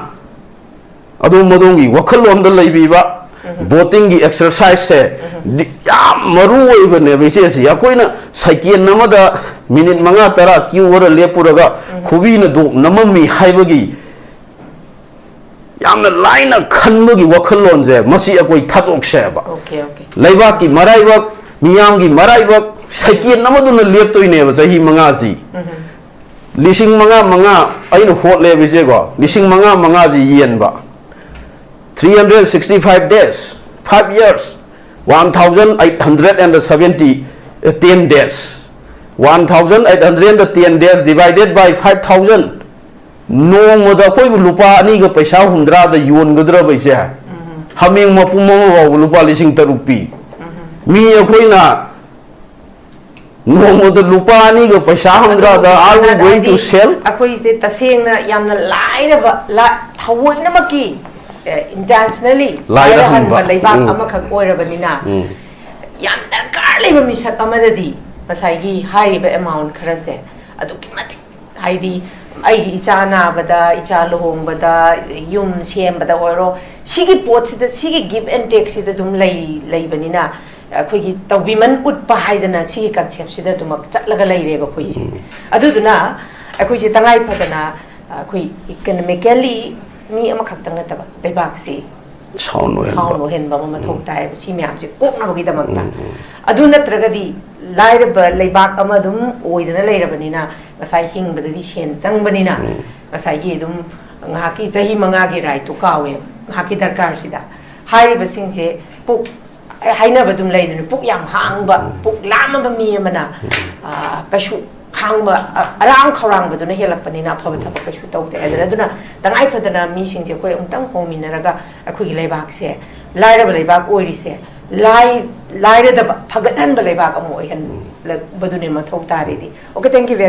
ꯑꯗꯣꯝ ꯑꯗꯣꯝꯒꯤ ꯋꯥꯈꯜꯂꯣꯟꯗ ꯂꯩꯕꯤꯕ, ꯕꯣꯇꯤꯡꯒꯤ ꯑꯦꯛꯁꯔꯁꯥꯏꯖꯁꯦ ꯌꯥꯝ ꯃꯔꯨ ꯑꯣꯏꯕꯅꯦꯕ, ꯏꯆꯦꯁꯤ꯫ ꯑꯩꯈꯣꯏꯅ ꯁꯥꯏꯀꯦꯟ ꯑꯃꯗ ꯃꯤꯅꯤꯠ ꯃꯉꯥ ꯇꯔꯥ ꯀ꯭ꯌꯨ ꯑꯣꯏꯔ ꯂꯦꯞꯄꯨꯔꯒ ꯈꯨꯕꯤꯅ ꯗꯣꯛ ꯅꯝꯃꯝꯃꯤ ꯍꯥꯏꯕꯒꯤ ꯌꯥꯝꯅ ꯂꯥꯏꯅ ꯈꯟꯕꯒꯤ ꯋꯥꯈꯜꯂꯣꯟꯁꯦ, ꯃꯁꯤ ꯑꯩꯈꯣꯏ ꯊꯥꯗꯣꯛꯁꯦꯕ꯫ ꯑꯣꯀꯦ ꯑꯣꯀꯦ ꯂꯩꯕꯥꯛꯀꯤ ꯃꯔꯥꯏꯕꯛ, ꯃꯤꯌꯥꯝꯒꯤ ꯃꯔꯥꯏꯕꯛ, ꯁꯥꯏꯀꯦꯟ ꯑꯃꯗꯨꯅ ꯂꯦꯞꯇꯣꯏꯅꯦꯕ ꯆꯍꯤ ꯃꯉꯥꯁꯤ꯫ ꯂꯤꯁꯤꯡ ꯃꯉꯥ ꯃꯉꯥ ꯑꯩꯅ ꯍꯣꯠꯂꯦꯕ, ꯏꯆꯦꯀꯣ, ꯂꯤꯁꯤꯡ ꯃꯉꯥ ꯃꯉꯥꯁꯤ ꯌꯦꯟꯕ, three hundred sixty five days, five years, one thousand eight hundred and seventy, ten days, one thousand eight hundred ten days divided by five thousand, ꯅꯣꯡꯃꯗ ꯑꯩꯈꯣꯏꯕꯨ ꯂꯨꯄꯥ ꯑꯅꯤꯒ ꯄꯩꯁꯥ ꯍꯨꯝꯗ꯭ꯔꯥꯗ ꯌꯣꯟꯒꯗ꯭ꯔꯕ, ꯏꯆꯦ? ꯍꯥꯃꯦꯡ ꯃꯄꯨꯝ ꯑꯃ ꯐꯥꯎꯕ ꯂꯨꯄꯥ ꯂꯤꯁꯤꯡ ꯇꯔꯨꯛ ꯄꯤ꯫ ꯃꯤ ꯑꯩꯈꯣꯏꯅ ꯅꯣꯡꯃꯗ ꯂꯨꯄꯥ ꯑꯅꯤꯒ ꯄꯩꯁꯥ ꯍꯨꯝꯗ꯭ꯔꯥꯗ, are we going to sell? ꯑꯩꯈꯣꯏꯁꯦ ꯇꯁꯦꯡꯅ ꯌꯥꯝꯅ ꯂꯥꯏꯔꯕ, ꯂꯥ- ꯊꯑꯣꯏꯅꯃꯛꯀꯤ ꯏꯟꯇꯦꯟꯁꯅꯦꯂꯤ ꯂꯥꯏꯔꯍꯟꯕ꯫ ꯂꯥꯏꯔꯍꯟꯕ ꯂꯩꯕꯥꯛ ꯎꯝ꯫ ꯑꯃꯈꯛ ꯑꯣꯏꯔꯕꯅꯤꯅ, ꯎꯝ꯫ ꯌꯥꯝ ꯗꯔꯀꯥꯔ ꯂꯩꯕ ꯃꯤꯁꯛ ꯑꯃꯗꯗꯤ ꯉꯁꯥꯏꯒꯤ ꯍꯥꯏꯔꯤꯕ ꯑꯦꯃꯥꯎꯟ ꯈꯔꯁꯦ ꯑꯗꯨꯛꯀꯤ ꯃꯇꯤꯛ, ꯍꯥꯏꯗꯤ ꯑꯩꯒꯤ ꯏꯆꯥ ꯅꯥꯕꯗ, ꯏꯆꯥ ꯂꯨꯍꯣꯡꯕꯗ, ꯌꯨꯝ ꯁꯦꯝꯕꯗ ꯑꯣꯏꯔꯣ, ꯁꯤꯒꯤ ꯄꯣꯠꯁꯤꯗ, ꯁꯤꯒꯤ ꯒꯤꯐ ꯑꯦꯟ ꯇꯦꯛꯁꯤꯗ ꯑꯗꯨꯝ ꯂꯩ ꯂꯩꯕꯅꯤꯅ, ꯑꯩꯈꯣꯏꯒꯤ ꯇꯧꯕꯤꯃꯟ ꯎꯠꯄ ꯍꯥꯏꯗꯅ ꯁꯤꯒꯤ ꯀꯟꯁꯦꯞꯁꯤꯗ ꯑꯗꯨꯃꯛ ꯆꯠꯂꯒ ꯂꯩꯔꯦꯕ ꯑꯩꯈꯣꯏꯁꯦ꯫ ꯑꯗꯨꯗꯨꯅ ꯑꯩꯈꯣꯏꯁꯦ ꯇꯉꯥꯏ ꯐꯗꯅ ꯑꯩꯈꯣꯏ ꯏꯀꯅꯃꯤꯀꯦꯜꯂꯤ ꯃꯤ ꯑꯃꯈꯛꯇꯪ ꯅꯠꯇꯕ, ꯂꯩꯕꯥꯛꯁꯤ ꯁꯥꯎꯟ ꯑꯣꯏꯍꯟꯕ꯫ ꯁꯥꯎꯟ ꯑꯣꯏꯍꯟꯕ ꯑꯃ ꯃꯊꯧ ꯇꯥꯏꯌꯦꯕ, ꯁꯤ ꯃꯌꯥꯝꯁꯦ ꯀꯣꯛꯅꯕꯒꯤꯗꯃꯛꯇ꯫ ꯑꯗꯨ ꯅꯠꯇ꯭ꯔꯒꯗꯤ ꯂꯥꯏꯔꯕ ꯂꯩꯕꯥꯛ ꯑꯃ ꯑꯗꯨꯝ ꯑꯣꯏꯗꯅ ꯂꯩꯔꯕꯅꯤꯅ, ꯉꯁꯥꯏ ꯍꯤꯡꯕꯗꯗꯤ ꯁꯦꯟ ꯆꯪꯕꯅꯤꯅ, ꯉꯁꯥꯏꯒꯤ ꯑꯗꯨꯝ ꯉꯥꯏꯍꯥꯛꯀꯤ ꯆꯍꯤ ꯃꯉꯥꯒꯤ ꯔꯥꯏꯠꯇꯣ ꯀꯥꯎꯋꯦꯕ, ꯉꯥꯏꯍꯥꯛꯀꯤ ꯗꯔꯀꯥꯔꯁꯤꯗ꯫ ꯍꯥꯏꯔꯤꯕꯁꯤꯡꯁꯦ ꯄꯨꯛ, ꯍꯥꯏꯅꯕ ꯑꯗꯨꯝ ꯂꯩꯗꯅ, ꯄꯨꯛ ꯌꯥꯝ ꯍꯥꯡꯕ, ꯄꯨꯛ ꯂꯥꯝꯃꯕ ꯃꯤ ꯑꯃꯅ, ꯑ, ꯀꯩꯁꯨ ꯈꯥꯡꯕ, ꯑ, ꯑꯔꯥꯡ ꯈꯧꯔꯥꯡꯕꯗꯨꯅ ꯍꯦꯜꯂꯛꯄꯅꯤꯅ ꯑꯐꯕ ꯊꯕꯛ ꯀꯩꯁꯨ ꯇꯧꯗꯦ ꯍꯥꯏꯗꯅ꯫ ꯑꯗꯨꯅ ꯇꯉꯥꯏ ꯐꯗꯅ ꯃꯤꯁꯤꯡꯁꯦ ꯑꯩꯈꯣꯏ ꯑꯃꯨꯛꯇꯪ ꯍꯣꯡꯃꯤꯟꯅꯔꯒ ꯑꯩꯈꯣꯏꯒꯤ ꯂꯩꯕꯥꯛꯁꯦ ꯂꯥꯏꯔꯕ ꯂꯩꯕꯥꯛ ꯑꯣꯏꯔꯤꯁꯦ ꯂꯥꯏ-, ꯂꯥꯏꯔꯗꯕ ꯐꯒꯠꯍꯟꯕ ꯂꯩꯕꯥꯛ ꯑꯃ ꯑꯣꯏꯍꯟꯕꯗꯨꯅꯦ ꯃꯊꯧ ꯇꯥꯔꯤꯗꯤ꯫ Okay, thank you very